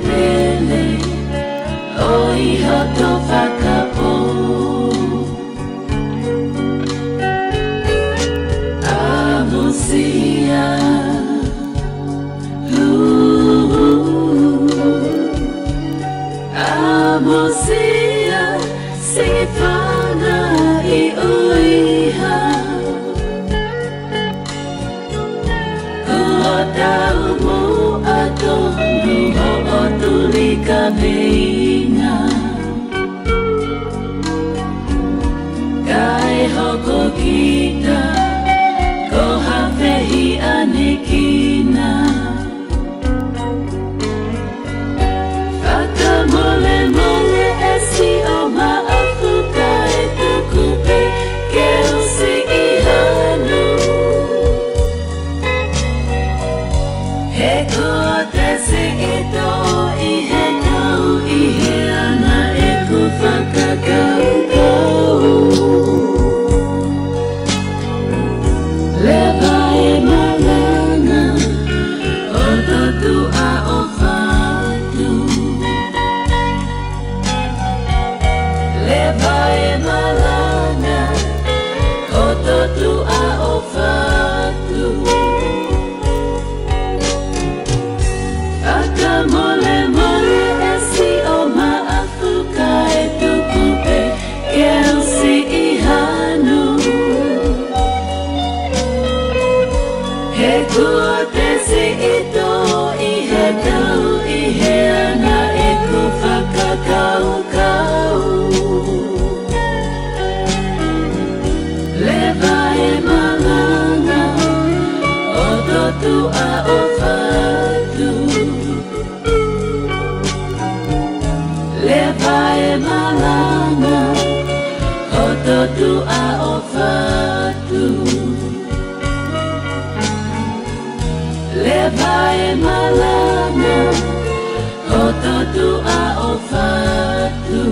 Pele ʻo e hoto fakapō. ʻAmusia. ʻAmusia, siʻi fanga ʻi ʻuiha. Kuo taumuʻa tonu hoʻo tuli kaveinga. Kae hoko kita ko ha fehiʻanekina. Fakamolemole e siʻo maʻafu kae tuku pē ke u siʻi hanu. He kuo te siʻi tō ʻi he tau ʻi he anga ʻeku fakakaukau. Leva e malanga hoto tuʻa ʻo fatu. Leva e malanga hoto tuʻa ʻo fatu. Fakamolemole e siʻo maʻafu kae tuku pē ke u siʻi hanu. He kuo te siʻi tō ʻi he tau ʻi he anga ʻeku fakakaukau. Leva e malanga hoto tuʻa ʻo fatu. Leva e malanga hoto tuʻa ʻo fatu. Leva e malanga hoto tuʻa ʻo fatu.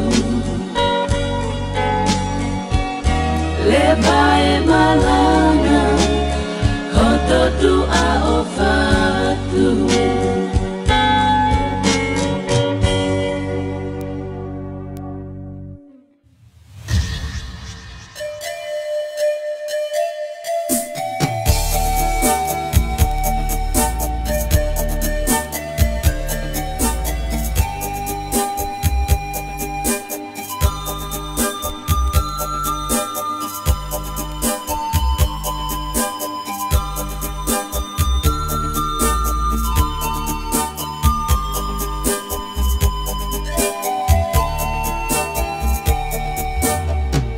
Leva e malanga hoto tuʻa ʻo fatu.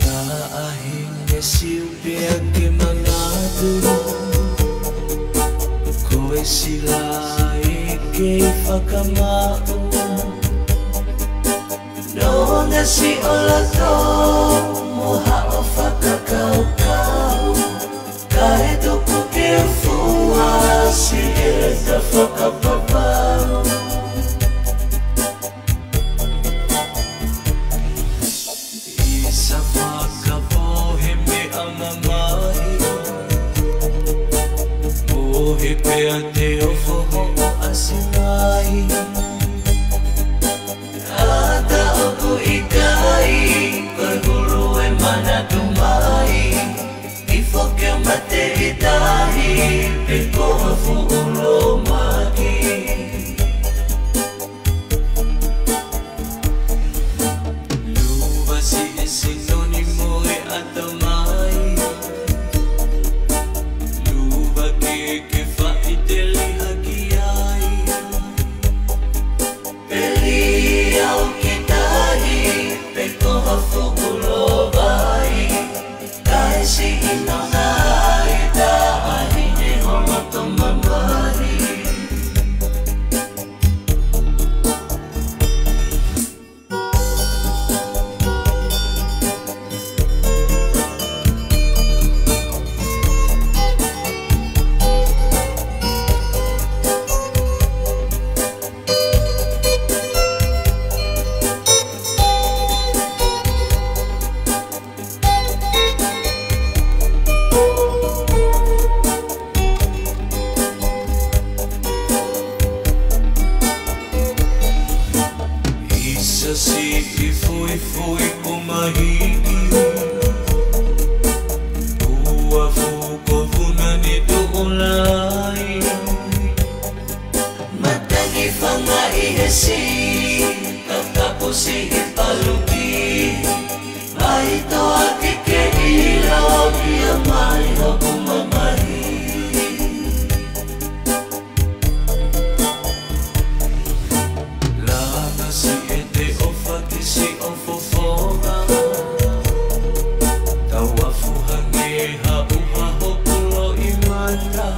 Taʻahine siu pea ke manatu, ko e sila ʻe kei fakamaʻu. Nonga siʻo lato mo haʻo fakakaukau, kae tuku ke u fuasi ʻeta fakapapau. ʻI sa fakapō he meʻa mamahi, ʻo he pea te ofo hoʻo ʻasi mai. ʻAta ʻoku ʻikai, ko e hulu e manatu mai, ʻi foke mate ʻi tahi, pe ko ha fuʻu lōmaki. Luva siʻi sinoni mo e ʻatamai, luva ke ke faʻiteliha ki ai. Peli au ki tahi, pe ko ha fuʻu lōvai, kae siʻi nonga ai taʻahine ʻo loto mamahi. Siʻi fuifui ko Mahiʻi, ua fuko vuna ni tuʻu lai. Matangi fangaʻi he siʻi kakapu siʻi paluki. Mai toa ke ke ʻilo kia mai hoku mamahi. Lana siʻete ʻofa ki siʻo fofonga. Tau afu hangē ha ʻuha hoku loʻimata.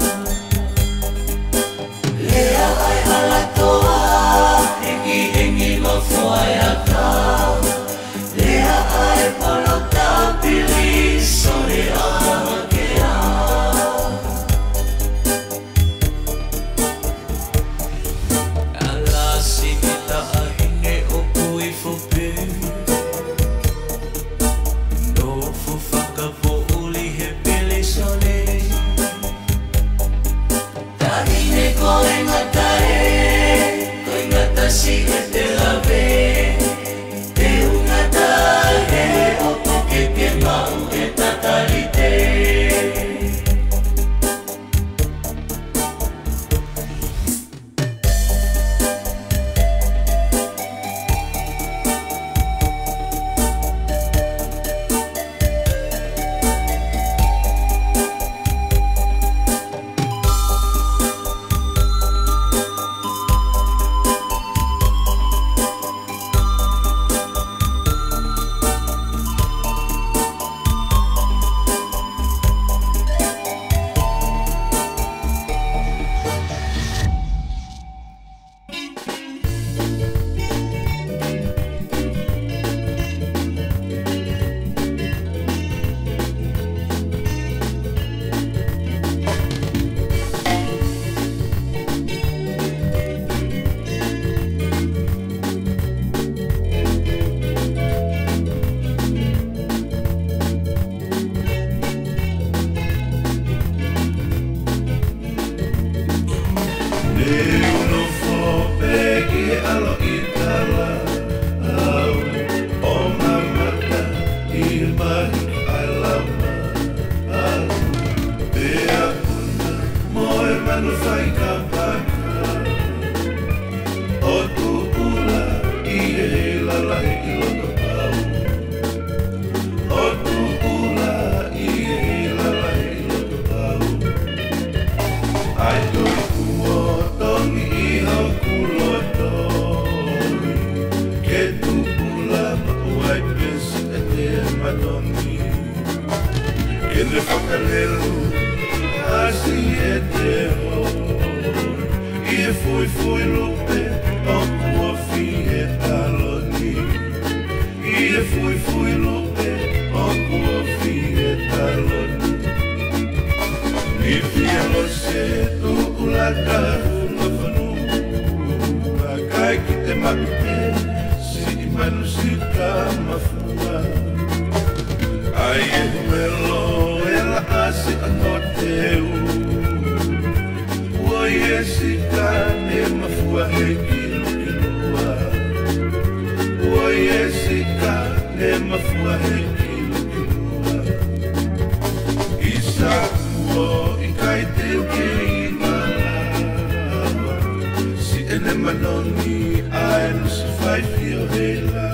Lea ai ʻalatoa, hengihengi ma foaiaka. Lea ai polo tapili, sole a makea. Ala sini taʻahine ʻoku ifo pē. Nofo fakapoʻuli he pele sole. Taʻahine ko e ngata ē, ko e ngata siʻete lave. Te u ngata he ʻoku ke ke maʻu e takalite. Ne u nofo pē ki he ʻaloʻi tala au, ʻo mamata ʻi he mahi ʻa e lama au. Pea kuna mo e manu faikapaka, ʻo tuʻula ʻi he lalahi ʻi loto pau. ʻO tuʻula ʻi he lalahi ʻi loto pau. ʻAi toi kuo tongi ʻi hoku loto, ke tuʻula maʻu ai pē siʻete manongi. Ke ne fakalelu ʻa siʻete hoi ʻi he fuifui lupe ʻoku ofi he taloni. ʻI he fuifui lupe ʻoku ofi he taloni. Ni fia lose tuʻula ka funga fanua, kae kite maʻu pē siʻi manu sika mafua. ʻAi e huelo e laʻasi ʻa Noteu. Uoi e sika ne mafua he kilukilua. Uoi e sika ne mafua he kilukilua. ʻIsa kuo ʻikai te u kei malava siʻene manongi ʻa e lusi faifio he lā.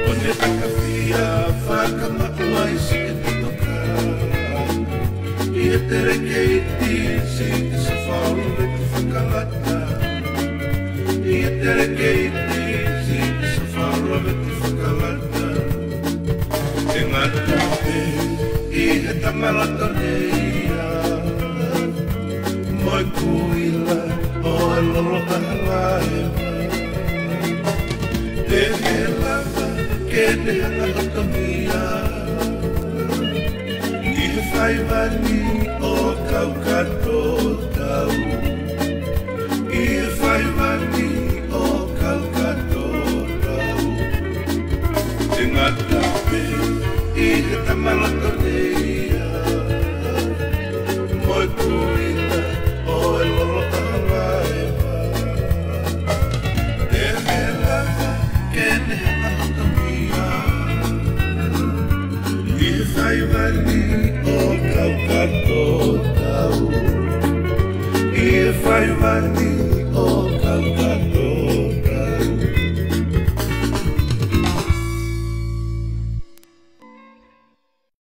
ʻO ne ʻakafia fakamaʻu ai siʻete toka. ʻI he telekeiti siʻi Safaula Vete Fakalata. ʻI he telekeiti siʻi Safaula Vete Fakalata. E ngata pē ʻi he tama loto nei ia, mo e kuila ʻo e lolo ʻa Halaeva. Te ne lava ke ne hanga ʻo tongi ia ʻi he faiva ni ʻo kau kato tau. ʻI he faiva ni ʻo kau kato tau. E ngata pē ʻi he tama loto nei ia, mo e kuila ʻo e lolo ʻa Halaeva. Te ne lava Mani ʻo kau kato tau. ʻI he fai mani ʻo